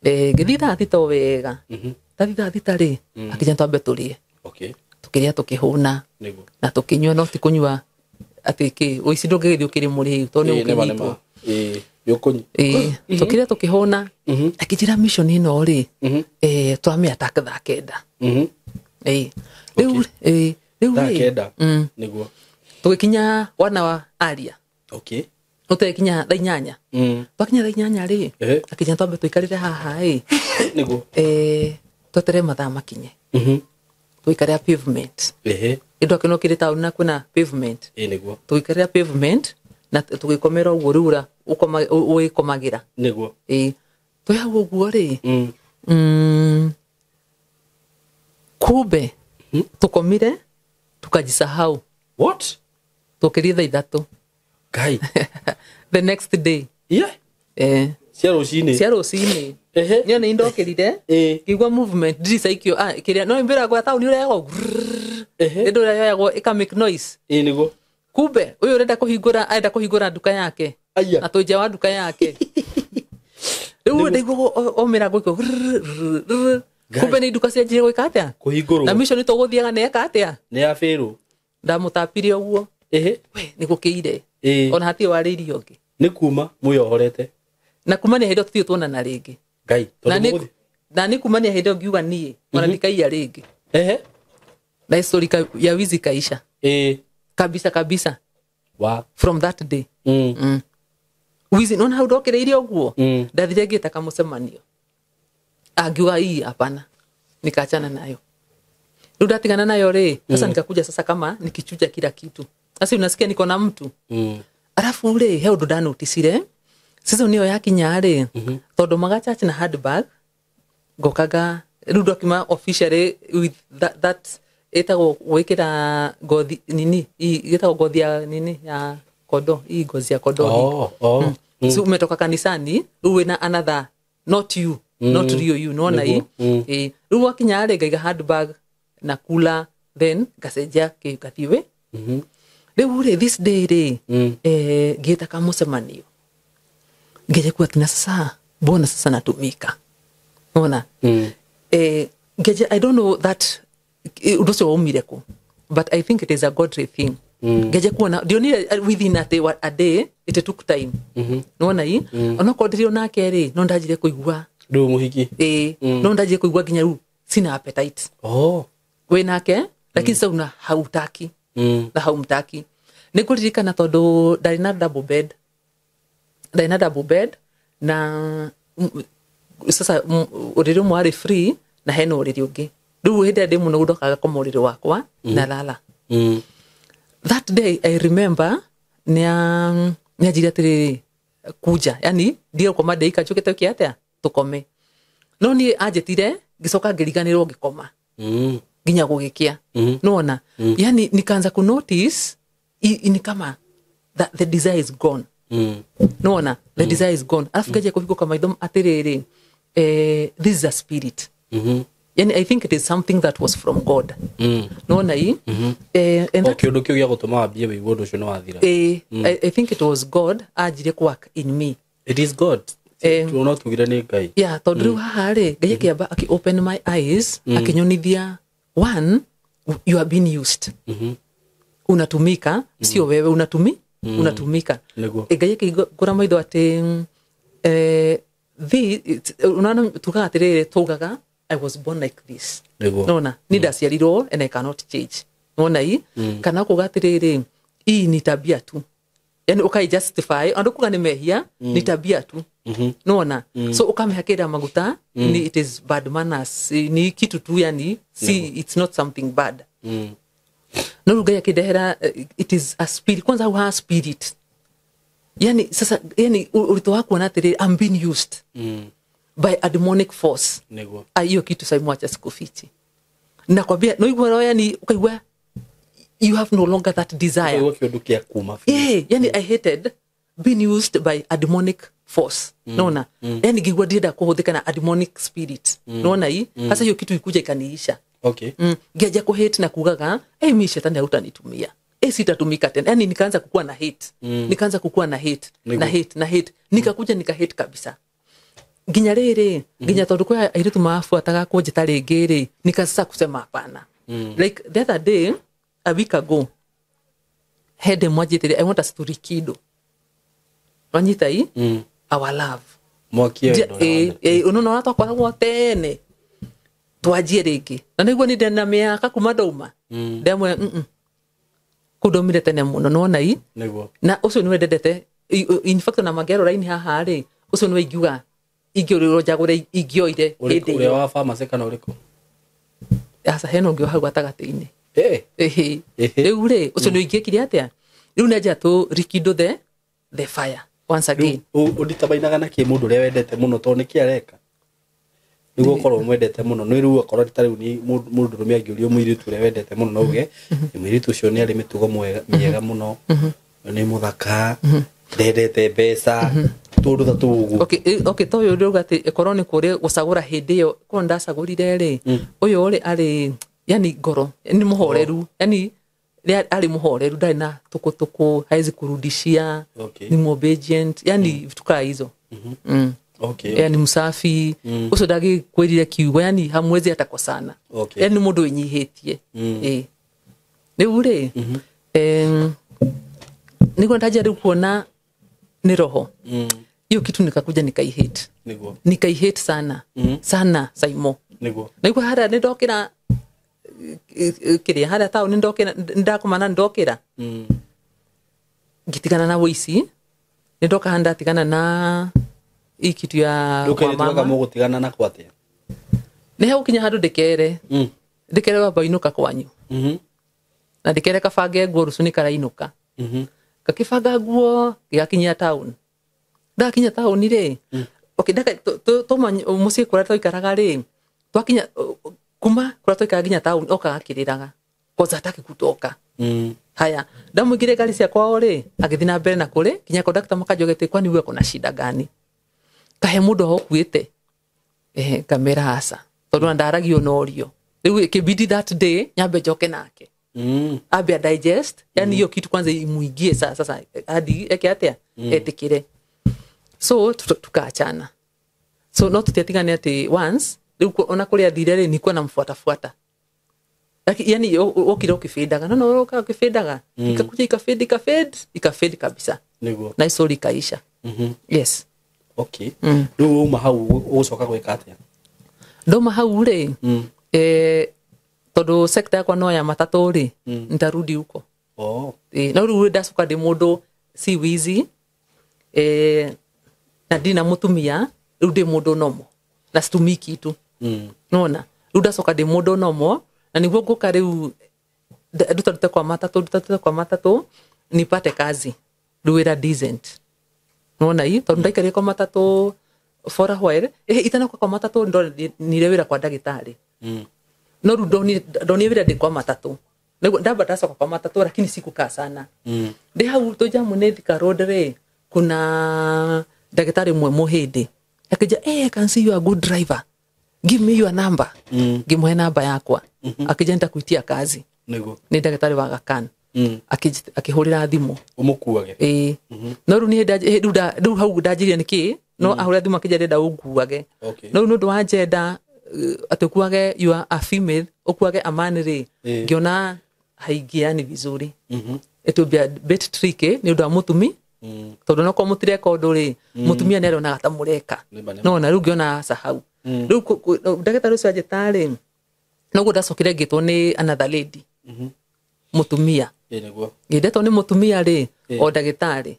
Ngĩthiĩ thaa 6 o wega, ndathiĩ thaa 6 rĩ, akĩnjĩra twambe tũrĩe. Okay. Tũkĩrĩa tũkĩhũna Nĩguo. na tũkĩnyua, no ti kũnyua atĩ kĩ ũici, ndũngĩgĩthiĩ ũkĩrĩ mũrĩu tondũ nĩ Ĩĩ, nĩma, ũkĩnyitwo. nĩma. Ĩĩ, nĩ Ĩĩ, tũkĩrĩa tũkĩhũna, akĩnjĩra mission ĩno rĩ, twamĩ attack thaa 9. Ĩĩ. Rĩu ĩĩ, rĩu Thaa rĩ, 9. Nĩguo. Tũgĩkinya wana wa aria, Okay. tũtekinya thaa 8. Twakinya thaa 8 rĩ, Ehe. akĩnjĩra twambe tũikarĩre haha ĩ, Nĩguo. tweterere mathaa makinye, tũikarĩra pavement. Ehe. Ĩndũ akĩona ũkĩrĩ taũni na kwĩna pavement. Ĩĩ, nĩguo. Tũgĩikarĩra pavement na tũgĩkomera ũguo rĩu ũrĩa wĩkomagĩra. Nĩguo. Ĩĩ, twĩ hau ũguo rĩ, kumbe tũkomire tukajisahau. What? Tũkĩrie thaa 3. Ngai. The next day. Yeah. Cia rũcinĩ. Cia rũcinĩ. Ehe. Niĩ nĩ ndokĩrire, ngĩigua movement ndirica ikio, kĩrĩa no mbĩra gwa taũni ũrĩa Ehe. ĩndũ ũrĩa yoyagwo ĩka make noise. Ĩĩ, nĩguo. Kumbe ũyũ ũrenda kũhingũra arenda kũhingũra nduka yake. Aya. Na twĩ nja wa nduka yake rĩu ndaigua o mĩrango ĩkio. Ngai. Kumbe nĩ nduka cianjire gwĩka atĩa? Kũhingũrwo. Na mission tũgũthiaga nĩ eka atĩa? Nĩ ya bĩrũ. Ndamũtapire ũguo. Ehe. We nĩ gũkĩire. Ĩĩ. Ona hatirĩ warĩirie ũngĩ. Nĩ kuma mwĩyohorete. Na kumania hĩndĩ ĩyo tũtirĩ tuonana rĩngĩ. Ngai. Na Tondũ nĩ mũgũthiĩ. na nĩ kumania hĩndĩ ĩyo ngiuga niĩ ona ndikaiya rĩngĩ. Ehe. Na story ya wizi kaisha. Ĩĩ. Kabisa kabisa. Wa. From that day. Wizi nona hau ndokĩrĩire ũguo, ndathire ngĩta kamũcemanio, angiuga ii hapana, nikaachana nayo. Rĩu ndatigana nayo rĩ, sasa nikakuja sasa kama nikichuja kila kitu, sasa unasikia niko na mtu. Arafu rĩ, he ũndũ ndanoticire season ĩyo yakinya rĩ, tondũ maga church na handbag ngokaga rĩu ndokima officially with that ĩtagwo gwĩkĩra ngothi nini, ĩtagwo ngothi ya nini ya kondo, hii ngozi ya kondo hii. Oh, oh. So umetoka kanisani rĩu wĩna another, not you, not real you, nona hii. Ĩĩ, rĩu wakinya rĩ, ngaiga handbag na kula, then ngacenjia kĩ ngathiĩ wĩ. Rĩu rĩ, this day rĩ, ngĩta kamũcemanio, ngeje kuwa tina sasa mbona sasa natumika ona. Ngeje, I don't know that ũndũ ũcio waumire kũ, but I think it is a godly thing. Ngeje kuona ndionire within ati a day, it took time. Nona i onokorwo ndiri onake ri no ndanjire kuigua Rĩu mũhiki. No ndanjire kuigua nginya rĩu sina appetite. Oh. Wĩ nake lakini sasa una hautaki na haumtaki. Nĩngũririkana tondũ ndarĩ na double bed, ndarĩ na double bed na sasa ũrĩrĩ ũmwe warĩ free na hena ũrĩrĩ ũngĩ. Rĩu hĩndĩ ĩrĩa ndĩ mũnogu ndokaga koma ũrĩrĩ wakwa na lala. That day I remember nĩanjire atĩrĩrĩ kuja, yani ndiye gũkoma ndĩika njũkĩte ũkĩ atĩa tũkome. No niĩ anjĩtire ngĩcoka ngĩriganĩrwo ngĩkoma nginya gũgĩkĩa. Nona yani nikaanza ku notice ni kama the desire is gone. Nona the desire is gone. Alafu ngaja kũhingũka maitho atĩrĩrĩ, this is a spirit. Yani I think it is something that was from God. Nona i and O that, kĩũndũ kĩu gĩa gũtũma wambie wĩigue ũndũ ũcio nĩ wathira. I think it was God anjirie ku work in me. It is God. No tugire nĩ Ngai. Yeah, tondũ rĩu haha rĩ Ngai akĩamba akĩ open my eyes, akĩnyonithia one, you are being used. Unatumika, sio wewe unatumika. Nĩguo. Ngai akĩhingũra maitho atĩ unaona tugaga atĩrĩrĩ, tugaga I was born like this. Nĩguo. Nona ni ndaciarirwo and I cannot change. Nona i kana kuga atĩrĩrĩ hii ni tabia tu, yani ukai justify andu kuga ni mehia, ni tabia tu. Nona so ukamehakĩra maguta ni it is bad manners, ni kitu tu, yani si it's not something bad. No Ngai akĩndehera it is a spirit, kwanza ha spirit, yani sasa yani urito wa kuona atĩrĩrĩ I'm being used by a demonic force. Nĩguo. Hiyo kitu sasa mwacha sikufichi, nakwambia no igua roho, yani ukaigua you have no longer that desire. Ũkaigua kĩũndũ kĩa kuma biũ. Yeah, yani I hated being used by a demonic force. Naona yani ngigua ndienda kuhuthika na a demonic spirit. Naona hii sasa hiyo kitu ikuja ikaniisha. Okay. Ngianjia kuhate na kugaga mimi shetani hautanitumia, sitatumika tena. Yani nikaanza kukua na hate. Nikaanza kukua na hate na hate na hate, nikakuja nika hate kabisa nginya rĩrĩ, nginya tondũ kwĩ airĩtu mabuataga kũnjĩta rĩngĩ rĩ, nikasasa kusema hapana. Like the other day, a week ago, hende mwanjĩtĩre I want us to rekindle, wanyita i our love. Mwakie wendo na Unaona ũrĩa twakoragwo tene twanjie rĩngĩ, na nĩguo nĩ ndĩna mĩaka kuma ndauma ndamwĩra kũu ndaumire tene mũno, nĩwona i Nĩguo. na ũcio nĩwe ndendete. In fact ona mangĩarora raini haha rĩ, ũcio nĩwe ingiuga ingĩũrĩrwo njagũre ingĩoire Ũrĩkũ, hĩndĩ ũrĩa ĩyo. wa pharmacy kana ũrĩkũ? Aca, hena ũngĩ o hau gatagatĩ-inĩ. Ehe. Rĩu rĩ ũcio nĩ ingĩekire atĩa, rĩu nĩ tũ rekindle the fire once again. Rĩu ũnditabainaga na kĩ mũndũ ũrĩa wendete mũno tondũ nĩkĩ areka nĩguo ũkorwo ũmwendete mũno? Nĩ rĩu akorwo ta rĩu nĩ mũndũrũme angĩũrio mũirĩtu ũrĩa wendete mũno, no uge mũirĩtu ũcio nĩ arĩ mĩtugo mĩega mũno, nĩ mũthaka, ndendete mbeca, tũndũ ta tũu ũguo. Okay, okay, to ũyũ ndĩrauga atĩ ĩkorwo nĩ kũrĩ gũcagũra hĩndĩ ĩyo korwo ndacagũrire rĩ, ũyũ rĩ arĩ yani ngoro nĩ mũhoreru, yani arĩ mũhoreru, ndarĩ na tũkũtũkũ, hawezi kurudishia, ni obedient, yani vitu kaa hizo. Yani msafi, ũcio ndagĩkwĩrire kiugo, yani hamwezi atakosana. Yani nĩ mũndũ wĩnyihĩtie. Rĩu rĩ nĩguo ndanjia rĩu kuona nĩ roho. Hiyo kitu nikakuja nikaihate. Nĩguo. Nikaihate sana. Sana Saimo. Nĩguo. Naigua harĩa nĩ ndokĩra kĩrĩa harĩa taũni ndokĩra ndakoma na ndokĩra ngĩtigana na wũici, nĩ ndoka haha ndatigana na hii kitu ya Rĩu kwa kairĩtu gaka mama. mũgũtigana nako atĩa? Nĩ hegũkinya handũ ndĩkere ndĩkere wamba inũka kwanyu, na ndĩkere kabange nguo rũciũ nĩ karainũka. Gakĩbanga nguo gĩgakinyia town, ndakinya taũni rĩ, okay, ndaka tuma mũciĩ kũrĩa twaikaraga rĩ, twakinya kuma kũrĩa twaikaraga nginya taũni okaga akĩrĩraga kwanza hataki kutoka. Haya, ndamũingĩrie ngari cia kwao rĩ, agĩthiĩ na mbere na kũrĩ nginya kondakta makanjogete, kwani wewe kuna shida gani? Kahe mũndũ aho ũkuĩte, ngamera aca, tondũ ona ndaragio norio. Rĩu ĩkĩbidi that day nyambe njoke nake ambe a digest, yani hiyo kitu kwanza imuingie sasa hadi eke atĩa etĩkĩre. So tukaachana. So no tutiatigane atĩ once rĩu ona kũrĩa athire rĩ, nikuwa namfuatafuata. Yani wokire ukifedaga no no ukifedaga ikakuja ikafade ikafade ikafade kabisa niguo na story ikaisha. Yes. Okay. Riu uma hau ugucoka gwika atia? Ndoma hau ri tondu sector yakwa no ya matatu ri ntarudi huko. Oh. Na riu ndacoka ndi mundu si wizi na ndina mutumia riu ndi mundu nomo na situmii kitu. Nona riu ndacoka ndi mundu nomo na niguo nguka riu ndutarute kwa matatu ndutarute kwa matatu nipate kazi riu wira decent. Nona hii tondu ndaikarire kwa matatu for a while itana kwa matatu ndonire wira kwa ndagitari. No riu ndonire wira ndi kwa matatu niguo ndamba ndacoka kwa matatu lakini sikukaa sana. Ndi hau tujamu ni Thika Road ri kuna ndagitari mwe muhindi akija I can see you are a good driver, give me your number. Ngimuhe namba yakwa. Akija nitakuitia kazi. Niguo ni ndagitari wa Aga akihurira thimu umukuage. No riu ni riu hau ndanjirie niki no ahurira thimu akija ndenda unguage. No riu nundu wa njenda ati ukuage you are a female ukuage a man ri ngiona haingiani vizuri. It will be a bit tricky ni undu wa mutumi tondu no ko mutireka undu ri mutumia ni aronaga ta mureka no na riu ngiona sahau riu ndagitari ucio anjĩta noguo ndacokire ngĩtwo ni another lady mutumia. Niguo ngĩndetwo ni mutumia ri o ndagitari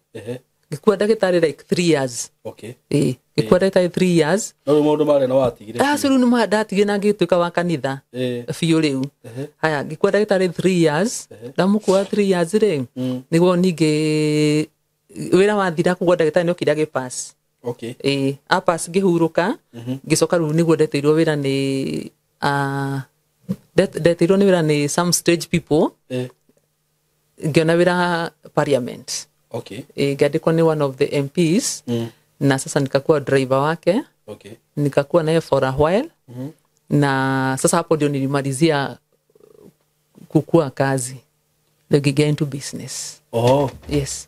ngĩkua ndagitari like 3 years. Okay. Ngĩkua ndagitari 3 years no riu maundu marĩa no watigire. Acio riu nĩ ndatigire na ngĩtuĩka wa kanitha biũ rĩu. Haya ngĩkua ndagĩtarĩ 3 years ndamũkua 3 years rĩ nĩguo ningĩ wĩra wathira kũguo ndagĩtarĩ nĩokire agĩpass. Okay. Apass ngĩhurũka ngĩcoka rĩu nĩguo ndeteirwo wĩra nĩ ndeteirwo nĩ wĩra nĩ some stage people. Ngĩona wĩra parliament. Okay. Ngĩandĩkwo nĩ one of the MPs. Na sasa nikakuwa driver wake. Okay. Nikakuwa naye for a while. Na sasa hapo ndio nilimalizia kukua kazi. Ndio into business. Oh. Yes.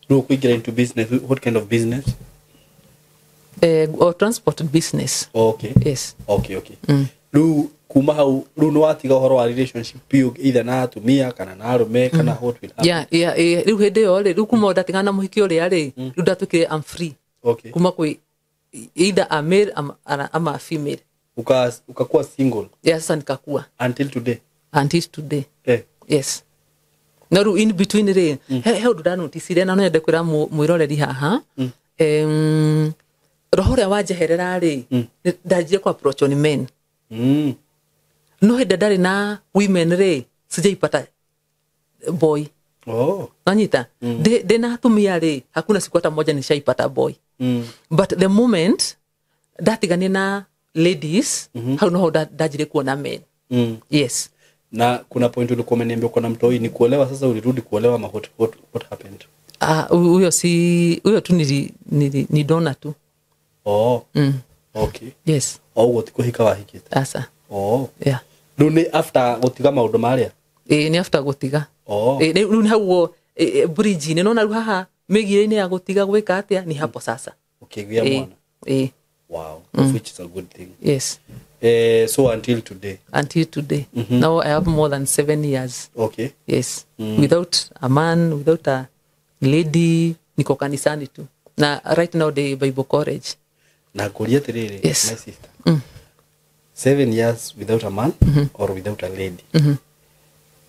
No, we get into business. What kind of business? Or transport business. Oh, okay. Yes. Okay, okay. Riu kuma hau riu ni watiga uhoro wa relationship biũ either na atumia kana na arume kana what will happen. Yeah, riu hindi yo ri riu kuma ndatigana na muhiki uria ri riu ndatukire I'm free. Okay. Kuma kwi either a male ama a female. Ukakuwa single. Yes, sasa nikakuwa until today. Until today. Yes. Na riu in between ri he undu ndanoticire na no nyende kwira mwiroreri haha. Roho ria wanjeherera ri ndanjire ku approach on men. No hĩndĩ ndarĩ na women rĩ sijaipata boy. Oh. Nanyita ndĩ na atumia rĩ hakuna siku hata moja nishaipata boy. But the moment ndatiganie na ladies hau noho ndanjire kuona men. Yes. Na kuna point ulikuwa umeniambia uko na mtoi ni kuolewa sasa ulirudi kuolewa ma what happened? Huyo si huyo tu ni dona tu. Oh. Okay. Yes. O gutikuhika wahikite. Asa. Oh. Yeah. Riu ni after gutiga maundu maria? Ni after gutiga. Oh. Riu ni hau bridge ni nona riu haha migire-ini ya gutiga gwika atia ni hapo sasa. Ukigwia mwana. Wow. Which is a good thing. Yes. So until today. Until today. Now I have more than 7 years. Okay. Yes. Without a man, without a lady, niko kanisani tu. Na right now the Bible College. Na ngurie atiriri, yes. My sister. 7 years without a man or without a lady.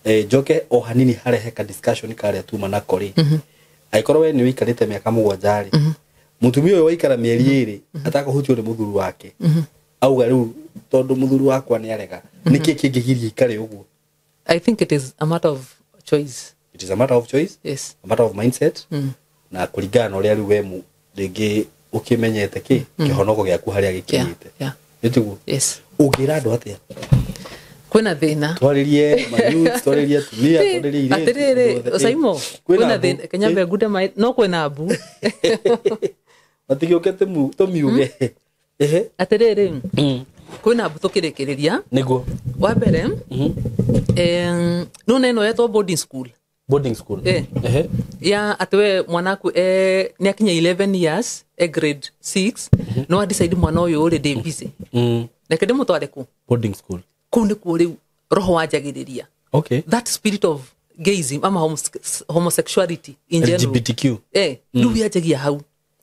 Njoke o hanini harehe ka discussion karia tuma nako ri. Aikorwo we ni wikarite miaka mugwanja ri. Mutumia uyu waikara mieri iri atakũhutio nĩ mũthuri wake. Auga riu tondu mũthuri wakwa nĩ arega. Nĩkĩ kĩngĩgiria ikare ũguo? I think it is a matter of choice. It is a matter of choice. Yes. A matter of mindset. Na kũringana na ũrĩa rĩu we rĩngĩ ũkĩmenyete kĩ kĩhonoko gĩaku harĩa gĩkinyĩte. Yeah. Nĩtiguo? Yes. Ũngĩra andũ atĩa? Kwĩna thĩna. Twarĩrie mayouth, twarĩrie atumia, twarĩrie airĩtu. Atĩrĩrĩ, Saimo, kwĩna thĩna. Kenya mbegu mai no kwĩna mbu. Matigĩũke tũmiuge. Ehe. Atĩrĩrĩ, kwĩna mbu tũkĩrĩkĩrĩria. Nĩguo. Wa mbere, no neno yetwo boarding school. Boarding school. Ehe. Ya atĩ we mwanaku nĩ akinya 11 years, grade 6, no a decide mwana ũyũ rĩ ndĩ busy. Reke ndĩmũtware kũ? Boarding school. Kũu nĩkuo rĩu roho wanjagĩrĩria. Okay. That spirit of gayism ama homosexuality in general. LGBTQ. Rĩu yanjagia hau.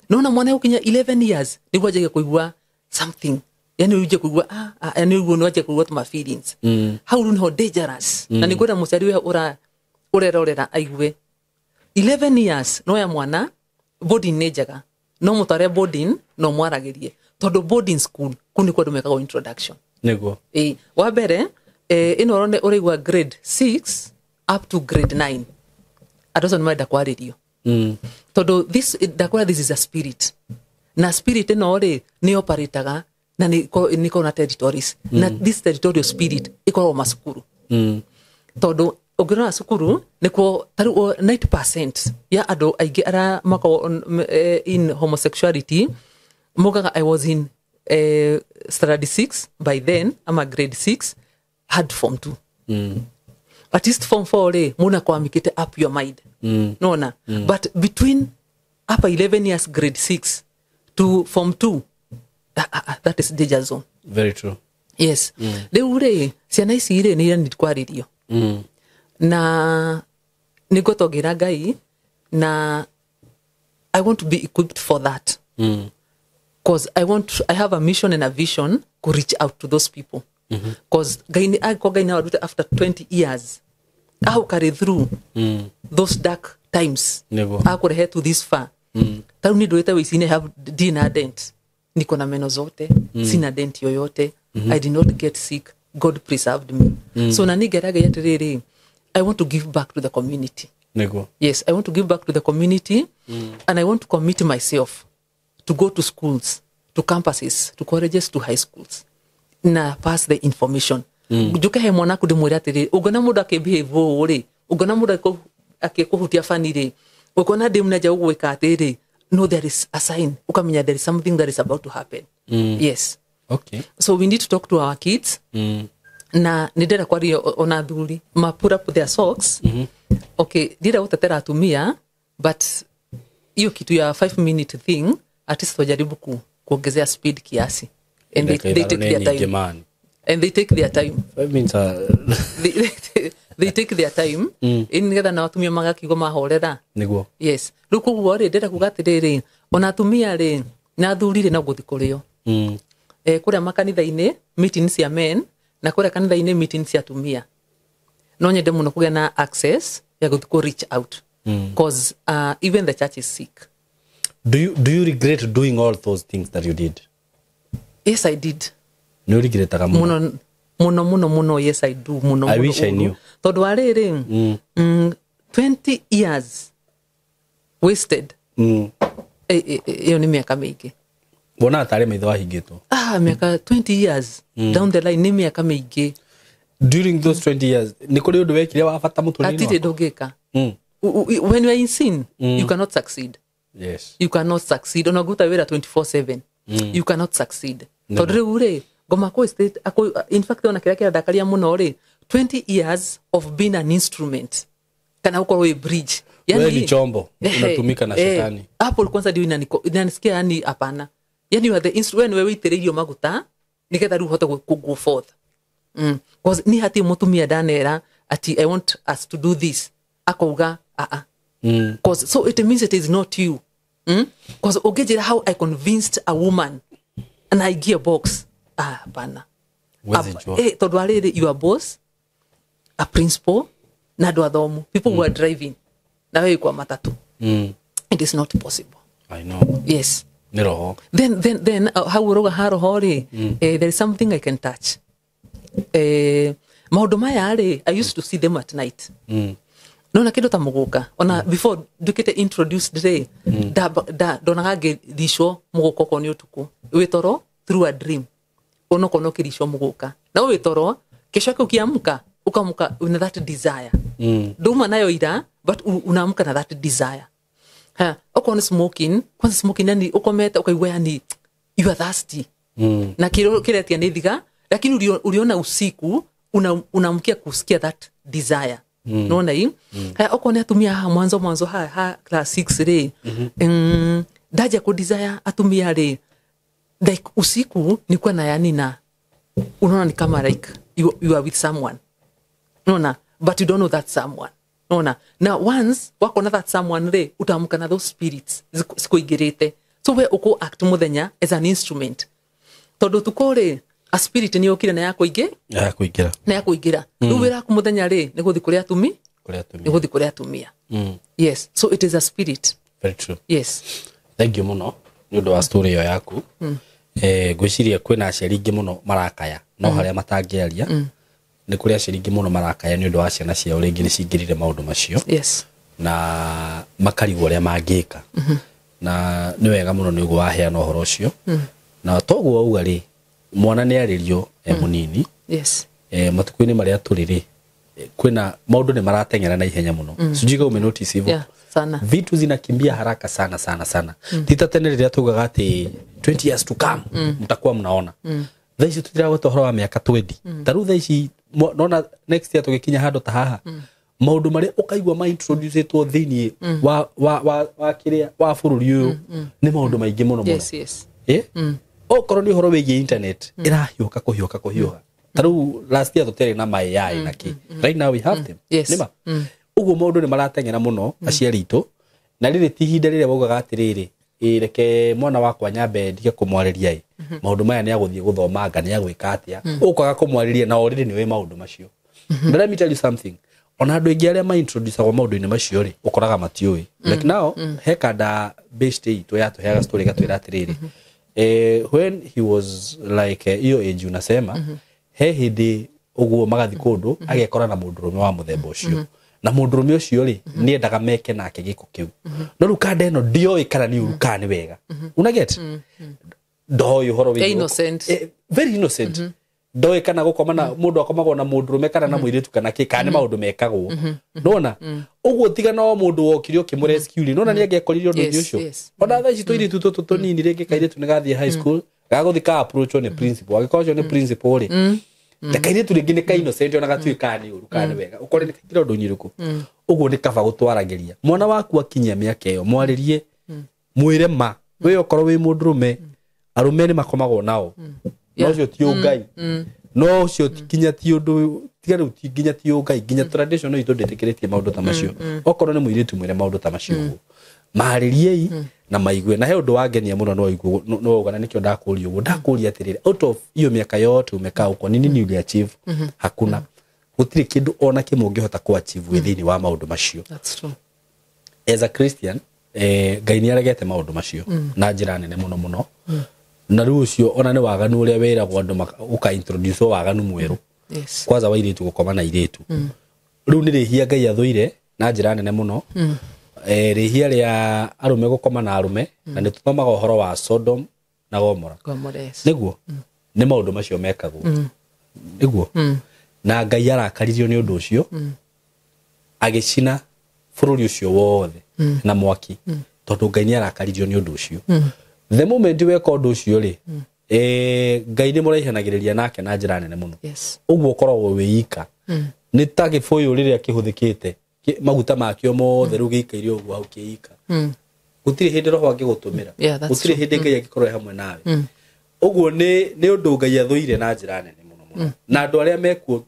Nona mwana ũkinya 11 years nĩguo anjagia kũigua something, yani uje kũigua yani ũguo nĩ wanjia kũigua tuma feelings. Hau rĩu nĩho dangerous. Na nĩngwenda mũciari we ũrerorera aigue 11 years no ya mwana boarding nĩ njega, no mũtware boarding no mwaragĩrie, tondũ boarding school kũu nĩkuo andũ mekagwo introduction. Nĩguo. Wa mbere ĩno ũrone ũraigua grade 6 up to grade 9 andũ acio nĩ marenda kwarĩrio. Tondũ this ndakwĩra this is a spirit, na spirit ĩno rĩ nĩ operataga na nĩ ĩkoragwo na territories. Na this territorial spirit ĩkoragwo macukuru. Tondũ ũngĩrora cukuru nĩkuo tarĩu 90% ya andũ aingĩ arĩa makoragwo in homosexuality mugaga I was in standard 6 by then, ama grade 6 had form 2. At least form 4 rĩ mũndũ akwamĩkĩte up your mind. Nona. But between upper 11 years grade 6 to form 2, that is danger zone. Very true. Yes. Rĩu rĩ ciana ici rĩ nĩ iranid kwarĩrio. Na nĩngũtongera Ngai na I want to be equipped for that. Because I have a mission and a vision to reach out to those people. Because Ngai nĩ awarute after 20 years au carry through those dark times. Akũrehe to this far. Tarĩu nĩ ndũĩte wĩici-inĩ have ndina dent. Niko na meno zote, sina dent yoyote. I did not get sick. God preserved me. So na nĩngeraga atĩrĩrĩ, I want to give back to the community. Nĩguo. Yes, I want to give back to the community. And I want to commit myself to go to schools, to campuses, to colleges, to high schools. Na pass the information. Njuke he mwana ku ndimwĩre atĩrĩrĩ, ũngĩona mũndũ akĩbehave ũũ rĩ, ũngĩona mũndũ akĩkũhutia bani rĩ, ũngĩona ndĩmu nĩanjia gũgwĩka atĩrĩ, no, there is a sign. Ukamenya there is something that is about to happen. Yes. Okay. So we need to talk to our kids. Na nĩ ndĩrenda kwaria ona athuri ma put up their socks. Okay, ndĩrenda gũtetera atumia, but hiyo kitu ya 5 minute thing at least wajaribu kuongezea speed kiasi. And they take their time. Man. And they take their time. 5 minutes are they take their time. Nĩgetha na atumia magakiuga mahorera. Nĩguo. Yes. Rĩu koguo rĩ ndĩrenda kuga atĩrĩrĩ, ona atumia rĩ na athuri rĩ no gũthiĩ kũrĩo. Kũrĩa makanitha-inĩ meeting cia men na kũrĩa kanitha-inĩ meeting cia atumia. No nyende mũno kũgĩa na access ya gũthiĩ kũ reach out. Because even the church is sick. Do you regret doing all those things that you did? Yes, I did. Nĩ ũregretaga mũno? Mũno, mũno, mũno, yes I do. Mũno, I mũno, wish I mũno. knew. Tondũ wa rĩrĩ, 20 years wasted. Ĩyo nĩ mĩaka mĩingĩ. Wonaga tarĩ maitho wahingĩtwo? Mĩaka 20 years down the line nĩ mĩaka mĩingĩ. During those 20 years, nĩ kũrĩ ũndũ wekire wa bata mũtũrĩre-inĩ Hatirĩ waku? ndũngĩka. When you are in sin, you cannot succeed. Yes. You cannot succeed. Ona ũngĩruta wĩra 24/7, you cannot succeed. Tondũ rĩu rĩ, ngoma kũ state, in fact ona kĩrĩa kĩrandakaria mũno rĩ, 20 years of being an instrument kana ũkorwo wĩ bridge. Yani, wewe ni chombo unatumika na shetani. Hapo kwanza ndio inanisikia yani hapana. Yani you are the instrument, wewe wĩitĩrĩirio maguta nĩgetha rĩu ũhote go forth. Because ni hati mũtumia ndanera ati I want us to do this. Akauga a. Because so it means it is not you. Because ũngĩnjĩra how I convinced a woman and I gear box. Hapana. Tondũ wa rĩrĩ, you are boss, a principal, na andũ athomu, people who are driving. Na wewe kwa matatu. It is not possible. I know. Yes. Nĩ roho. Then hau ũrauga ha roho rĩ, there is something I can touch. Maũndũ maya rĩ, I used to see them at night. Nona kĩndũ ta mũgũka. Ona before nduĩkĩte introduced rĩ, ndonaga ngĩricwo mũgũka okorwo nĩ ũtukũ. Wĩ toro through a dream. Onokorwo no kĩricwo mũgũka. Na wĩ toro, kesho yake ukiamka, ukaamka una that desire. Nduma nayo ira, but unaamka na that desire. Ha, okorwo nĩ smoking, kwanza smoking yani ukomete ukaigua yani you are thirsty. Na kĩretia nĩ thiga, lakini uliona usiku unaamkia kusikia that desire. Nona hii? Ha, okorwo nĩ atumia haha mwanzo ha class 6 rĩ. Ndaja ku desire atumia rĩ. Like usiku nilikuwa na yani na unaona ni kama like you are with someone. Nona, but you don't know that someone. Nona, na once wakona that someone ri utamuka na those spirits sikuingirite. So we uko act muthenya as an instrument. Tondu tukore a spirit ni yokire na yakuingira. Na yakuingira. Riu wira ku muthenya ri ni guthi kuria atumi. Ni guthi kuria atumia. Yes, so it is a spirit. Very true. Yes. Thank you muno ni undu wa story yo yaku. Ngwiciria kwina aciari ingi muno marakaya no haria matangiaria. Ni kuri aciari ingi muno marakaya ni undu wa ciana ciao ringi ni cingirire maundu macio. Yes. Na makarigwo uria mangika. Na ni wega muno ni uguo waheana uhoro ucio. Na toguo wauga ri mwana ni aririo munini. Yes. Matuku-ini maria turi ri kwina maundu ni marateng'era na ihenya muno. Sijui kama umenotice hivyo. Yeah, sana. Vitu zinakimbia haraka sana sana sana. Tita tene riria tugaga ati 20 years to come mtakuwa mnaona. Thaa ici tutiragweta uhoro wa miaka 20. Ta riu thaa ici nona next year tugikinya handu ta haha. Maundu maria ukaigua ma introducetwo thiini wa wa wa wa kiria wa bururi uyu ni maundu maingi muno muno. Yes, yes. Okorwo ni uhoro wigie internet irahiuka kuhiuka kuhiuka. Ta riu last year tutiarĩ na ma AI na ki. Right now we have them. Yes. Nima. Uguo maundu ni marateng'era muno aciari itu na riri ti ihinda riria waugaga atiriri reke mwana wakwa nyambe ndige kumwarĩria i maundu maya ni aguthie guthoma anga ni agwika atia ukaga kumwarĩria na already ni wi maundu macio. But let me tell you something, ona andu aingi aria ma introduce-agwo maundu-inĩ macio ri ukoraga matiũĩ. Like now he kanda based itu yatuheaga story gatwira atiriri when he was like iyo age unasema he hindi uguo magathi kundu agekora na mundurume wa muthemba ucio. Na mundurume ucio ri ni endaga meke nake giko kiu. No riu kanda ino ndioĩ kana ni uru kana ni wega. Una get? Ndoĩ uhoro wĩgiĩ innocent. Very innocent. Ndoĩ kana gukoma na mundu akomagwo na mundurume kana na muiritu kana ki kana ni maundu mekagwo. Ndona uguo tiga no mundu wokire ukimurescue ri nona ni angekorire undu ucio. Ona thaa ici tuiritu tutu tunini ringi kairitu ni gathie high school gaguthi ka approach ni principal agikorwo ucio ni principal ri ta kairitu ringi ni ka innocent ona gatuĩ kana ni uru kana ni wega ukore ni kaingĩra ũndũ-inĩ ũrĩkũ. Ũguo nĩ kaba gũtwaragĩria mwana waku akinyia mĩaka ĩyo mwarĩrie mwĩre ma we okorwo wĩ mũndũrũme arũme nĩ makomagwo nao no ũcio ti ũngai no ũcio kinya ti ũndũ tiga rĩu ti nginya ti ũngai nginya tradition itũ ndĩtĩkĩrĩtie maũndũ ta macio. Okorwo nĩ mũirĩtu mwĩre maũndũ ta macio ũguo marĩriei na maigue. Na he ũndũ wangenia mũno no igue no uga na nikio ndakũria ũguo ndakũria atĩrĩrĩ out of iyo miaka yote umekaa huko ni nini uli achieve? Hakuna gũtirĩ kĩndũ ona kĩmwe ũngĩhota ku achieve thĩinĩ wa maũndũ macio. That's true. As a Christian Ngai nĩ aregete maũndũ macio na njĩra nene mũno mũno. Na rĩu ũcio ona nĩ waganu ũrĩa wĩragwo andũ ũka introduce waganu mwerũ. Yes. Kwanza wa irĩtu gũkoma na irĩtu. Rĩu nĩ rĩhia Ngai athũire na njĩra nene mũno. Rĩhia rĩa arũme gũkoma na arũme na nĩ tũthomaga ũhoro wa Sodom na Gomora. Yes. Nĩguo nĩ maũndũ macio mekagwo. Nĩguo na Ngai arakaririo nĩ ũndũ ũcio agĩcina bũrũri ũcio wothe na mwaki tondũ Ngai nĩ arakaririo nĩ ũndũ ũcio. The moment weka ũndũ ũcio rĩ Ngai nĩ mũraihanagĩrĩria nake na njĩra nene mũno. Yes. Ũguo ũkoragwo wĩ ika nĩ ta gĩbũyũ rĩrĩa kĩhũthĩkĩte maguta makio mothe rĩu gĩikaire ũguo hau kĩika. Gũtirĩ hĩndĩ roho angĩgũtũmĩra. Gũtirĩ hĩndĩ Ngai angĩkorwo e hamwe nawe. Ũguo nĩ ũndũ Ngai athũire na njĩra nene mũno mũno. Na andũ arĩa mekuo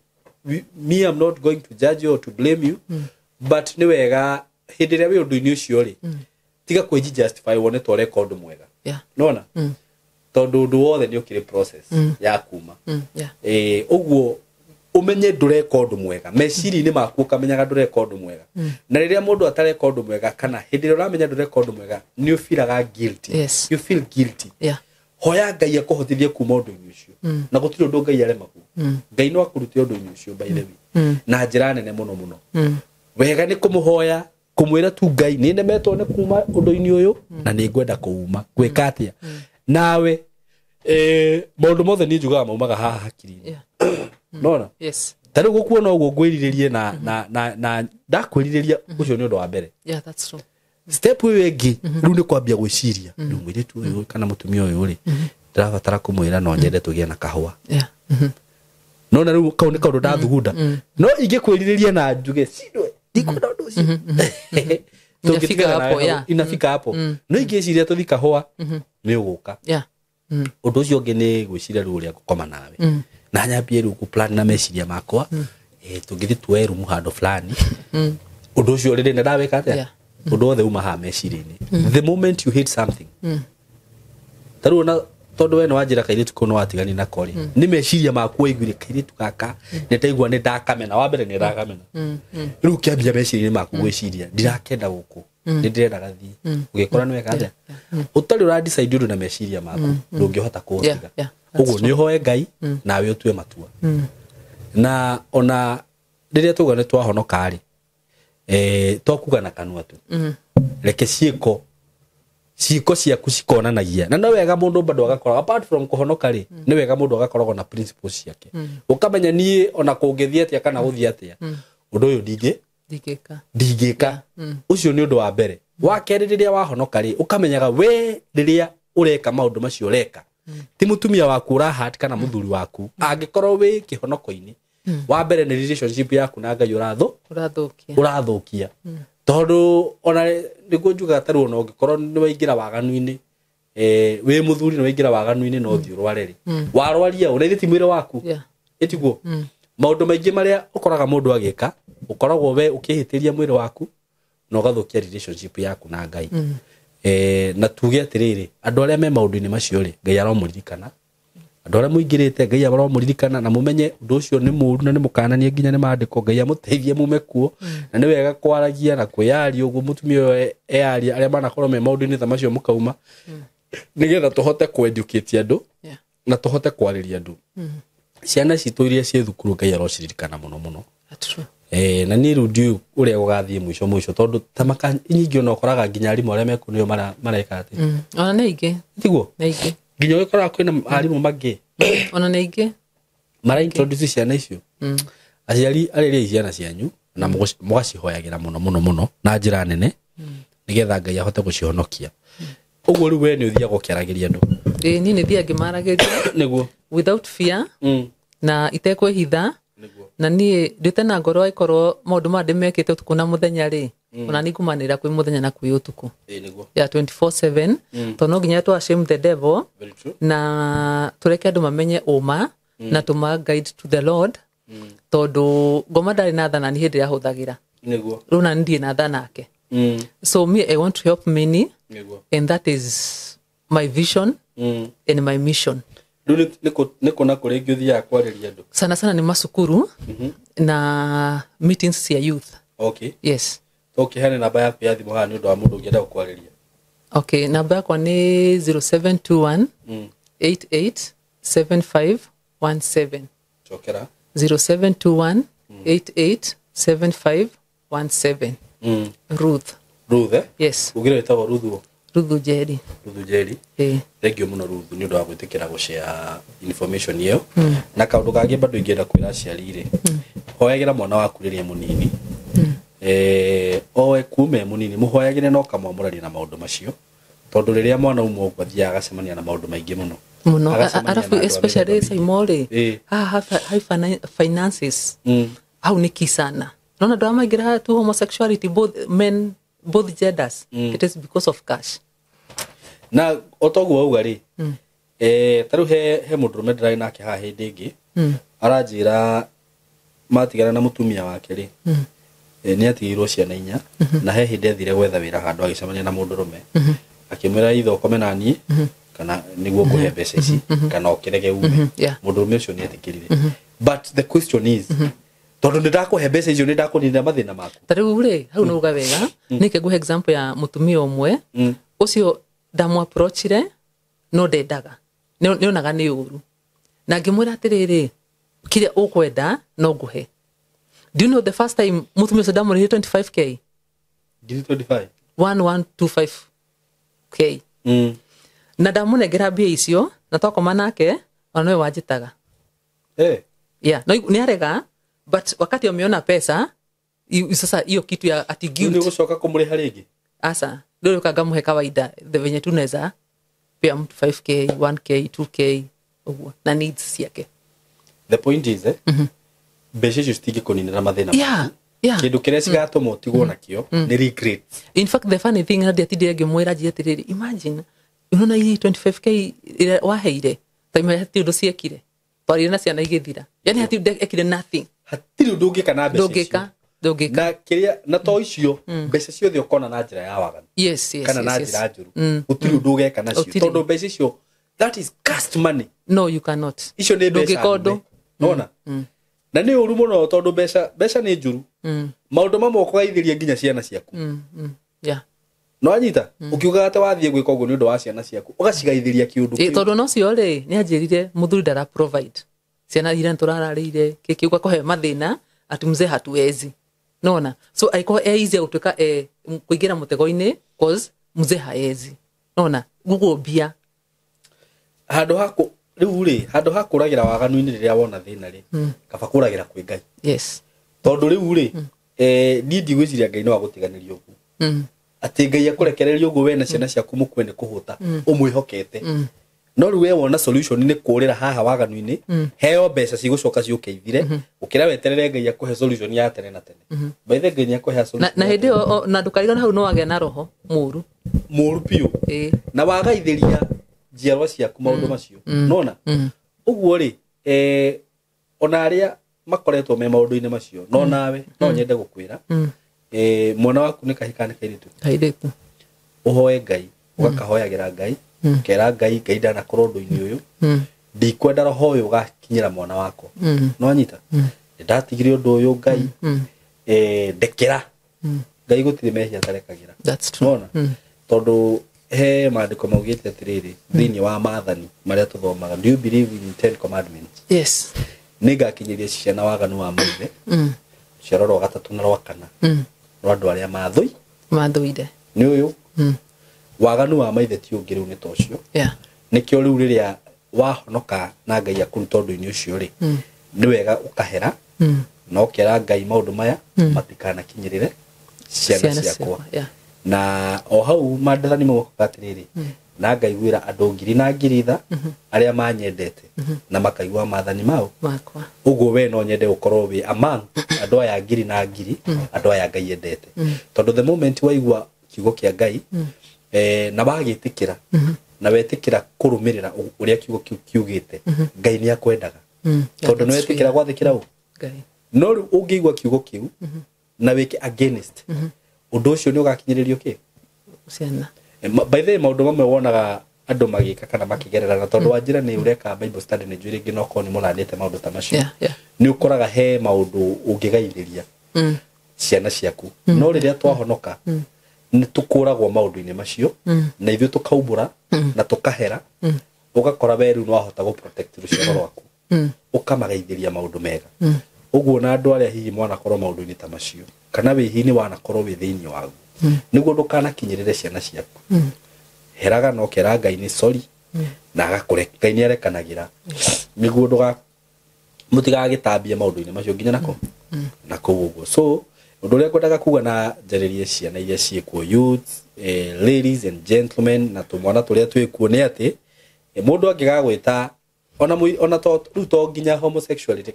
me I'm not going to judge you or to blame you but nĩ wega hĩndĩ ĩrĩa wĩ ũndũ-inĩ ũcio rĩ tiga kwĩji justify wone ta ũreka ũndũ mwega. Nona tondũ ũndũ wothe nĩ ũkĩrĩ process ya kuma. Ũguo umenye ndũreka ũndũ mwega meciria-inĩ maku ũkamenyaga ndũreka ũndũ mwega. Na rĩrĩa mũndũ atareka ũndũ mwega kana hĩndĩ ĩrĩa ũramenya ndũreka ũndũ mwega nĩ ũbiraga guilty. Yes. You feel guilty. Yeah. Hoya Ngai akũhotithie kuma ũndũ-inĩ ũcio. Na gũtirĩ ũndũ Ngai aremagwo. Ngai no akũrute ũndũ-inĩ ũcio by the way. Na njĩra nene mũno mũno. Wega nĩ kũmũhoya kũmwĩra tu Ngai nĩ nemetwo nĩ kuma ũndũ-inĩ ũyũ na nĩ ngwenda kũuma gwĩka atĩa. Nawe maũndũ mothe niĩ njugaga maumaga haha hakiri-inĩ. Nona? Yes. Ta rĩu gũkuona ũguo ngwĩrirĩrie na ndakwĩrirĩria ũcio nĩ ũndũ wa mbere. Yeah, that's true. Step ĩyo ĩngĩ rĩu nĩ kwambia gwĩciria rĩu mũirĩtu ũyũ kana mũtumia ũyũ rĩ ndĩrabatara kũmwĩra no nyende tũgĩe na kahũa. Yeah. Nona rĩu kau nĩ kaũndũ ndathugunda. No ingĩkwĩrirĩria na njuge cindwe ndikwenda ũndũ ũcio. Inafika hapo, yeah. Inafika hapo. No ingĩciria tũthi kahũa nĩ ũgũka. Yeah. Ũndũ ũcio ũngĩ nĩ gwĩciria rĩu ũrĩa ngũkoma nawe. Na nyambie rĩu gũ plan na meciria makwa. Tũngĩthiĩ tuoe rumu handũ fulani, ũndũ ũcio rĩrĩ nĩ ndawĩka atĩa? Ũndũ wothe uma haha meciria-inĩ. The moment you hate something, ta rĩu ona tondũ we nĩ wanjĩra kairĩtu kau nĩ watigani nako rĩ, nĩ meciria maku waiguire kairĩtu gaka nĩ ndaigua nĩ ndakamena, wa mbere nĩ ndakamena. Rĩu ũkĩambia meciria-inĩ maku gwĩciria ndirakenda gũkũ, nĩ ndĩrenda gathiĩ, ũgĩkora nĩ weka atĩa? Ũtarĩ ũra decide ũndũ na meciria maku, ndũngĩhota kũũtiga. Yeah, that's Ũguo nĩ ũhoe Ngai nawe ũtue matua. Na ona rĩrĩa tuga nĩ twahonoka rĩ, to kuga na kanua tu, reke ciĩko ciaku cikonanagia. Na no wega mũndũ bado agakorwo, apart from kũhonoka rĩ, nĩ wega mũndũ agakoragwo na principles ciake, ũkamenya niĩ ona kũngĩthiĩ atĩa kana gũthiĩ atĩa, ũndũ ũyũ ndingĩ Ndingĩka. Ndingĩka. Ũcio nĩ ũndũ wa mbere. Wa kerĩ, rĩrĩa wahonoka rĩ, ũkamenyaga we rĩrĩa ũreka maũndũ macio ũreka, ti mũtumia waku ũrahat kana mũthuri waku. Angĩkorwo wĩ kĩhonoko-inĩ, wa mbere nĩ relationship yaku na Ngai ũrathũ Ũrathũkia. Ũrathũkia, tondũ ona nĩguo njugaga, tarĩu ona ũngĩkorwo nĩ waingĩra waganu-inĩ, wĩ mũthuri nĩ waingĩra waganu-inĩ, no ũthiĩ ũrware rĩ, warwaria ũ na ithe ti mwĩrĩ waku? Ĩtiguo maũndũ maingĩ marĩa ũkoraga mũndũ agĩka, ũkoragwo we ũkĩhĩtĩria mwĩrĩ waku na ũgathũkia relationship yaku na Ngai. Na tuge atĩrĩrĩ, andũ arĩa me maũndũ-inĩ macio rĩ, Ngai aromũririkana. Andũ arĩa mũingĩrĩte, Ngai aromũririkana, na mũmenye ũndũ ũcio nĩ mũũru na nĩ mũkananie nginya nĩ maandĩko. Ngai amũteithie mume kuo. Na nĩ wega kwaragia na kwĩyaria ũguo mũtumia ũyũ eyaria, arĩa manakorwo me maũndũ-inĩ ta macio mũkauma, nĩgetha tũhote kũ-educate andũ na tũhote kwarĩria andũ. Ciana citũ iria ciĩ thukuru, Ngai arociririkana mũno mũno. That's true. Na niĩ rĩu ndiũĩ ũrĩa gũgathiĩ mũico mũico, tondũ ta maka nyingĩ ona ũkoraga nginya arimũ arĩa mekuo nĩo mareka atĩ Ona nĩ aingĩ. Tiguo? Nĩ aingĩ. Nginya ũgĩkoraga kwĩna arimũ mangĩ Ona nĩ aingĩ. Mara introduce ciana icio. Aciari, arĩriai ciana cianyu na mũgacihoyagĩra mũno mũno mũno na njĩra nene, nĩgetha Ngai ahote gũcihonokia. Ũguo rĩu we nĩ ũthiaga ũkĩaragĩria andũ? Ĩĩ, niĩ nĩ thiaga ngĩmaragĩria without fear na itekwĩhitha. Na niĩ ndĩte na ngoro, ĩkorwo maũndũ maya ndĩmekĩte ũtukũ na mũthenya rĩ, ona nĩ ngumanĩra kwĩ mũthenya na kwĩ ũtukũ. Ĩĩ nĩguo. Ya 24/7, tondũ no nginya twa shame the devil Very true. na tũreke andũ mamenye ũma na tũma guide to the Lord, tondũ ngoma ndarĩ na tha nani hĩndĩ ĩrĩa ahũthagĩra. Rĩu nani ndirĩ na tha nake. So me, I want to help many, and that is my vision and my mission. Rĩu nĩ kũ na kũ rĩngĩ ũthiaga kwarĩria andũ? Sana sana nĩ macukuru na meetings cia youth. Yes. Tũkĩheane namba yaku ya thimũ haha nĩ ũndũ wa mũndũ ũngĩenda gũkwarĩria. Okay, namba yakwa nĩ 0721 88 7517. Cokera. 0721 88 7517. Ruth. Ruth, eh? Yes. Ugire wĩtagwo Ruth ũ? Ruth Njeri. Ruth Njeri. Ĩĩ. Thank you mũno Ruth nĩ ũndũ wa gwĩtĩkĩra gũshare information ĩyo. Na kaũndũ kangĩ bado ingĩenda kwĩra aciari rĩ, hoyagĩra mwana waku rĩrĩa mũnini, oe kuma e mũnini, mũhoyagĩre na ũkamwamũrania na maũndũ macio, tondũ rĩrĩa mwana uma ũguo athiaga agacemania na maũndũ maingĩ mũno. Mũno. Agacemania Arabu na andũ a especially mĩthemba mĩingĩ. Saimori, haha high finances, hau nĩ key sana. Naona andũ arĩa maingĩra to homosexuality, both men, both genders, it is because of cash. Na o toguo wauga rĩ, ta rĩu he mũndũrũme ndĩrarĩ nake haha hĩndĩ ĩngĩ, aranjĩra matigana na mũtumia wake rĩ, nĩ atigĩirwo ciana inya, na he hĩndĩ athire gwetha wĩra handũ agĩcemania na mũndũrũme, akĩmwĩra ithe ũkome na niĩ kana nĩguo ngũhe mbeca ici kana ũkĩrege ume. Mũndũrũme ũcio nĩ etĩkĩrire, but the question is, tondũ nĩ ndakũhe mbeca icio, nĩ ndakũninĩra mathĩna maku? Ta rĩu rĩ, hau nĩ uga wega. Nĩke nguhe example ya mũtumia ũmwe ũcio ndamũ-approachire, no ndendaga, nĩonaga nĩ ũru, na ngĩmwĩra atĩrĩrĩ, kĩrĩa ũkwenda no ngũhe. Do you know the first time mũtumia ũcio ndamũrĩhire 25K? Ngiri 25? 1125K. Na ndamũnengera mbia icio na twakoma nake, ona nowe wanjĩtaga. Yeah, no nĩ arega, but wakati ameona pesa, sasa hiyo kitu ya ati Rĩu nĩ guilt. ũgũcoka kũmũrĩha rĩngĩ? Asa rĩu rĩuka ngamuhe kawaida, the venye tu naweza pea mtu 5K, 1K, 2K ũguo, na needs ciake. The point is, mbeca icio citingĩkũninĩra mathĩna maku. Kĩndũ kĩrĩa cigatũma ũtigwo nakĩo nĩ regret. In fact, the funny thing, na ndiatindire ngĩmwĩra njie atĩrĩrĩ, imagine, unaona hii 25K ĩrĩa waheire time hatirĩ ũndũ ciekire. Twarire na ciana igĩthira. Yani hatirĩ ekire nothing. Hatirĩ ũndũ ũngĩka na mbeca icio. Ndũngĩka. Na kĩrĩa na to icio mbeca ciothe ũkona na njĩra ya waganu Yes, yes, kana yes, na yes. njĩra njũru, gũtirĩ ũndũ ũgeka nacio Gũtirĩ. tondũ mbeca icio, that is cast money. No, you cannot. Icio nĩ mbeca Ndũngĩka ũndũ. ndume. Nona na nĩ ũru mũno tondũ mbeca nĩ njũru. Maũndũ mamwe ũkũgaithĩria nginya ciana ciaku. Yeah. No anyita ũkiugaga atĩ wathiĩ gwĩka ũguo nĩ ũndũ wa ciana ciaku, ũgacigaithĩria kĩũndũ Ĩ, kĩu. tondũ no cio rĩ, nĩ anjĩrire mũthuri ndara provide ciana iria tũrararĩire kĩkĩ ũgakũhe mathĩna ati mzee hatuwezi, nona so aikorwo e easy gũtuĩka kũingĩra mũtego-inĩ cause mzee haezi, nona guguo mbia. Handũ ha rĩu rĩ, handũ ha kũragĩra waganu-inĩ rĩrĩa wona thĩna rĩ, kaba kũragĩra kwĩ Ngai. Yes. Tondũ rĩu rĩ, niĩ ndigwĩciria Ngai no agũtiganĩria ũguo, atĩ Ngai akũrekereria ũguo we na ciana ciaku mũkue nĩ kũhũta ũmwĩhokete. No rĩu we wona solution nĩ kũrĩra haha waganu-inĩ, heo mbeca cigũcoka ciũke ithire, gũkĩra weterere Ngai akũhe solution ya tene na tene. By the Ngai nĩ akũhe Na, solution na ya hĩndĩ tene. ĩyo na ndũkarigana hau no wagĩa na roho mũru. Mũru biũ. Ĩ. Na wagaithĩria njiarwa ciaku maũndũ macio, nona ũguo rĩ, ona arĩa makoretwo me maũndũ-inĩ macio, no nawe no nyende gũkwĩra, mwana waku nĩ kahika nĩ kairĩtu? Kairĩtu. Ũhoe Ngai, ũgakahoyagĩra Ngai, ũkera Ngai, Ngai ndanakorwo ũndũ-inĩ ũyũ, ndikwenda roho ũyũ ũgakinyĩra mwana wakwa. No anyita nĩndatigire ũndũ ũyũ, Ngai, ndekera. Ngai gũtirĩ mehia atarekagĩra. That's true. Nona tondũ he maandĩko maugĩte atĩrĩrĩ thĩinĩ wa maathani marĩa tũthomaga, do you believe in 10 commandments? Yes. Nĩngakinyĩria ciana waganu wa maithe, rũciaro rwa gatatũ na rwa kana rwa andũ arĩa mathũi Mathũire. Nĩ ũyũ waganu wa maithe ti ũngĩ rĩu nĩ ta ũcio. Nĩkĩo rĩu rĩrĩa wahonoka na Ngai akũruta ũndũ-inĩ ũcio rĩ, nĩ wega ũkahera na ũkera Ngai maũndũ maya matikanakinyĩrĩre ciana ciakwa. Yeah. Na o hau mandathani mokaga atĩrĩrĩ, na ngaiguĩra andũ ngiri na ngiri tha arĩa manyendete na makaigua maathani mao Makwa. Ũguo we no nyende gũkorwo wĩ among andũ aya ngiri na ngiri, andũ aya Ngai endete, tondũ the moment waigua kiugo kĩa Ngai, na wagĩtĩkĩra na wetĩkĩra kũrũmĩrĩra ũrĩa kiugo kĩu kiugĩte, Ngai nĩ akwendaga. Yeah, Tondũ nĩ that's wetĩkĩra true. gwathĩkĩra ũ Ngai. No rĩu ũngĩigua kiugo kĩu na wĩke against ũndũ ũcio, nĩ ũgakinyĩrĩrio kĩ? Ciana. By the way, maũndũ mamwe wonaga andũ magĩka kana makĩgerera, na tondũ wa njĩra nĩ ũreka Bible study, nĩ njũĩ rĩngĩ no korwo nĩ mũranĩte maũndũ ta macio, Yeah. nĩ ũkoraga he maũndũ ũngĩgaithĩria ciana ciaku. No rĩrĩa twahonoka nĩ tũkũragwo maũndũ-inĩ macio, na ithuĩ tũkaumbũra na tũkahera, ũgakora we rĩu nĩwahota gũ protect rũciaro rwaku, ũkamagaithĩria maũndũ mega. Ũguo na andũ arĩa hihi mwanakorwo maũndũ-inĩ ta macio kana wĩhi-inĩ wanakorwo wĩ thĩinĩ waguo, nĩguo ndũkanakinyĩrĩre ciana ciaku, heraga na ũkera Ngai nĩ sorry na agakũre. Ngai nĩ arekanagĩra, nĩguo ndũga mũtigagĩtambie maũndũ-inĩ macio nginya nako na kũu ũguo. So ũndũ ũrĩa ngwendaga kuga na njarĩrie ciana iria ciĩkuo, youth, ladies and gentlemen, na tũmwana tũrĩa twĩkuo, nĩ atĩ mũndũ angĩgagwĩta ona ona to rĩu to nginya homosexuality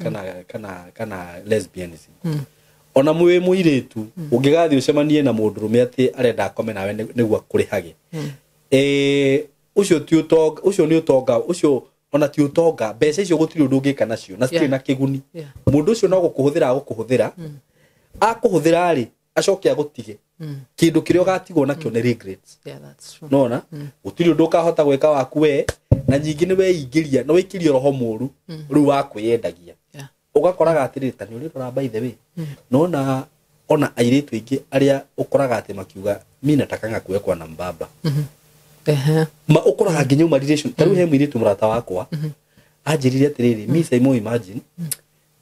kana lesbianism, ona mwĩ mũirĩtu ũngĩgathiĩ ũcemanie na mũndũrũme atĩ arenda akome nawe nĩguo akũrĩhage, ũcio ti ũtonga, ũcio nĩ ũtonga ũcio, ona ti ũtonga. Mbeca icio gũtirĩ ũndũ ũngĩka nacio na citirĩ na kĩguni. Mũndũ ũcio no gũkũhũthĩra agũkũhũthĩra, akũhũthĩra rĩ, acoke agũtige. Kĩndũ kĩrĩa ũgatigwo nakĩo nĩ regrets. Yeah, that's true. Nona gũtirĩ ũndũ ũkahota gwĩka waku we, na nyingĩ nĩ weingĩria nĩ wĩkĩrio roho mũru rĩu wa kwĩyendagia. Ũgakoraga atĩrĩrĩ, ta nĩ ũrĩrora, by the way, nona ona airĩtu aingĩ arĩa ũkoraga atĩ makiuga mi natakanga kuwekwa na mbaba. Ehe. Ma ũkoraga nginya uma relation. Ta rĩu he mũirĩtu mũrata wakwa anjĩrire atĩrĩrĩ, mi Saimo, imagine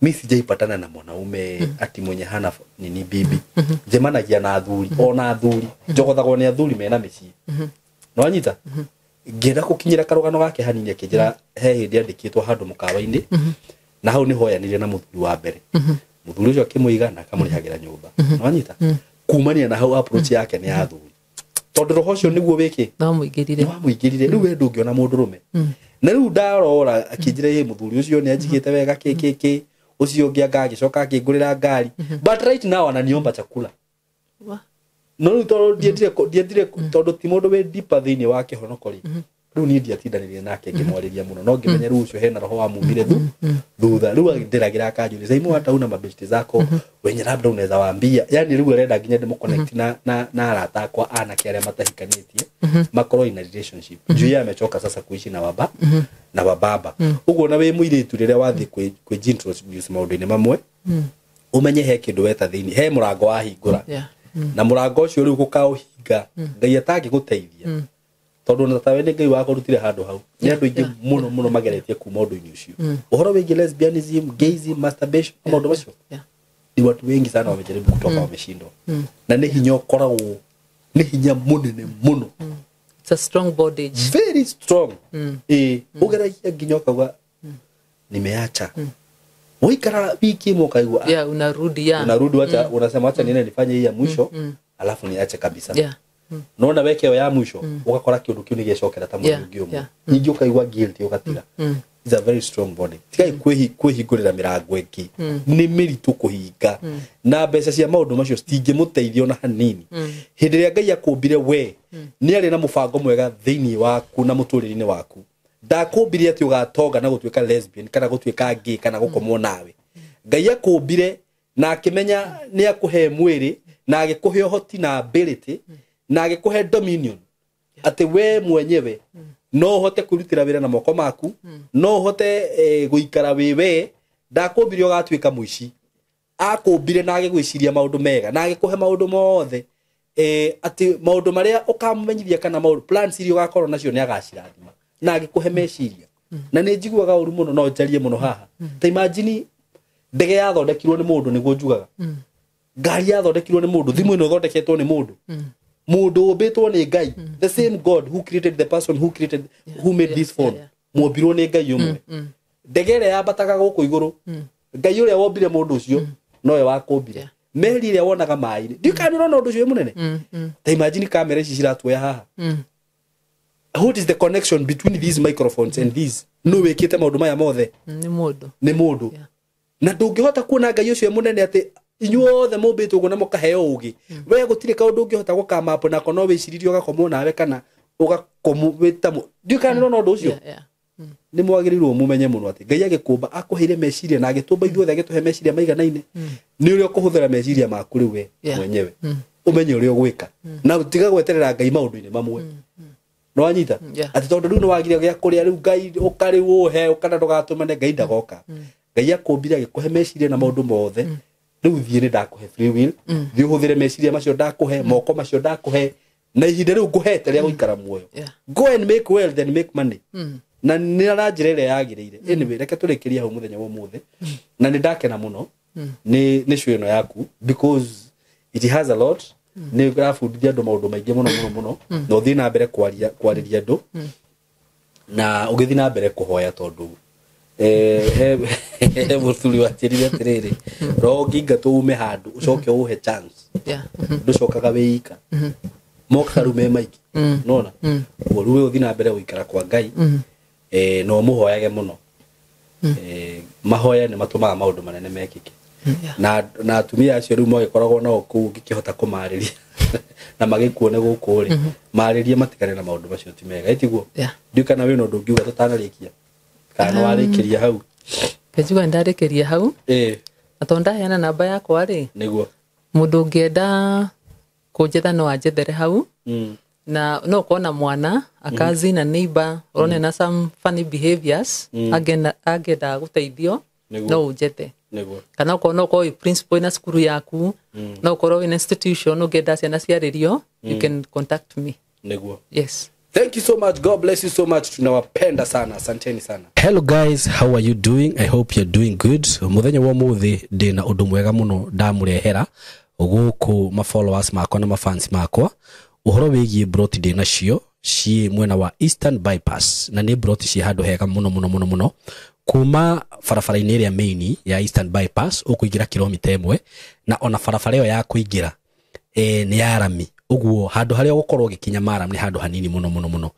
mi sijaipatana na mwanaume ati mwenye hana nini bibi, njemanagia na athuri, ona athuri njogothagwo nĩ athuri mena mĩciĩ. Nĩwanyita ngĩenda gũkinyĩra karũgano gake hanini, akĩnjĩra he hĩndĩ andĩkĩtwo handũ mũkawa-inĩ, na hau nĩhoyanire na mũthuri wa mbere. Mũthuri ũcio akĩmũiga na akamũrĩhagĩra nyũmba. Nĩwanyita kumania na hau approach yake nĩ ya athuri, tondũ roho ũcio nĩguo wĩkĩ? No mũingĩrire. Nĩ wamũingĩrire. Rĩu we ndũngĩona mũndũrũme na rĩu ndarora akĩnjĩra ĩ mũthuri ũcio nĩ anjigĩte wega kĩ kĩ kĩ, ũcio ũngĩ anga agĩcoka akĩngũrĩra ngari, but right now ananiomba chakula. Wa. No rĩu tondũ ndiendire tondũ ti mũndũ wĩ deeper thĩinĩ wa kĩhonoko rĩ, Rĩu niĩ ndiatindanĩire nake ngĩmwarĩria mũno, no ngĩmenya rĩu ũcio hena roho wa mumire thutha. Rĩu ndĩragĩra akanjũria, "Saimu, hata una mabeshte zako wenye labda unaweza waambia?" Yani rĩu arenda nginya ndĩmũconnect na arata akwa anake arĩa matahikanĩtie makorwo in a relationship, juu yeye amechoka sasa kuishi na baba na wababa. Ũguo na wĩ mũirĩtu, rĩrĩa wathiĩ kwĩ introduce maũndũ-inĩ mamwe, ũmenye he kĩndũ weta thĩinĩ, he mũrango wahingũra, na mũrango ũcio rĩu gũkaũhinga Ngai atangĩgũteithia, tondũ ona tawe nĩ Ngai wakũrutire handũ hau. Nĩ andũ aingĩ mũno mũno mageretie kuma ũndũ-inĩ ũcio, ũhoro wĩgiĩ lesbianism, gayism, masturbation, maũndũ macio. Ni watu wengi sana wamejaribu kutoka, wameshindwa, na nĩ hinya ũkoragwo, nĩ hinya mũnene mũno. It's a strong bondage. Very strong. Ĩ ũgeragia nginya ũkauga nimeacha, waikara wiki ĩmwe ũkaigua, "Ah," Yeah, unarudi, yeah. Unarudi, wacha, unasema wacha niende nifanye hii ya mwisho, alafu niache kabisa. Nona weke ĩyo ya mwisho, ũgakora kĩũndũ kĩu nĩ gĩcokera ta mweri ũngĩ ũmwe, ningĩ ũkaigua guilty, ũgatiga. It's a very strong body. Tigai kwĩhingũrĩra mĩrango ĩngĩ nĩ mĩritũ kũhinga, na mbeca cia maũndũ macio citingĩmũteithia ona hanini. Hĩndĩ ĩrĩa Ngai akũmbire, we nĩ arĩ na mũbango mwega thĩinĩ waku na mũtũrĩre-inĩ waku. Ndakũmbire atĩ ũgatonga na gũtuĩka lesbian kana gũtuĩka gay kana gũkomwo nawe. Ngai akũmbire na akĩmenya nĩ akũhe mwĩrĩ na agĩkũhe ũhoti na ability na agĩkũhe dominion, atĩ we mwenyewe no ũhote kwĩrutĩra wĩra na moko maku, no ũhote gũikara wĩ we. Ndakũmbire ũgatuĩka mũici. Akũmbire na agĩgwĩciria maũndũ mega na agĩkũhe maũndũ mothe, atĩ maũndũ marĩa ũkamũmenyithia kana maũndũ plans iria ũgakorwo nacio nĩ agacirathima na agĩkũhe meciria. Na nĩ njiguaga ũru mũno, no njarie mũno haha. Ta imagine ndege yathondekirwo nĩ mũndũ, nĩguo njugaga ngari yathondekirwo nĩ mũndũ, thimũ ĩno ĩthondeketwo nĩ mũndũ, mũndũ ũmbĩtwo nĩ Ngai, the same God who created the person who created, who made this phone. Mwombirwo nĩ Ngai ũmwe. Ndege ĩrĩa yambataga gũkũ igũrũ, Ngai ũrĩa wombire mũndũ ũcio nowe wakũmbire. Meri ĩrĩa wonaga maĩ-inĩ, ndiũ kana nĩ ũrona ũndũ ũcio wĩ mũnene. Ta imagine kamera ici ciratuoya haha. What is the connection between these microphones and these? No wĩkĩte maũndũ maya mothe? Nĩ mũndũ. Nĩ mũndũ. Na ndũngĩhota kuona Ngai ũcio mũnene, atĩ inyuothe mũmbĩtwo ũguo na mũkaheo ũgĩ, we gũtirĩ kaũndũ ũngĩhota gũkamapo nako, no wĩciririe ũgakomwo nawe kana ũgakomwo wĩta ndiũ kana nĩ ũrona ũndũ ũcio. Nĩ mwagĩrĩirwo mũmenye mũno atĩ Ngai agĩkũmba akũheire meciria na agĩtũmba ithuothe, agĩtũhe meciria maiganaine. Nĩ ũrĩa ũkũhũthĩra meciria maku rĩu we mwenyewe, ũmenye ũrĩa ũgwĩka na tiga gweterera Ngai maũndũ-inĩ mamwe. Nĩwanyita? Yeah. Atĩ tondũ rĩu nĩwagire gĩa kũrĩa, rĩu Ngai ũka, rĩu ũhe, kana ndũgatũmane. Ngai ndagoka. Ngai akũmbire agĩkũhe meciria na maũndũ mothe. Rĩu thiĩ, nĩ ndakũhe free will, thiĩ ũhũthĩre meciria macio ndakũhe, moko macio ndakũhe, na ihinda rĩu ngũhete rĩa gũikara muoyo. Go and make wealth and make money na nĩ na njĩra ĩrĩa yagĩrĩire. Anyway, reke tũrĩkĩrie hau mũthenya wa ũmũthĩ, na nĩ ndakena mũno nĩ show ĩno yaku because it has a lot. Nĩ ĩrabundithia andũ maũndũ maingĩ mũno mũno mũno, na ũthiĩ na mbere kwaria kwarĩria andũ na ũgĩthiĩ na mbere kũhoya, tondũ he mũthuri wanjĩrire atĩrĩrĩ, roho ũngĩingatwo ume handũ ũcoke ũhe chance, ndũcokaga wĩika, mokaga rĩu me maingĩ. Nona ũguo rĩu we ũthiĩ na mbere gũikara kwa Ngai, na ũmũhoyage mũno. Mahoya nĩ matũmaga maũndũ manene mekĩke. Na atumia acio rĩu magĩkoragwo nao kũu, ũngĩkĩhota kũmarĩria na magĩkuone gũkũ rĩ, marĩrie matigane na maũndũ macio, ti mega, ĩtiguo? Yeah. Ndiũ kana wĩna ũndũ ũngiuga tũtanarĩkia, kana nĩ warĩkĩria hau? Njuga ndarĩkĩria hau. Na tondũ ndaheana namba yakwa rĩ, mũndũ ũngĩenda kũnjetha no anjethere hau. Na no ũkorwo na mwana, a cousin, a neighbor ũrona na some funny behaviors, angĩenda gũteithio, no ũnjethe. Kana okorwo no ũkorwo wĩ principal na cukuru yaku, no ũkorwo wĩna institution ũngĩenda ciana ciarĩrio, you can contact me. Yes. Thank you so much. God bless you so much. Tunawapenda sana. Asanteni sana. Hello guys, how are you doing? I hope you're doing good. Muthenya wa muthi ndina undu mwega muno ndamurehera guku ma followers makwa na ma fans makwa, uhoro wigie broti ndina cio ci mwena wa Eastern Bypass, na ni broti ci handu hega muno muno muno muno. Kuma barabara-inĩ ĩrĩa main ya Eastern Bypass ũkũingĩra kilomita 1, na ona barabara ĩyo ya kũingĩra nĩ ya rami, ũguo handũ harĩa ũgũkorwo ũgĩkinya maram nĩ handũ hanini mũno mũno mũno.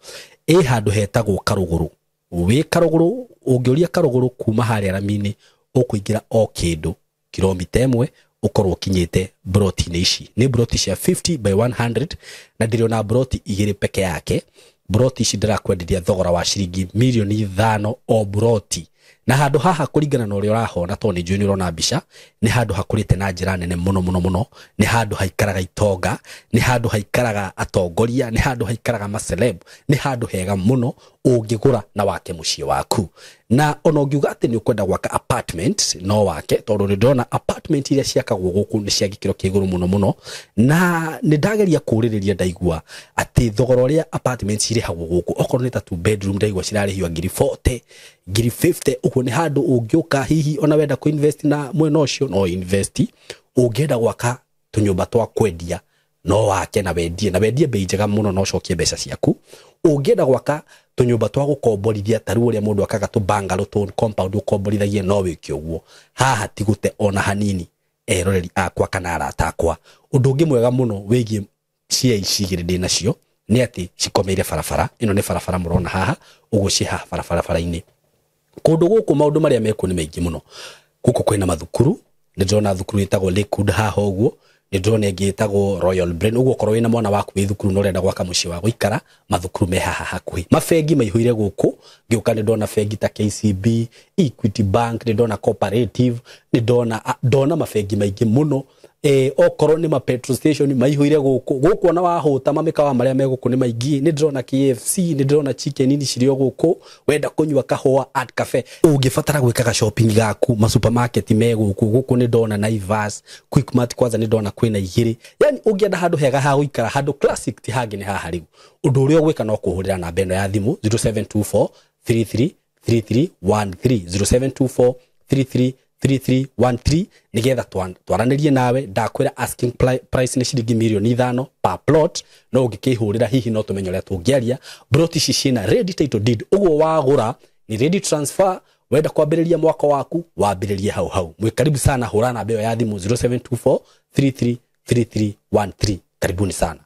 Ĩ handũ hetagwo Karũgũrũ. Wĩ Karũgũrũ, ũngĩũria Karũgũrũ kuma harĩa rami-inĩ, ũkũingĩra o kĩndũ kilomita 1, ũkorwo ũkinyĩte broti-inĩ ici. Nĩ broti cia 50 by 100, na ndĩrĩ ona broti igĩrĩ peke yake. Mburoti ici ndĩrakwenderia thogora wa ciringi mirioni 5 o mburoti, na handũ haha kũringana na ũrĩa ũrahona, tondũ nĩ njũĩ nĩ ũrona mbica, nĩ handũ hakũrĩte na njĩra nene mũno mũno mũno. Nĩ handũ haikaraga itonga, nĩ handũ haikaraga atongoria, nĩ handũ haikaraga maceleb, nĩ handũ hega mũno ũngĩgũra na wake mũciĩ waku. Na ona ũngiuga atĩ nĩ ũkwenda gwaka apartment, no wake, tondũ nĩ ndĩrona apartment iria ciakagwo gũkũ nĩ cia gĩkĩro kĩa igũrũ mũno mũno. Na nĩ ndageria kũũrĩrĩria, ndaigua atĩ thogora ũrĩa apartment cirĩhagwo gũkũ, okorwo nĩ ta two bedroom, ndaigua cirarĩhio ngiri 40, ngiri 50 ũguo. Nĩ handũ ũngĩũka hihi ona wenda kũ-invest na mwena ũcio, no invest. Ũngĩenda gwaka tũnyũmba twa kwendia, no wake na wendie, na wendie bei njega mũno na ũcokie mbeca ciaku. Ũngĩenda gwaka tũnyũmba twa gũkomborithia, ta rĩu ũrĩa mũndũ akaga tũ bungalow, tũ compound ũkomborithagie, no wĩke ũguo. Haha ti gũte ona hanini, eroreri akwa kana arata akwa. Ũndũ ũngĩ mwega mũno wĩgiĩ cia ici igĩrĩ ndĩ nacio nĩ atĩ cikomeire barabara. Ĩno nĩ barabara mũrona haha ũguo, ciĩ haha barabara-inĩ. Kũndũ gũkũ maũndũ marĩa mekuo nĩ maingĩ mũno. Gũkũ kwĩna mathukuru, nĩ ndĩrona thukuru ĩtagwo Lakewood haha ũguo, nĩ ndĩrona ĩngĩ ĩtagwo Royal Brain. Ũguo okorwo wĩna mwana waku wĩ thukuru na ũrenda gwaka mũciĩ wa gũikara, mathukuru me haha hakuhĩ. Mabengi maihũire gũkũ. Ngĩũka nĩ ndona bengi ta KCB, Equity Bank, nĩ ndona Cooperative, nĩ ndona ndona mabengi maingĩ mũno. Okorwo nĩ ma petrol station maihũire gũkũ. Gũkũ ona wahũta, mamĩkawa marĩa me gũkũ nĩ maingĩ. Nĩ ndĩrona KFC, nĩ ndĩrona Chicken Inn cirĩ o gũkũ. Wenda kũnyua kahũa, Art Cafe. Ũngĩbatara gwĩkaga shopping gaku, ma supermarket me gũkũ. Gũkũ nĩ ndona Naivas, Quickmart, kwanza nĩ ndona kwĩna igĩrĩ. Yani ũngĩenda handũ hega ha gũikara, handũ classic, ti hangĩ nĩ haha. Rĩu ũndũ ũrĩa ũgwĩka no kũhũrĩra namba ĩno ya thimũ, 0724 33 3313, 0724 33 3313, nigetha twaranĩrie nawe. Ndakwĩra asking price nĩ ciringi mirioni 5 per plot, no ũngĩkĩhũrĩra hihi no tũmenye ũrĩa tũngĩaria. Plot ici ciĩna ready title deed, ũguo wagũra ni ready transfer. Wenda kwambĩrĩria mwaka waku, wambĩrĩrie hau hau. Mwĩ karibu sana. Hũra namba ĩyo ya thimũ, 0724 33 3313. Karibuni sana.